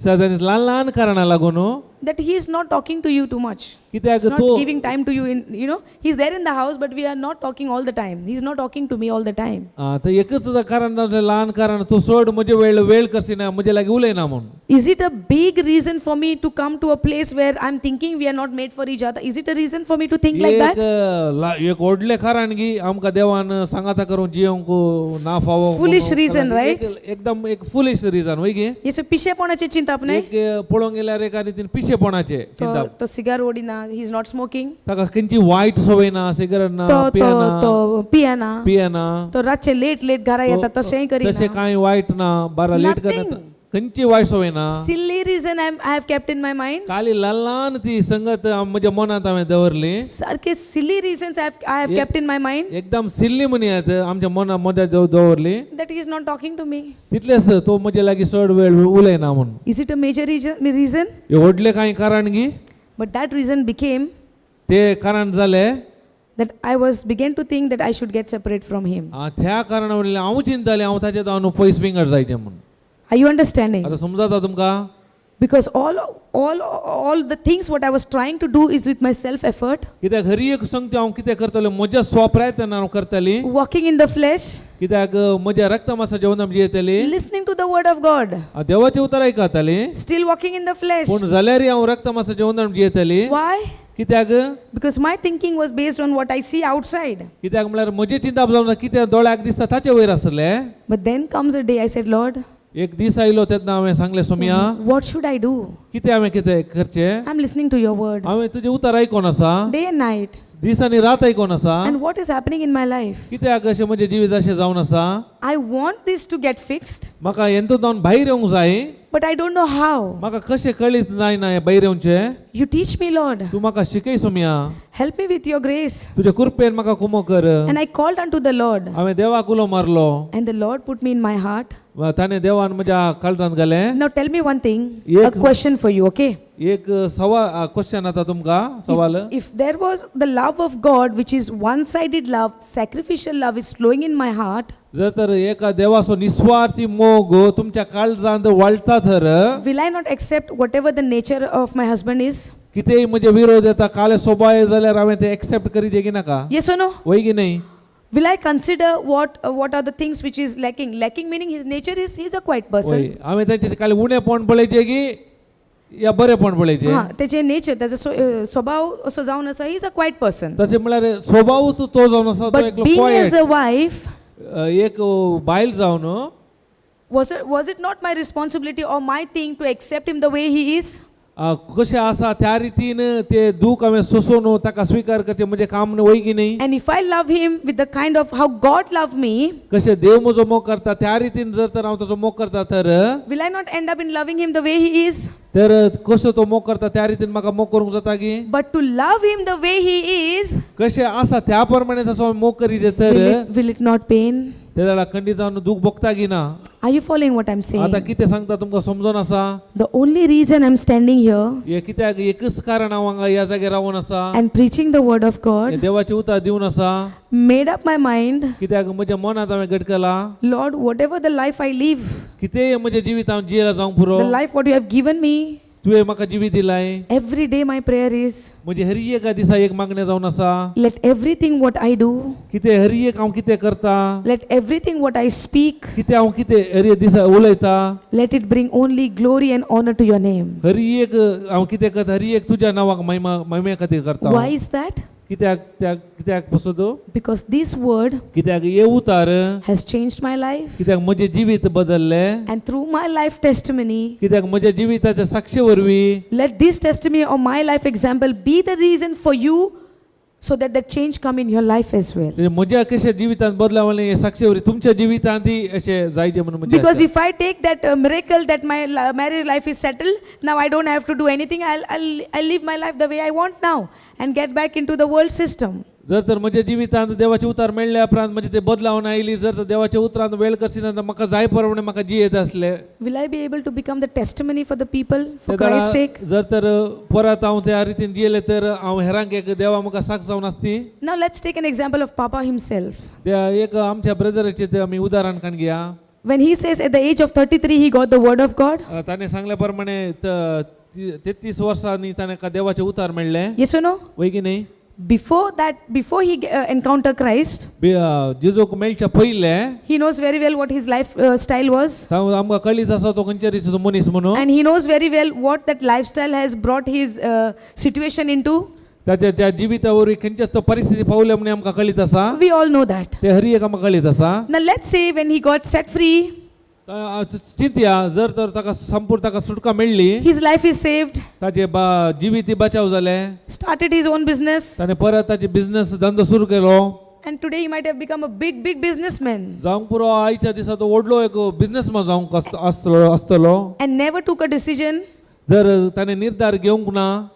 सादारण ल्हान ल्हान कारणां लागून that he is not talking to you too much. कित्याक He's not तो giving time to you in, he's there in the house, but we are not talking all the time. He's not talking to me all the time. आं, तर एकच कारण जालें, ल्हान कारण तो चड म्हजे वेळ वेळ करसिना म्हजे लागीं उलयना म्हूण. Is it a big reason for me to come to a place where I'm thinking we are not made for each other? Is it a reason for me to think like एक that? एक व्हडलें कारण की आमकां देवान सांगाता करून जियोंक ना फावो म्हणून. Foolish reason, right? एकदम एक फुलिश रिजन वय की. Yes, पिशेपणाचें चिंतप न्हय. एक पळोवंक गेल्यार एका रितीन पिशेपणाचें तो चिंतप. तो cigar ओडिना, he is not smoking. ताका खंयची वायट संवय ना, सिगरेट ना, तो तो पियेना. तो पियेना. पियेना. तो रातचे लेट लेट घरा येता, तशेंय तशें करिना. कांय वायट ना, बारा लेट Nothing. करना, खंयची वायट संवय ना. Silly reason I have kept in my mind. खाली ल्हान ल्हान ती संगत म्हज्या मनांत हांवें दवरली. सारके silly reasons I have kept in my mind एकदम सिल्ली म्हणयात आमच्या मना म्हज्या दवरली that he is not talking to me. तितलेंच तो म्हजे लागीं चड वेळ उलयना म्हूण. Is it a major reason? हें व्हडलें कांय कारण गी? But that reason became ते कारण जालें that I was began to think that I should get separate from him. त्या कारणा वयल्यान हांव चिंतालें हांव ताचे जावन पयस विंगड जायचें म्हूण. Are you understanding? आतां समजता तुमकां? Because all the things what I was trying to do is with my self effort, कित्याक हरी एक संगती हांव कितें करतलें म्हज्या स्वप्रयत्नान हांव करतली. Walking in the flesh, कित्याक म्हज्या रक्तमासा जेवण आमची येतली. Listening to the word of God, हांव देवाचें उतर आयकताली. Still walking in the flesh. पूण जाल्यारय हांव रक्तमासा जेवण आमची येतली. Why? कित्याक? Because my thinking was based on what I see outside. कित्याक म्हळ्यार म्हजें चिंतप जावन कितें दोळ्याक दिसता ताचे वयर आसलें. But then comes a day I said, Lord, एक दीस आयलो तेन्ना हांवें सांगलें Somaiya, what should I do? कितें हांवें कितें करचें? I'm listening to your word हांवें तुजें उतर आयकोन आसा day and night. दीस आनी रात आयकोन आसा. And what is happening in my life? कित्याक अशें म्हजें जिवीत अशें जावन आसा? I want this to get fixed, म्हाका हेंतून जावन भायर येवंक जाय, but I don't know how. म्हाका कशें कळीत जायना हें भायर येवचें. You teach me, Lord. तूं म्हाका शिकय Somaiya. Help me with your grace. तुजे कृपेन म्हाका कुमो कर. And I called unto the Lord, हांवें देवाक उलो मारलो. And the Lord put me in my heart. ताणें देवान म्हज्या काळजांत घालें. Now tell me one thing, a question for you, okay? एक सवाल क्वेश्चन आतां तुमकां सवाल. If there was the love of God, which is one sided love, sacrificial love is flowing in my heart, जर तर एका देवाचो निस्वार्थी मोग तुमच्या काळजांत वाळटा तर, will I not accept whatever the nature of my husband is? कितेंय म्हजे विरोध येता काले सोबाय जाल्यार हांवें ते एक्सेप्ट करीजे की नाका? Yes or no? वय की न्ही? Will I consider what are the things which is lacking? Lacking meaning his nature is he's a quiet person. वय हांवें तांचे काल उणेपण पळयचें की या बरेपण पळयचें? हा, त्याचे नेचर, त्याचा स्वभाव असो जावन आसा, he is a quiet person. तशें म्हळ्यार स्वभावूच तो जावन आसा तो But एकलो being quiet. As a wife, एक बायल जावन was it not my responsibility or my thing to accept him the way he is? कशें आसा त्या रितीन ते दूख हांवें सोंसून ताका स्विकार करचें म्हजें काम वय की न्ही? And if I love him with the kind of how God loved me, कशें देव म्हजो मोग करता त्या रितीन जर तर हांव ताचो मोग करता तर, will I not end up in loving him the way he is? तर कसो तो मोग करता त्या रितीन म्हाका मोग करूंक जाता की? But to love him the way he is, कशें आसा त्या प्रमाणे तसो हांवें मोग करीत तर, will it not pain? ते जाल्यार खंडीत जावन दूख भोगता की ना? Are you following what I'm saying? आतां कितें सांगता तुमकां समजोन आसा? The only reason I'm standing here हें कित्याक एकच कारण हांव हांगा ह्या जाग्यार रावून आसा and preaching the word of God, हें देवाचें उतर दिवन आसा, made up my mind, कित्याक म्हज्या मनांत हांवें घटकलां, Lord, whatever the life I live, कितेंय म्हजें जिवीत हांव जियेला जावंक पुरो, the life what you have given me, तुवें म्हाका जिवीत दिलाय. Every day my prayer is, म्हजी हरी एका दिसा एक मागणें जावन आसा, let everything what I do, कितें हरी एक हांव कितें करता, let everything what I speak, कितें हांव कितें हरी एक दिसा उलयता, let it bring only glory and honor to your name. Hari एक हांव कितें करता हरी एक तुज्या नांवाक महिमा महिमे खातीर करता. Why is that? कित्याक त्या कित्याक पसत? Because this word कित्याक हे उतार has changed my life, कित्याक म्हजें जिवीत बदललें. And through my life testimony, कित्याक म्हज्या जिविताच्या साक्षे वरवीं, let this testimony or my life example be the reason for you so that the change come in your life as well. ते म्हज्या कशें जिवितांत बदलाव आयलें हे साक्षे वरवीं तुमच्या जिवितांतय अशें जायजे म्हणून म्हजी Because Asha. If I take that miracle that my marriage life is settled, now I don't have to do anything, I'll live my life the way I want now and get back into the world system. जर तर म्हज्या जिवितांत देवाचे उतार मेळ्ळ्या उपरांत म्हणजे ते बदलावन आयली, जर तर देवाच्या उतरांत वेळ करसी ना म्हाका जाय प्रमाणे म्हाका जियेत आसले. Will I be able to become the testimony for the people for ते Christ's sake? जर तर परत हांव त्या रितीन जियेले तर हांव हेरांक एक देवा म्हाका साक्ष जावन आसती. Now let's take an example of Papa himself. त्या एक आमच्या ब्रदराचे ते आमी उदाहरण काण घेया. When he says at the age of 33 he got the word of God, ताणें सांगल्या प्रमाणे 33 वर्सांनी ताणें का देवाचे उतार मेळ्ळे. Yes or no? वय की न्ही? Before that, before he encountered Christ, जेजूक मेळच्या पयलें he knows very well what his life style was. आमकां कळीत आसा तो खंयच्या रितीचो मनीस म्हणून. And he knows very well what that lifestyle has brought his situation into. ताच्या त्या जिविता वरवीं खंयच्याच तो परिस्थिती पावल्या म्हणून आमकां कळीत आसा. We all know that. ते हरी एक आमकां कळीत आसा. Now let's say when he got set free, चिंतया जर तर ताका संपूर्ण ताका सुटका मेळ्ळी, his life is saved, ताचे बा जिवीत बचाव जाले, started his own business, ताणें परत ताचे बिझनस धंदो सुरू केलो. And today he might have become a big, big businessman जावंक पुरो आयच्या दिसा तो व्हडलो एक बिझनसमॅन जावंक आसतलो आसतलो. And never took a decision जर ताणें निर्धार घेवंक ना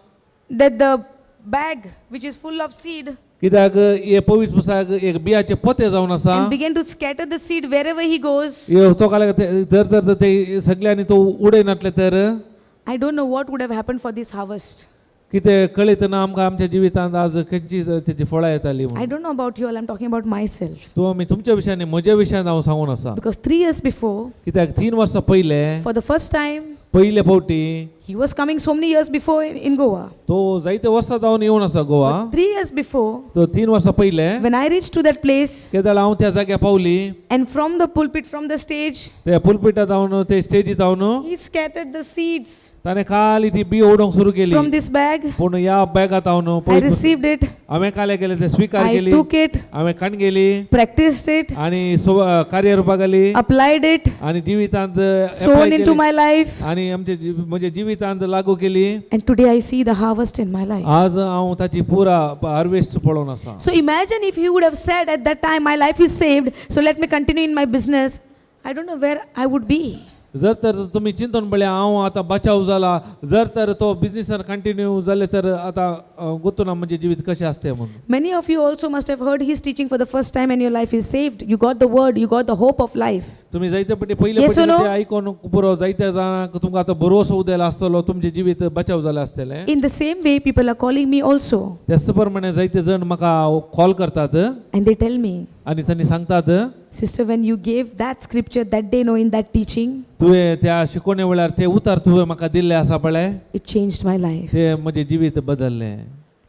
that the bag which is full of seed कित्याक हे पवित्र पुस्तकाक एक बियाचे पोते जावन आसा and began to scatter the seed wherever he goes. हे तो काल जर तर ते सगळ्यांनी तो उडयनासले तर I don't know what would have happened for this harvest. कितें कळयतना ना आमकां आमच्या जिवितांत आज खंयची तेची फळां येताली I म्हणून. Don't know about you all, I'm talking about myself. तूं आमी तुमच्या विशयान म्हज्या विशयान हांव सांगून आसा. Because 3 years before, कित्याक 3 वर्सां पयले for the first time, पयले फावटी, he was coming so many years before in Goa. तो जायते वर्सां जावन येवन आसा गोवा. But 3 years before, तो 3 वर्सां पयले when I reached to that place, केदळ हांव त्या जाग्यार पावली, and from the pulpit, from the stage, त्या पुलपिटात जावन ते स्टेजीत जावन he scattered the seeds ताणें खाली ती बी उडोवंक सुरू केली from this bag. पूण ह्या बॅगात हांव I received it, हांवें काले केले ते स्विकार I केली, took it, हांवें काण गेली practiced it, आनी कार्यरुपाक घाली applied it, आनी जिवितांत apply sown into केली. My life, आनी आमचे म्हज्या जिवितांत लागू केली. And today I see the harvest in my life. आज हांव ताची पुरा हार्वेस्ट पळोवन आसा. So imagine if he would have said at that time, "My life is saved, so let me continue in my business." I don't know where I would be. जर तर तुमी चिंतून पळया हांव आतां बचाव जाला, जर तर तो बिजनेसान कंटिन्यू जाले तर आतां गोतू ना म्हजें जिवीत कशें आसतें म्हणून. Many of you also must have heard his teaching for the first time and your life is saved. You got the word, you got the hope of life. तुमी जायते पटी पयले Yes or पटी no? ते आयकोन पुरो जायत्या जाणांक तुमकां आतां भरोसो उदेला आसतलो तुमचें जिवीत बचाव जालें आसतलें. In the same way, people are calling me also त्याच प्रमाणे जायते जण म्हाका कॉल करतात and they tell me, आनी तांणी सांगतात, "Sister, when you gave that scripture that day, no, in that teaching, तुवें त्या शिकोवणे वेळार ते उतार तुवें म्हाका दिल्ले आसा पळय, it changed my life." ते म्हजें जिवीत बदललें.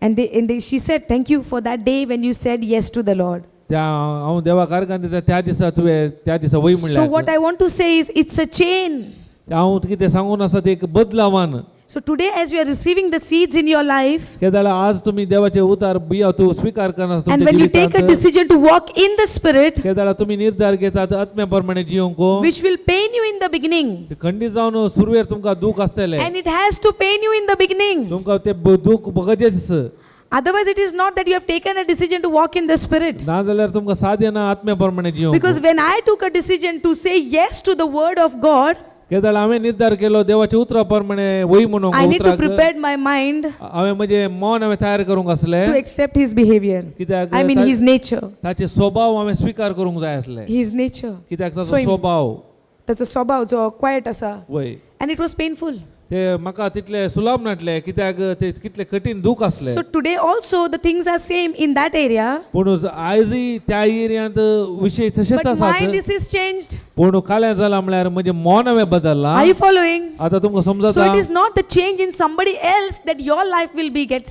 And she said, "Thank you for that day when you said yes to the Lord." त्या हांव देवा कारखान दिता त्या दिसा तुवें त्या दिसा वय So, what म्हणल्यार I want to say is, it's a chain. हांव कितें सांगून आसा ते एक बदलावान. So, today, as you are receiving the seeds in your life, केदाळ आज तुमी देवाचे उतार बिया तूं स्विकार करना and तुमच्या when you take a जिवितांत, decision to walk in the Spirit, केदाळ तुमी निर्धार घेतात आत्म्या प्रमाणे जिवंक, which will pain you in the beginning, ते खंडीत जावन सुरवेर तुमकां दूख आसतलें. And it has to pain you in the beginning. तुमकां ते दूख गरजेच. Otherwise, it is not that you have taken a decision to walk in the Spirit. नाजाल्यार तुमकां साध्य ना आत्म्या प्रमाणे जिवंक. Because when I took a decision to say yes to the word of God, केदाळ हांवें निर्धार केलो देवाच्या उतरा प्रमाणे वय म्हणूंक I need to उतराक, prepare my mind हांवें म्हजें मन हांवें तयार करूंक आसलें to accept his behavior. कित्याक I mean, his nature. ताचे स्वभाव हांवें स्विकार करूंक जाय आसले. His nature. कित्याक ताचो So स्वभाव ताचो स्वभाव जो क्वायट आसा. वय. And it was painful. ते म्हाका तितले सुलभ नासले कित्याक ते कितले कठीण दूख आसले. So today also the things are same in that area. पूण आयजय त्या एरियांत विशय तशेच But why आसात. This is changed? पूण काल्यां जाला म्हळ्यार म्हजें मन हांवें बदल्लां. Are you following? आतां तुमकां So समजता? it is not the change in somebody else that your life will be get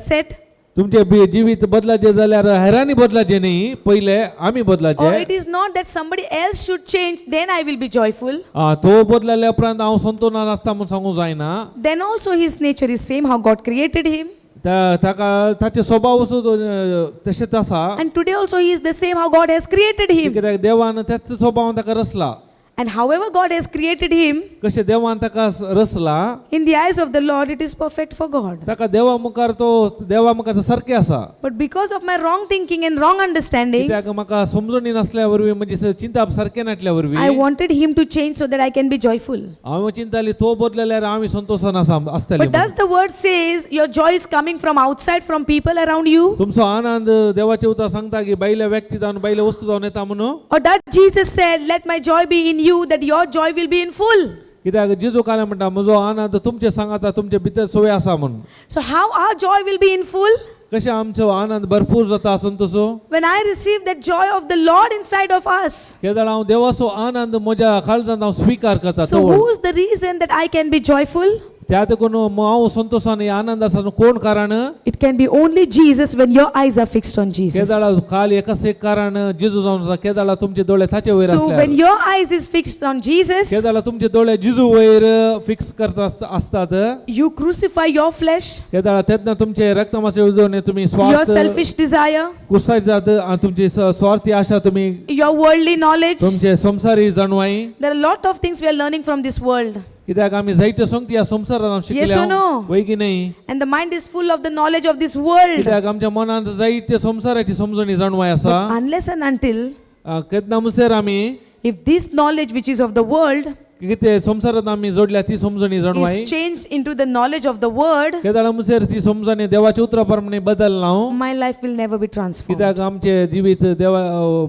set. तुमचे जिवीत बदलाचें जाल्यार हेरांनी बदलाचें न्ही, पयले आमी Or बदलाचें. It is not that somebody else should change, then I will be joyful. आं, तो बदलल्या उपरांत हांव संतोनान आसता म्हूण सांगूंक जायना. Then also his nature is same how God created him. ताका ताचे स्वभाव सुद्दां तशेंच आसा. And today also he is the same how God has created him. कित्याक देवान त्याच स्वभावान ताका रचला. And however God has created him, कशें देवान ताका रचला, in the eyes of the Lord it is perfect for God. ताका देवा मुखार तो देवा मुखार सारकें आसा. But because of my wrong thinking and wrong understanding, कित्याक म्हाका समजणी नासल्या वरवीं, म्हणजे चिंताप सारकें नासल्या I वरवीं, wanted him to change so that I can be joyful. हांव चिंताली तो बदलल्यार आमी संतोशान आसा आसतली. But does the word says your joy is coming from outside, from people around you? तुमचो आनंद देवाचे उतर सांगता की बायल्या व्यक्ती जावन बायल्या वस्तू जावन येता म्हणून? Or that Jesus said, "Let my joy be in you, that your joy will be in full"? कित्याक जेजू काय म्हणटा, म्हजो आनंद तुमचे सांगाता तुमचे भितर सोय आसा म्हणून. So, how our joy will be in full? कशें आमचो आनंद भरपूर जाता संतोषो? When I receive that joy of the Lord inside of us. केदळ हांव देवाचो आनंद म्हज्या काळजांत हांव स्विकार करता. So, तो who is the reason that I can be joyful? त्या देखून हांव संतोषान हे आनंद आसा कोण कारण? It can be only Jesus when your eyes are fixed on Jesus. केदळा काल एकच एक कारण जेजू जावन आसा केदळा तुमचे दोळे ताचे वयर So, आसल्यार. When your eyes is fixed on Jesus, केदळा तुमचे दोळे जेजू वयर फिक्स करता आसतात, you crucify your flesh, केदळा तेन्ना तुमचे रक्तमासे उजवणे तुम्ही your स्वार्थ selfish desire, कुसायतात आणि तुमची स्वार्थी आशा तुम्ही, your worldly knowledge. तुमचे संसारी जाणवाई. There are a lot of things we are learning from this world. कित्याक आमी जायते संगती ह्या संवसारात हांव Yes or शिकले no? वय की नाही? And the mind is full of the knowledge of this world. कित्याक आमच्या मनांत जायते संवसाराची समजणी जाणवाय आसा. But unless and until, केन्ना मुसर आमी if this knowledge which is of the world कितें संवसारात आमी जोडल्या ती समजणी जाणवाय is changed into the knowledge of the word, केदाळा मुसर ती समजणी देवाच्या उतरा प्रमाणे बदलना, my life will never be transformed. कित्याक आमचे जिवीत देवा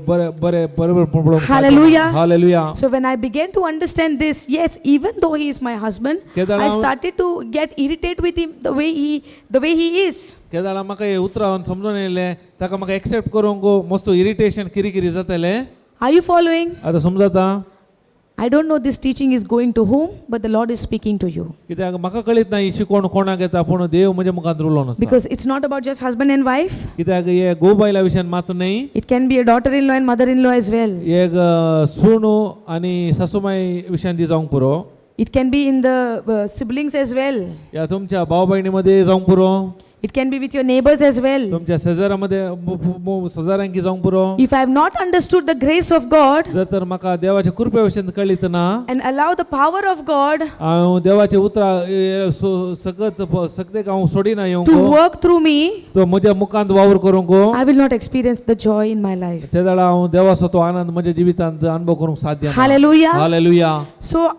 बरे बरे बरोबर पळोवंक Hallelujah. Hallelujah. So when I began to understand this, yes, even though he is my husband, केदाळा I started to get irritated with him the way he is. केदाळा म्हाका हे उतरां समजून येयलें ताका म्हाका एक्सेप्ट करूंक मस्त इरिटेशन किरी जातालें. Are you following? आतां समजता? I don't know this teaching is going to whom, but the Lord is speaking to you. कित्याक म्हाका कळीत ना ही शिकवण कोणाक येता, पूण देव म्हज्या मुखार उलोवन आसा. Because it's not about just husband and wife. कित्याक हे घोव बायला विशयान मात न्हय. It can be a daughter-in-law and mother-in-law as well. एक सून आनी सासूमाय विशयान ती जावंक पुरो. It can be in the siblings as well. या तुमच्या भाव बहिणी मध्ये जावंक पुरो. It can be with your neighbors as well. तुमच्या शेजारामध्ये शेजाऱ्यांकी जावंक पुरो. If I have not understood the grace of God जर तर म्हाका देवाच्या कृपे विशयान कळीत ना and allow the power of God हांव देवाचे उतरां सकत सकतेक हांव सोडिना to येवंक work through me, तो म्हज्या मुखांत वावर करूंक, I will not experience the joy in my life. ते वेळार हांव देवाचो तो आनंद म्हज्या जिवितांत अनुभव करूंक साध्य ना. Hallelujah. Hallelujah. So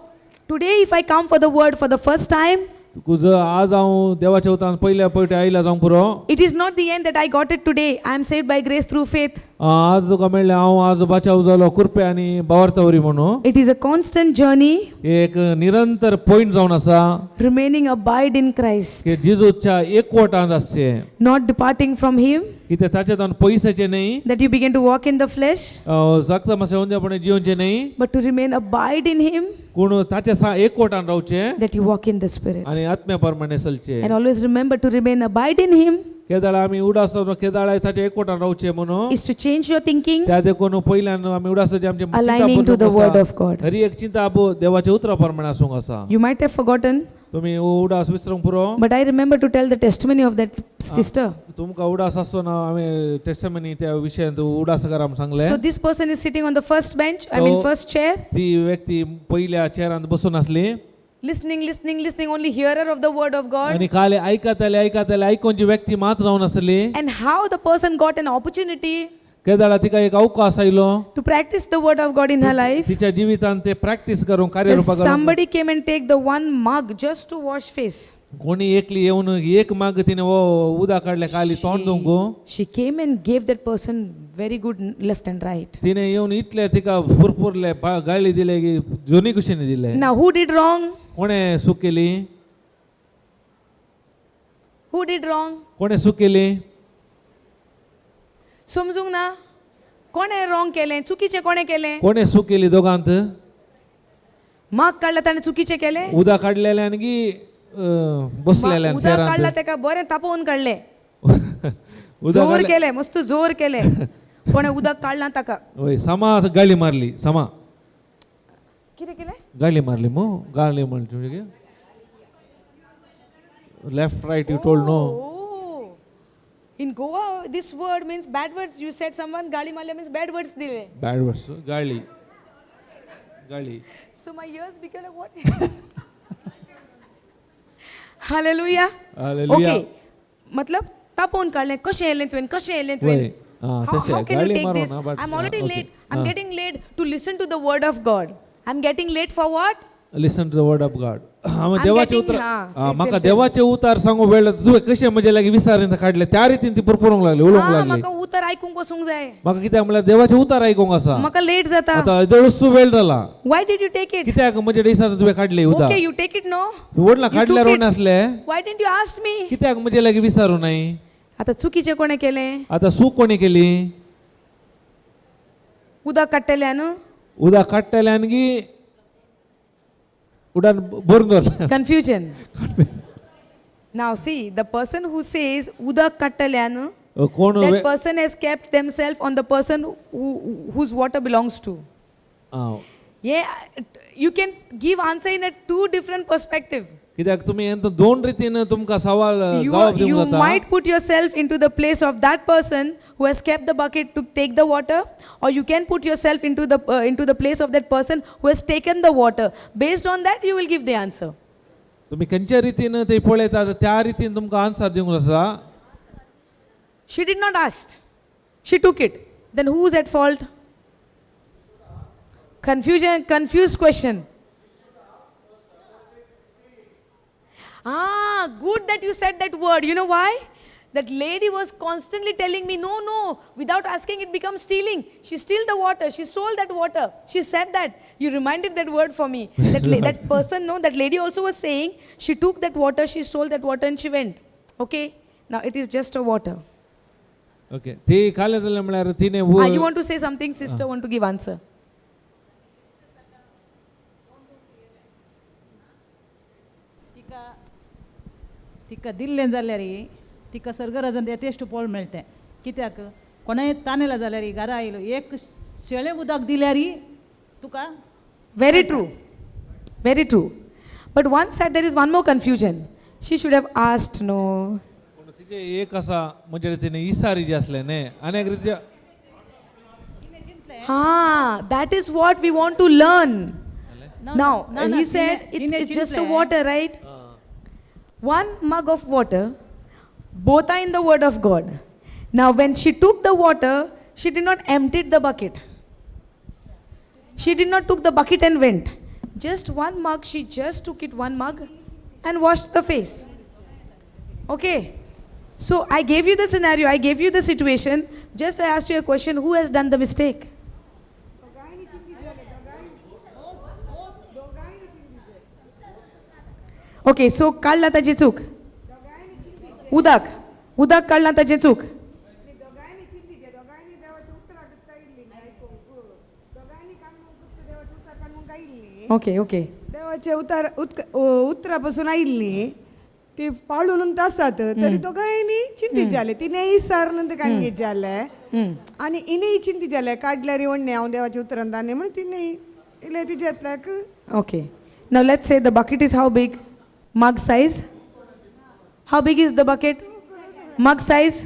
today, if I come for the word for the first time, तुका जर आज हांव देवाच्या उतरान पयल्या पयटे आयला जावंक पुरो, it is not the end that I got it today. I am saved by grace through faith. आज तुका मेळ्ळें हांव आज बाचाव जालो कृपे आनी बावार्ता वरी म्हणून. It is a constant journey, एक निरंतर पॉयंट जावन आसा, remaining abide in Christ, की जेजूच्या एकवटांत आसचें, not departing from Him, कितें ताचे जावन पयशाचें न्हय, that you begin to walk in the flesh, जगता मातशें उंदेपणे जिवचें न्हय, but to remain abide in Him, कोण ताचे सा एकवटान रावचें that you walk in the Spirit. आनी आत्म्या प्रमाणे चलचें. And always remember to remain abide in Him केदाळा आमी उडास केदाळा ताच्या एकवटान रावचें म्हणून, is to change your thinking, त्या देखून पयल्यान आमी उडास आमचे aligning to the Word of God. Hari एक चिंता आबो देवाच्या उतरा प्रमाणे आसूंक आसा. You might have forgotten, तुमी उडास विसरूंक पुरो, but I remember to tell the testimony of that sister. तुमकां उडास आसतो ना आमी टेस्टमनी त्या विशयांत उडास करा म्हूण सांगलें. So this person is sitting on the first bench, I mean So- first chair, ती व्यक्ती पहिल्या चेअरांत बसून आसली. Listening, listening, listening, only hearer of the word of God. आनी काल आयकताले आयकताले आयकोनची व्यक्ती मात जावन आसली. And how the person got an opportunity केदाळा तिका एक अवकाश आयलो to practice the word of God in her life. तिच्या जिवितांत ते प्रॅक्टीस करूंक That कार्यरूपा करूंक. somebody came and take the one mug just to wash face. कोणी एकली येवन एक माग तिने उदक काडलें खाली तोंड धुवंक. She came and gave that person very good left and right. तिने येवन इतले तिका फुरफुरले गाळी दिले की जोनी कुशीन दिले. Now who did wrong? कोणें चूक केली? Who did wrong? कोणें चूक केली? समजूंक ना? कोणें रॉंग केलें? चुकीचें कोणें केलें? कोणें चूक केली दोगांत? माग काडला ताणें चुकीचें केलें? उदक काडलेल्यान की बसलेल्यान उदक काडला चेरांत? तेका बरें तापोवन काडलें. उदक जोर काडले- केलें, मस्त जोर केलें. कोणें उदक काडलां ताका? वय, समा गाळी मारली समा. कितें केलें? गाळी मारली मू, गाळी म्हणजे left right you told no. Oh. In Goa, this word means bad words. You said someone gali malya means bad words dile. Bad words, गाळी गाळी. So my ears became like what? Hallelujah. Hallelujah. Okay. मतलब तापोवन काडलें, कशें येयलें तुवें, कशें येयलें वय तुवें? आं, How, तशें how can you गाळी take मारूं this? ना, but I'm already okay. Late. I'm getting late to listen to the word of God. I'm getting late for what? Listen to the word of God. I'm देवाचे getting- उतर हा, म्हाका देवाचे उतार सांगू वेळ तुवें कशें म्हजे लागीं विसारीन काडले त्या रितीन ती पुरपुरूंक लागली, उलोवंक हा, लागली. म्हाका उतर आयकूंक वचूंक जाय. म्हाका कित्याक म्हणल्यार देवाचे उतार आयकूंक आसा. म्हाका लेट जाता. आतां येदोळूच वेळ जाला. Why did you take it? कित्याक म्हजे दिसार तुवें काडले उदक? Okay, you take it, no? व्हडला You काडल्यार took it. वण आसले. Why didn't you ask me? कित्याक म्हजे लागीं विसारू नाय? आता चुकीचें कोणें केलें? आतां चूक कोणी केली? उदक काडटल्यान? उदक काडटल्यान की उडान भरून दवरलें? Confusion. Now see, the person who says उदक काडटल्यान, कोण? That person has kept themselves on the person whose water belongs to. आं. Yeah, you can give answer in a two different perspective. कित्याक तुमी हें दोन रितीन तुमकां सवाल You, जबाब दिवंक you जाता. Might put yourself into the place of that person who has kept the bucket to take the water, or you can put yourself into the place of that person who has taken the water. Based on that, you will give the answer. तुमी खंयच्या रितीन ते पळयतात त्या रितीन तुमकां आन्सर दिवंक आसा. She did not ask. She took it. Then who is at fault? Confusion, confused question. Ah, good that you said that word. You know why? That lady was constantly telling me, no, no, without asking it becomes stealing. She stole the water. She stole that water. She said that. You reminded that word for me. That person, no, that lady also was saying, she took that water, she stole that water and she went. Okay? Now it is just a water. Okay, ती खालें जालें म्हणल्यार तिणें Ah, you want to say something, sister? Want to give answer? तिका तिका दिल्लें जाल्यार तिका सरगराजान यथेश्ट पोळ मेळटें. कित्याक कोणाय तानेला जाल्यार घरा आयलो एक शेळें उदक दिल्यार तुका. Very true. Very true. But one side, there is one more confusion. She should have asked, no. पूण तिचें एक आसा म्हणजे तिणें इसारी जी आसलें न्ही आनी एक रितीचे. Ah, that is what we want to learn. ना, Now, ना, ना, he said तिने it's just a चिंतलें. Water, right? One mug of water, both are in the word of God. Now, when she took the water, she did not empty the bucket. She did not took the bucket and went. Just one mug, she just took it one mug and washed the face. Okay. So I gave you the scenario, I gave you the situation. Just I asked you a question, who has done the mistake? Okay, so काडला ताची चूक? उदक उदक काडला ताची चूक? दोगांयनी चिंतीचे, दोगांयनी देवाची उतरां करता इल्ली आयकूंक, दोगांयनी काडूंक देवाची उतरां काडूंक आयिल्ली. Okay okay. देवाचे उतार उतरां पासून आयिल्ली ती पाळून आसात तरी दोगांयनी चिंतीत जाले. तिणेंय सार नंतर काडगे जाले आनी हिणेंय चिंतीत जाले, काडल्यार वण्णे हांव देवाच्या उतरान दाने म्हणून तिणें इल्लें तिजेंतल्याक. Okay. Now let's say the bucket is how big? Mug size? How big is the bucket? Mug size?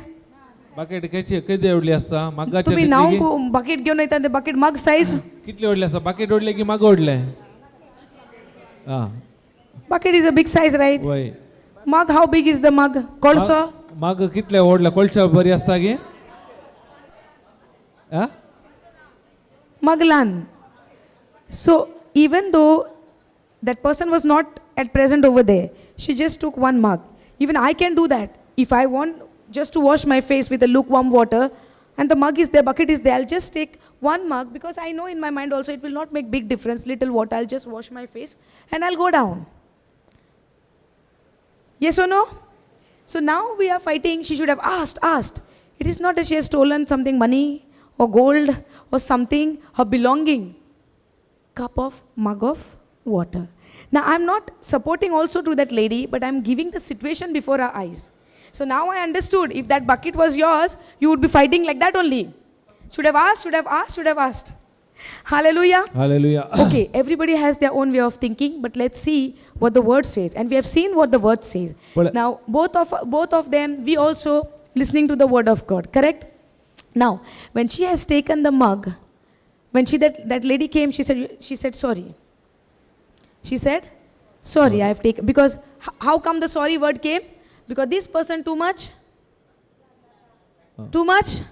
Bucket केची केदी व्हडली आसता मागाचे? तुम्ही नाव बकेट घेऊन येता ते बकेट मग साईज? कितली व्हडली आसता बकेट? ओडले की माग ओडले आं. Bucket is a big size, right? वय. Mug, how big is the mug? कोळसो? माग कितले ओडले? कोळशा बरी आसता की आं. मग ल्हान. So even though that person was not at present over there, she just took one mug. Even I can do that. If I want just to wash my face with a lukewarm water and the mug is there, bucket is there, I'll just take one mug because I know in my mind also it will not make big difference. Little water, I'll just wash my face and I'll go down. Yes or no? So now we are fighting. She should have asked, asked. It is not that she has stolen something, money or gold or something, her belonging. Cup of, mug of water. Now I'm not supporting also to that lady, but I'm giving the situation before our eyes. So now I understood if that bucket was yours, you would be fighting like that only. Should have asked, should have asked, should have asked. Hallelujah. Hallelujah. Okay, everybody has their own way of thinking, but let's see what the word says. And we have seen what the word says. Now, both of them, we also listening to the word of God, correct? Now, when she has taken the mug, when she that lady came, she said sorry. She said, sorry, I have taken, because how come the sorry word came? Because this person too much? Too much?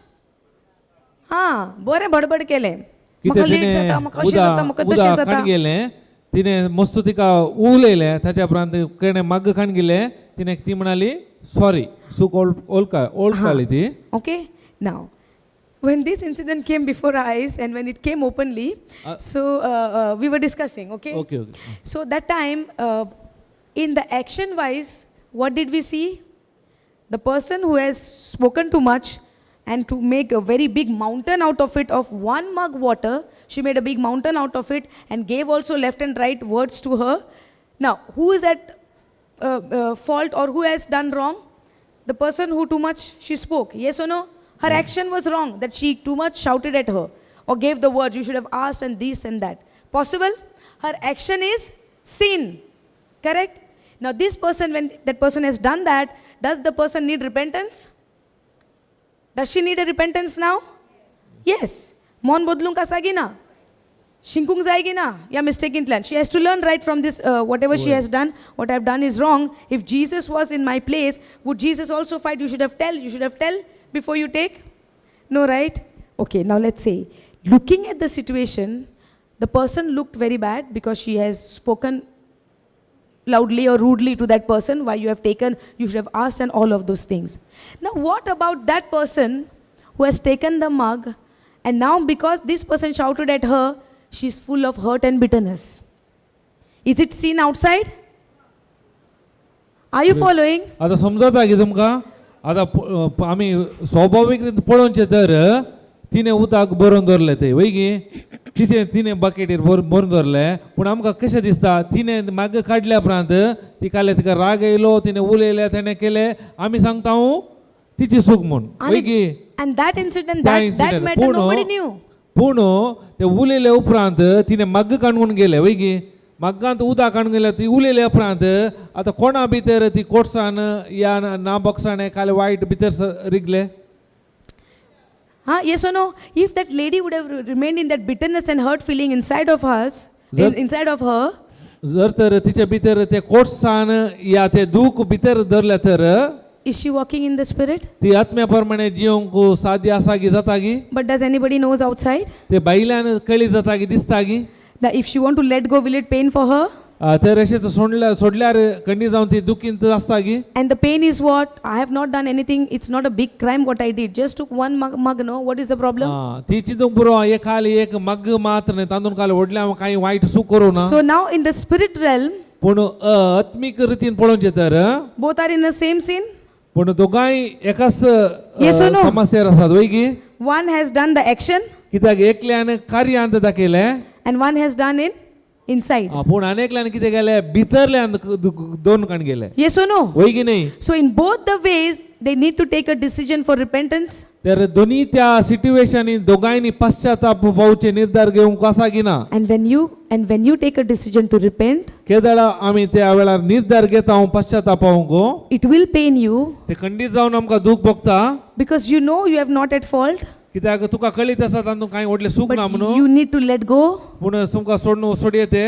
हां, बरें बडबड केलें. कितें म्हाका लेट जाता, तिणें म्हाका अशें जाता, म्हाका उदक तशें उदक जाता. काण गेलें, तिणें मस्त तिका उलयलें. ताच्या उपरांत केणें माग्ग काण गेलें, तिणें ती म्हणाली सॉरी, चूक ओळखा ओळखली ती. Okay, now, when this incident came before our eyes and when it came openly, so we were discussing, okay? Okay okay. So that time, in the action wise, what did we see? The person who has spoken too much and to make a very big mountain out of it, of one mug water, she made a big mountain out of it and gave also left and right words to her. Now, who is at fault or who has done wrong? The person who too much she spoke. Yes or no? Her action was wrong, that she too much shouted at her or gave the words, you should have asked and this and that. Possible? Her action is sin. Correct? Now, this person, when that person has done that, does the person need repentance? Does she need a repentance now? Yes. मन बदलूंक आसा की ना? शिकूंक जाय की ना ह्या मिस्टेकींतल्यान? She has to learn right from this, whatever she has done. What I have done is wrong. If Jesus was in my place, would Jesus also fight? You should have tell, you should have tell before you take. No, right? Okay, now let's say, looking at the situation, the person looked very bad because she has spoken loudly or rudely to that person, why you have taken, you should have asked, and all of those things. Now, what about that person who has taken the mug and now because this person shouted at her, she's full of hurt and bitterness? Is it seen outside? Are you following? आतां समजता की तुमकां? आतां आमी स्वाभावीक रितीन पळोवचें तर तिणें उदक भरून दवरलें तें वय गी, तिचें तिणें बकेटीर भरून दवरलें. पूण आमकां कशें दिसता, तिणें माग काडल्या उपरांत तिका तिका राग येयलो, तिणें उलयलें, तेणें केलें, आमी सांगता हांव तिची चूक म्हूण, वय गी? And that incident, त्या that incident. Matter nobody knew. पूण ते उलयले उपरांत तिणें मग्ग काडून गेलें, वय गी? मग्गांत उदक काडून गेलें, ती उलयले उपरांत आतां कोणा भितर ती कोटसाण या ना बोक्साण काल वायट भितर रिगलें? Huh? Yes or no? If that lady would have remained in that bitterness and hurt feeling inside of us, inside of her, जर तर तिच्या भितर ते कोटसाण या ते दूख भितर धरलें तर is she walking in the spirit? ती आत्म्या प्रमाणे जिवंक सादी आसा गी, जाता गी? But does anybody knows outside? ते बायल्यान कळी जाता गी, दिसता गी? That if she want to let go, will it pain for her? तर अशें सोडल्या सोडल्यार खंडी जावन ती दुखींत आसता गी? And the pain is what? I have not done anything. It's not a big crime what I did. Just took one mug, no? What is the problem? आं, ती चिंतूंक पुरो, एक खाली एक मग्ग मात्र न्हय, तातूंत काल व्हडलें हांव कांय वायट चूक करूं ना. So now in the spirit realm, पूण आत्मीक रितीन पळोवचें तर both are in the same sin. पूण दोगांय एकाच Yes or no? समस्येर आसात, वय गी? One has done the action कित्याक एकल्यान कार्यांत दाखयलें and one has done in inside. पूण आनी एकल्यान कितें केलें, भितरल्यान दोन काण गेले. Yes or no? वय की न्हय? So in both the ways, they need to take a decision for repentance. तर दोन्ही त्या सिट्युएशनी दोगांयनी पश्चाताप पावचे निर्धार घेवंक आसा की ना? And when you take a decision to repent, केदळा आमी त्या वेळार निर्धार घेता हांव पश्चाताप पावंक, it will pain you ते खंडीत जावन आमकां दूख भोगता. Because you know you have not at fault, कित्याक तुका कळीत आसा तातूंत कांय व्हडलें सूख ना but म्हणून. You need to let go पूण तुमकां सोडून सोडये ते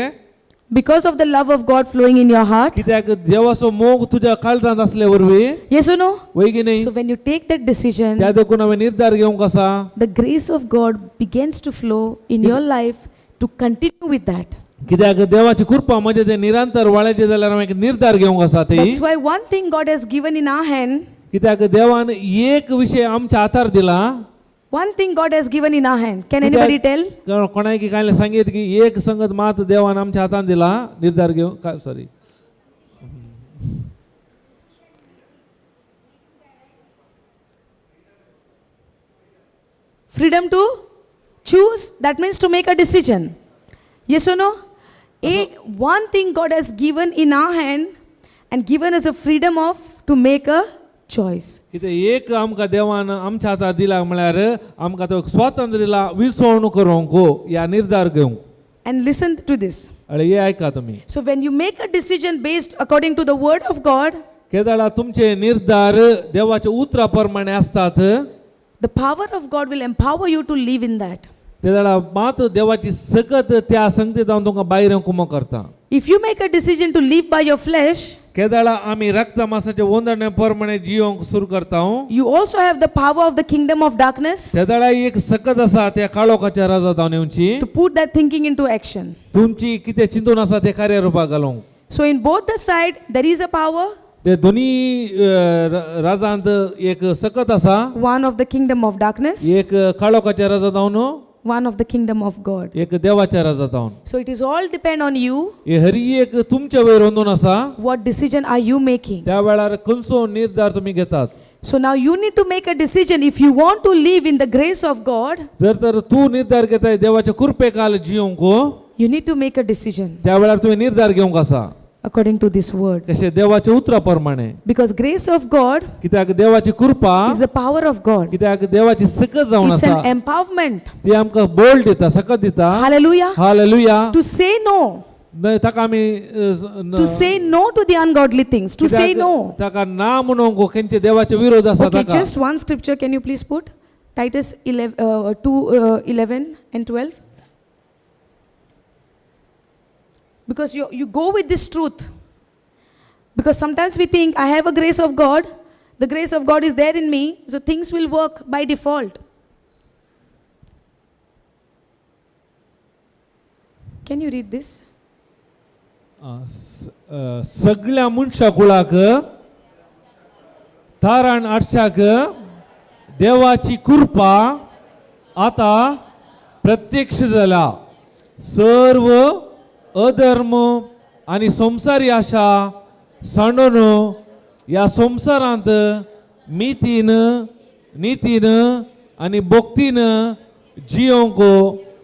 because of the love of God flowing in your heart. कित्याक देवाचो मोग तुज्या काळजांत असले वरवीं. Yes or no? वय की न्हय? So when you take that decision, त्या देखून हांवें निर्धार घेवंक आसा, the grace of God begins to flow in your life to continue with that. कित्याक देवाची कृपा म्हजे ते निरंतर वाळायचे जाल्यार हांवें एक निर्धार घेवंक आसा ते. That's why one thing God has given in our hand, कित्याक देवान एक विशय आमच्या हातार दिला. One thing God has given in our hand. Can anybody tell? कोणाक काय सांगीत की एक संगत मात देवान आमच्या हातान दिला निर्धार घेवंक? Sorry. Freedom to choose, that means to make a decision. Yes or no? A one thing God has given in our hand and given us a freedom of to make a choice. कितें एक आमकां देवान आमच्या हातांत दिला म्हळ्यार आमकां तो स्वातंत्र्य दिला विसवणूक करूंक या निर्धार घेवंक. And listen to this. अरे हे आयका तुमी. So when you make a decision based according to the word of God, केदाळा तुमचे निर्धार देवाच्या उतरा प्रमाणे आसतात, the power of God will empower you to live in that. तेदाळा मात देवाची सकत त्या संगती जावन तुमकां भायर येवंक कुमो करता. If you make a decision to live by your flesh, केदाळा आमी रक्त मासाच्या वंदणे प्रमाणे जियोंक सुरू करता, you also have the power of the kingdom of darkness तेदाळा एक सकत आसा त्या काळोखाच्या राजा जावन येवची to put that thinking into action. तुमची कितें चिंतून आसा ते कार्यरुपाक घालूंक. So in both the side there is a power, ते दोनी राजांत एक सकत आसा, one of the kingdom of darkness, एक काळोखाच्या राजा जावन, one of the kingdom of God. एक देवाच्या राजा जावन. So it is all depend on you, हे हरी एक तुमच्या वयर अंदून आसा, what decision are you making. त्या वेळार खंयचो निर्धार तुमी घेतात. So now you need to make a decision if you want to live in the grace of God, जर तर तूं निर्धार घेताय देवाच्या कृपेकाल जियोंक, you need to make a decision त्या वेळार तुवें निर्धार घेवंक आसा according to this word. कशें देवाच्या उतरा प्रमाणे. Because grace of God कित्याक देवाची कृपा is the power of God. कित्याक देवाची सकत जावन It's आसा, an empowerment. ती आमकां बोल दिता, सकत दिता. Hallelujah. Hallelujah. To say no, न्हय, ताका आमी to say no to the ungodly things, to say कित्याक no. ताका ना म्हणूंक खंयचे देवाचे विरोध आसा Okay, ताका. just one scripture can you please put? Titus 11, 2, 11 and 12. Because you go with this truth. Because sometimes we think, I have a grace of God, the grace of God is there in me, so things will work by default. Can you read this? सगळ्या मनशा कुळाक तारण आडशाक देवाची कृपा आता प्रत्यक्ष जाला. सर्व अधर्म आनी संवसारी आशा सांडून ह्या संवसारांत मितीन, नितीन आनी भक्तीन जियोंक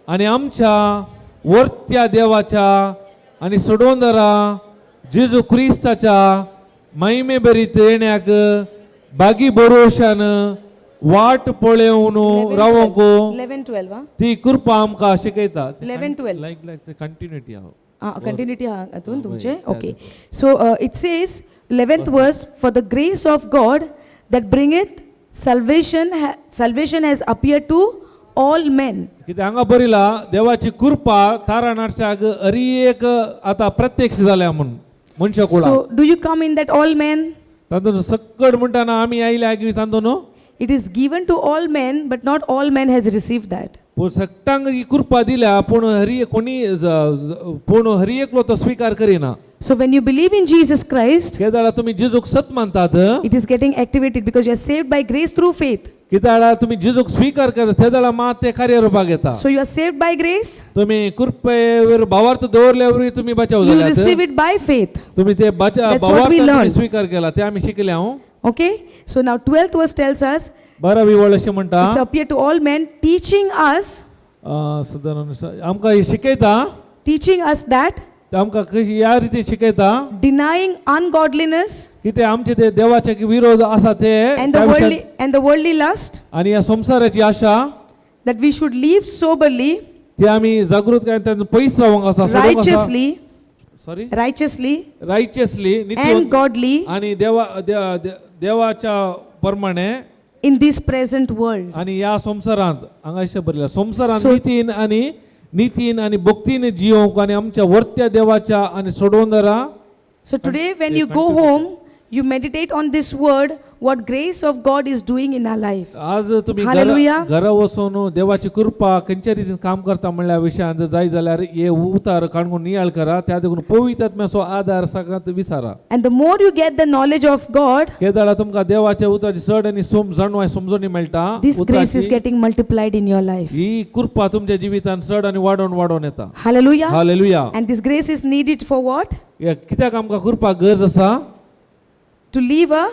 आनी आमच्या वर्त्या देवाच्या आनी सोडोंदरा जेजू क्रिस्ताच्या महिमे बरीत येण्याक बागी बरोशान वाट पळोवन रावोंक 11, 12, huh? ती कृपा आमकां शिकयता. 11, 12. लायक लायक कंटिन्युटी आहा. कंटिन्युटी हातून तुमचे. Okay, so it says 11th verse, for the grace of God that bringeth salvation, salvation has appear to all men. कित्याक हांगा बरयला देवाची कृपा तारणाच्याक हरी एक आता प्रत्यक्ष जाल्या म्हूण मनशा कुळाक. So do you come in that all men? तातूंत सक्कड म्हणटाना आमी आयल्या की तातूंत न्हू. It is given to all men, but not all men has received that. पूण सगटांक ही कृपा दिल्या, पूण हरी कोणी पूण हरी एकलो तो स्विकार करिना. So when you believe in Jesus Christ, केदाळा तुमी जेजूक सत मानतात, it is getting activated because you are saved by grace through faith. कित्याक तुमी जेजूक स्विकार करता तेदाळा मात ते कार्यरुपाक येता. So you are saved by grace, तुमी कृपेवर भावार्थ दवरल्यावर तुमी बचाव you जाल्यात. Receive it by faith. तुमी ते बचा That's what we भावार्थ तुमी learn. स्विकार केला ते आमी शिकले हांव. Okay, so now 12th verse tells us, बारावी वळ अशें म्हणटा, it's appeared to all men, teaching us, सदान आमकां हे शिकयता, teaching us that ते आमकां कशी ह्या रिती शिकयता, denying ungodliness की ते आमचे ते देवाचे विरोध आसा ते and the त्या विशयात worldly and the worldly lust, आनी ह्या संवसाराची आशा, that we should live soberly, ते आमी जागृत काय तातूंत पयस रावंक आसा, सोडूंक आसा. Righteously, sorry, righteously righteously and godly आणि देवा देवाच्या प्रमाणे in this present world. आणि ह्या संवसारांत हांगा अशें बरयलां संवसारांत नितीन आणि नितीन आणि भक्तीन जियोंक आणि आमच्या वर्त्या देवाच्या आणि सोडवंदरा. So today when you go home, you meditate on this word, what grace of God is doing in our life. आज तुम्ही Hallelujah. घरा वचून देवाची कृपा खंयच्या रितीन काम करता म्हणल्या विशयान जर जाय जाल्यार हे उतार काडून नियाळ करा, त्या देखून पवित्र आत्म्याचो आदार सगळ्यांत विचारा. And the more you get the knowledge of God, केदाळा तुमकां देवाच्या उतराची चड आनी सोम जाणवाय समजणी मेळटा, this grace is उतराची getting multiplied in your life. ही कृपा तुमच्या जिवितान चड आनी वाडोवन वाडोवन येता. Hallelujah. Hallelujah. And this grace is needed for what? हे कित्याक आमकां कृपा गरज आसा? To live a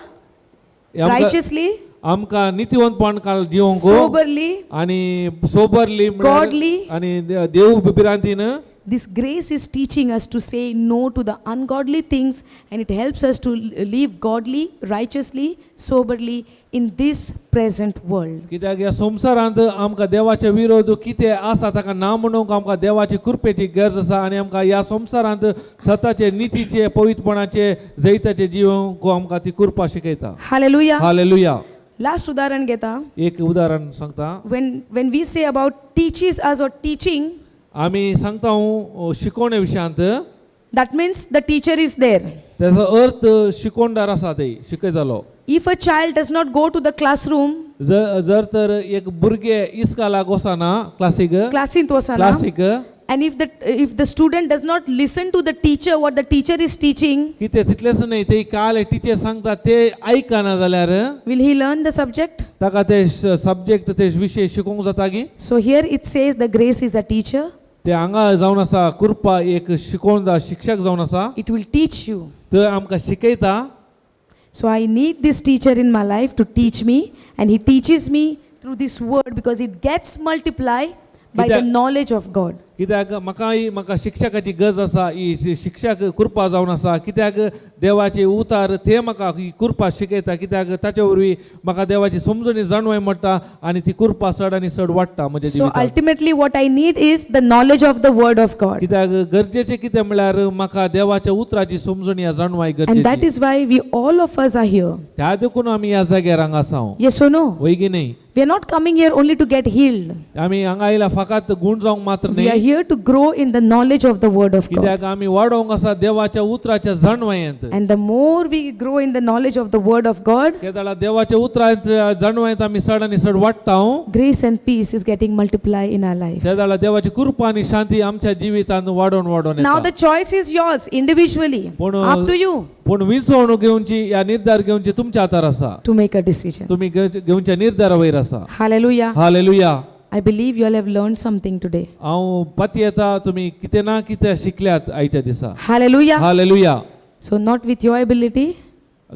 हे आमकां righteously, आमकां नितीवंतपण काल जिवंक soberly, आनी सोबरली म्हळ्यार Godly. आनी देव भिरांतीन. This grace is teaching us to say no to the ungodly things, and it helps us to live godly, righteously, soberly in this present world. कित्याक ह्या संवसारांत आमकां देवाचे विरोध कितें आसा ताका ना म्हणूंक आमकां देवाची कृपेची गरज आसा आनी आमकां ह्या संवसारांत सताचे नितीचे पवित्रपणाचे जैताचे जिवंक आमकां ती कृपा शिकयता. Hallelujah. Hallelujah. Last उदाहरण घेता. एक उदाहरण सांगता. When we say about teaches us or teaching, आमी सांगता हांव शिकवणे विशयांत, that means the teacher is there. तेजो अर्थ शिकवणदार आसा, ते शिकयतालो. If a child does not go to the classroom, जर जर तर एक भुरगें इस्कालाक वचना क्लासीक, क्लासींत वचना, classic, and if the student does not listen to the teacher, what the teacher is teaching, कितें तितलेंच न्हय, ते काल टिचर सांगता ते आयकना जाल्यार, will he learn the subject? ताका ते सब्जेक्ट ते विशय शिकोवंक जाता की? So here it says the grace is a teacher. ते हांगा जावन आसा कृपा एक शिकोवणदार शिक्षक जावन आसा. It will teach you. थंय आमकां शिकयता. So I need this teacher in my life to teach me, and he teaches me through this word because it gets multiplied by the knowledge of God. कित्याक म्हाका ही म्हाका शिक्षकाची गरज आसा, ही शिक्षक कृपा जावन आसा, कित्याक देवाचे उतार ते म्हाका ही कृपा शिकयता, कित्याक ताचे वरवीं म्हाका देवाची समजणी जाणवय पडटा आनी ती कृपा चड आनी चड वाडटा म्हज्या So जिवितांत. Ultimately, what I need is the knowledge of the word of God. कित्याक गरजेचें कितें म्हळ्यार म्हाका देवाच्या उतराची समजणी या जाणवाय And that गरजेची. Is why we all of us are here. त्या देखून आमी ह्या जाग्यार हांगा आसा. Yes or no? वय की न्ही? We are not coming here only to get healed. आमी हांगा आयला फकत गूण जावंक मात्र We are न्ही. Here to grow in the knowledge of the word of God. कित्याक आमी वाडोवंक आसा देवाच्या उतराच्या जाणवायेंत. And the more we grow in the knowledge of the word of God, केदाळा देवाच्या उतरांत जाणवायेंत आमी चड आनी चड वाडटा, grace and peace is getting multiplied in our life. त्या जाल्यार देवाची कृपा आनी शांती आमच्या जिवितांत वाडोवन वाडोवन Now येता. The choice is yours individually. पूण Up to you पूण विंचवणूक घेवची या निर्धार घेवची तुमच्या हातार आसा. To make a decision. तुमी घेवच्या निर्धारा वयर आसा. Hallelujah. Hallelujah. I believe you all have learned something today. हांव पती येता तुमी कितें ना कितें शिकल्यात आयच्या दिसा. Hallelujah. Hallelujah. So, not with your ability,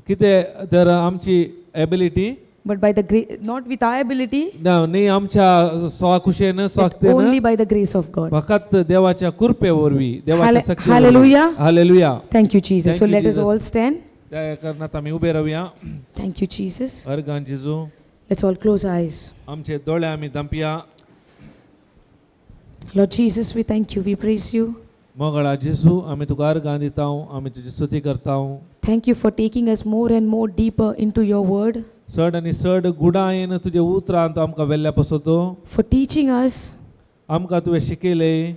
कितें तर आमची ability, but by the grace, not with our ability, ना न्ही आमच्या स्वखुशेन but स्वक्तेन, only by the grace of God. फकत देवाच्या कृपे वरवीं, देवाच्या शक्ती. Hallelujah. Hallelujah. Thank you, Jesus. Thank So, you, let us Jesus. All stand. त्या कारणात आमी उबे रावया. Thank you, Jesus. अर्गान जेजू. Let's all close our eyes. आमचे दोळे आमी धांपया. Lord Jesus, we thank you. We praise you. मोगळा जेजू, आमी तुका अर्गां दिता, आमी तुजी स्तुती करता. Thank you for taking us more and more deeper into your word, चड आनी चड गुडायेन तुजे उतरान तूं आमकां वेल्ल्या पसतो. For teaching us आमकां तुवें शिकयलें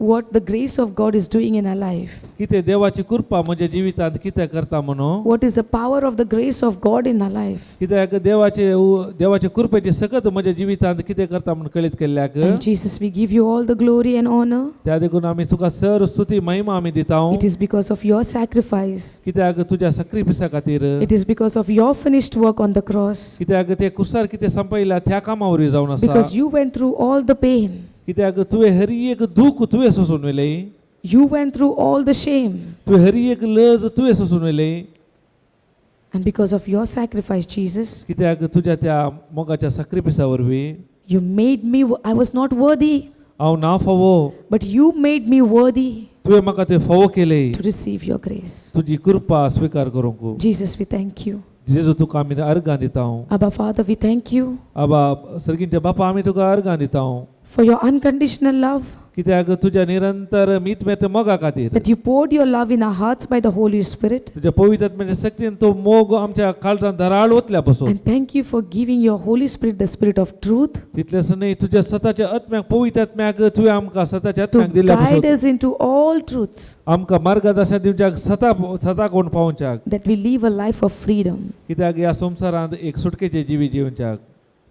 what the grace of God is doing in our life. कितें देवाची कृपा म्हज्या जिवितांत कितें करता म्हणून. What is the power of the grace of God in our life? कित्याक देवाचे देवाचे कृपेची सकत म्हज्या जिवितांत कितें करता म्हणून कळीत केल्ल्याक. And Jesus, we give you all the glory and honor. त्या देखून आमी तुका सर स्तुती महिमा आमी दिता. It is because of your sacrifice. कित्याक तुज्या सक्रिफिसा खातीर. It is because of your finished work on the cross. कित्याक ते कुसार कितें संपयला त्या कामा वरवीं जावन आसा. Because you went through all the pain. कित्याक तुवें हरी एक दूख तुवें सोसून व्हेलें. You went through all the shame. तुवें हरी एक लज तुवें सोसून व्हेलें. And because of your sacrifice, Jesus, कित्याक तुज्या त्या मोगाच्या सक्रिफिसा वरवीं, you made me, I was not worthy, हांव ना फावो, but you made me worthy तुवें म्हाका तें फावो केलें to receive your grace. तुजी कृपा स्विकार करूंक. Jesus, we thank you. जेजू, तुका आमी अर्गां दिता. Abba, Father, we thank you आबा सर्गींच्या बापा, आमी तुका अर्गां दिता for your unconditional love, कित्याक तुज्या निरंतर मीत मोगा खातीर, that you poured your love in our hearts by the Holy Spirit. तुज्या पवित्र आत्म्याच्या शक्तीन तो मोग आमच्या काळजान धराळ ओतल्या पासून. And thank you for giving your Holy Spirit, the Spirit of truth, तितलेंच न्हय, तुज्या स्वताच्या आत्म्याक, पवित्र आत्म्याक तुवें आमकां स्वताच्या to आत्म्याक दिल्या guide पासून us into all truths, आमकां मार्गदर्शन दिवच्याक, सता सता कोण पावोवच्याक, that we live a life of freedom. कित्याक ह्या संवसारांत एक सुटकेचे जिवी जिवच्याक.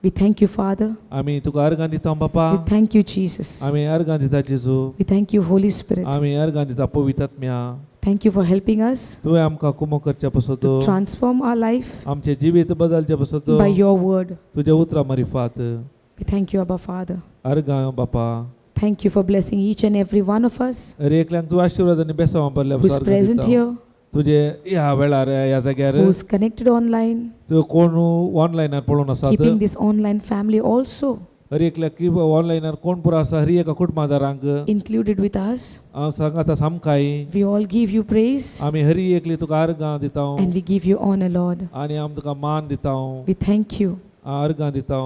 We thank you, Father. आमी तुका अर्गां दिता बापा. We thank you, Jesus. आमी अर्गां दिता जेजू. We thank you, Holy Spirit. आमी अर्गां दिता पवित्र आत्म्या. Thank you for helping us तुवें आमकां कुमो करच्या पासत, to transform our life आमचें जिवीत बदलचे पासत by your word. तुज्या उतरां मारिफात. We thank you, Abba Father. अर्गां बापा. Thank you for blessing each and every one of us अरे एकल्यांक तूं आशिर्वाद आनी बेसांव भरल्या. who is present here. तुजे ह्या वेळार ह्या जाग्यार who is connected online, तूं कोण ऑनलायनार पळोवन आसात keeping this online family also हर एकल्याक की ऑनलायनार कोण पुरो आसा हर एका कुटुंबादारांक included with us. हांव सांगाता सामकाय We all give you praise आमी हरी एकली तुका अर्गां दिता and we give you honor, Lord. आनी आमी तुका मान दिता We thank you. अर्गां दिता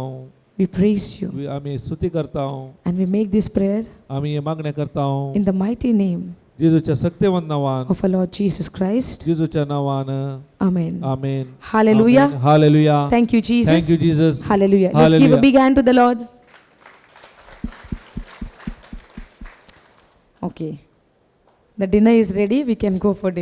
We praise you. आमी स्तुती करता And we make this prayer आमी हे मागणें करता in the mighty name जेजूच्या सक्तेवंत नांवान of our Lord Jesus Christ. जेजूच्या नांवान Amen. Amen. Hallelujah. Hallelujah. Thank you, Jesus. Thank you, Jesus. Hallelujah. Let's give a Hallelujah. Big hand to the Lord. Okay. The dinner is ready. We can go for dinner.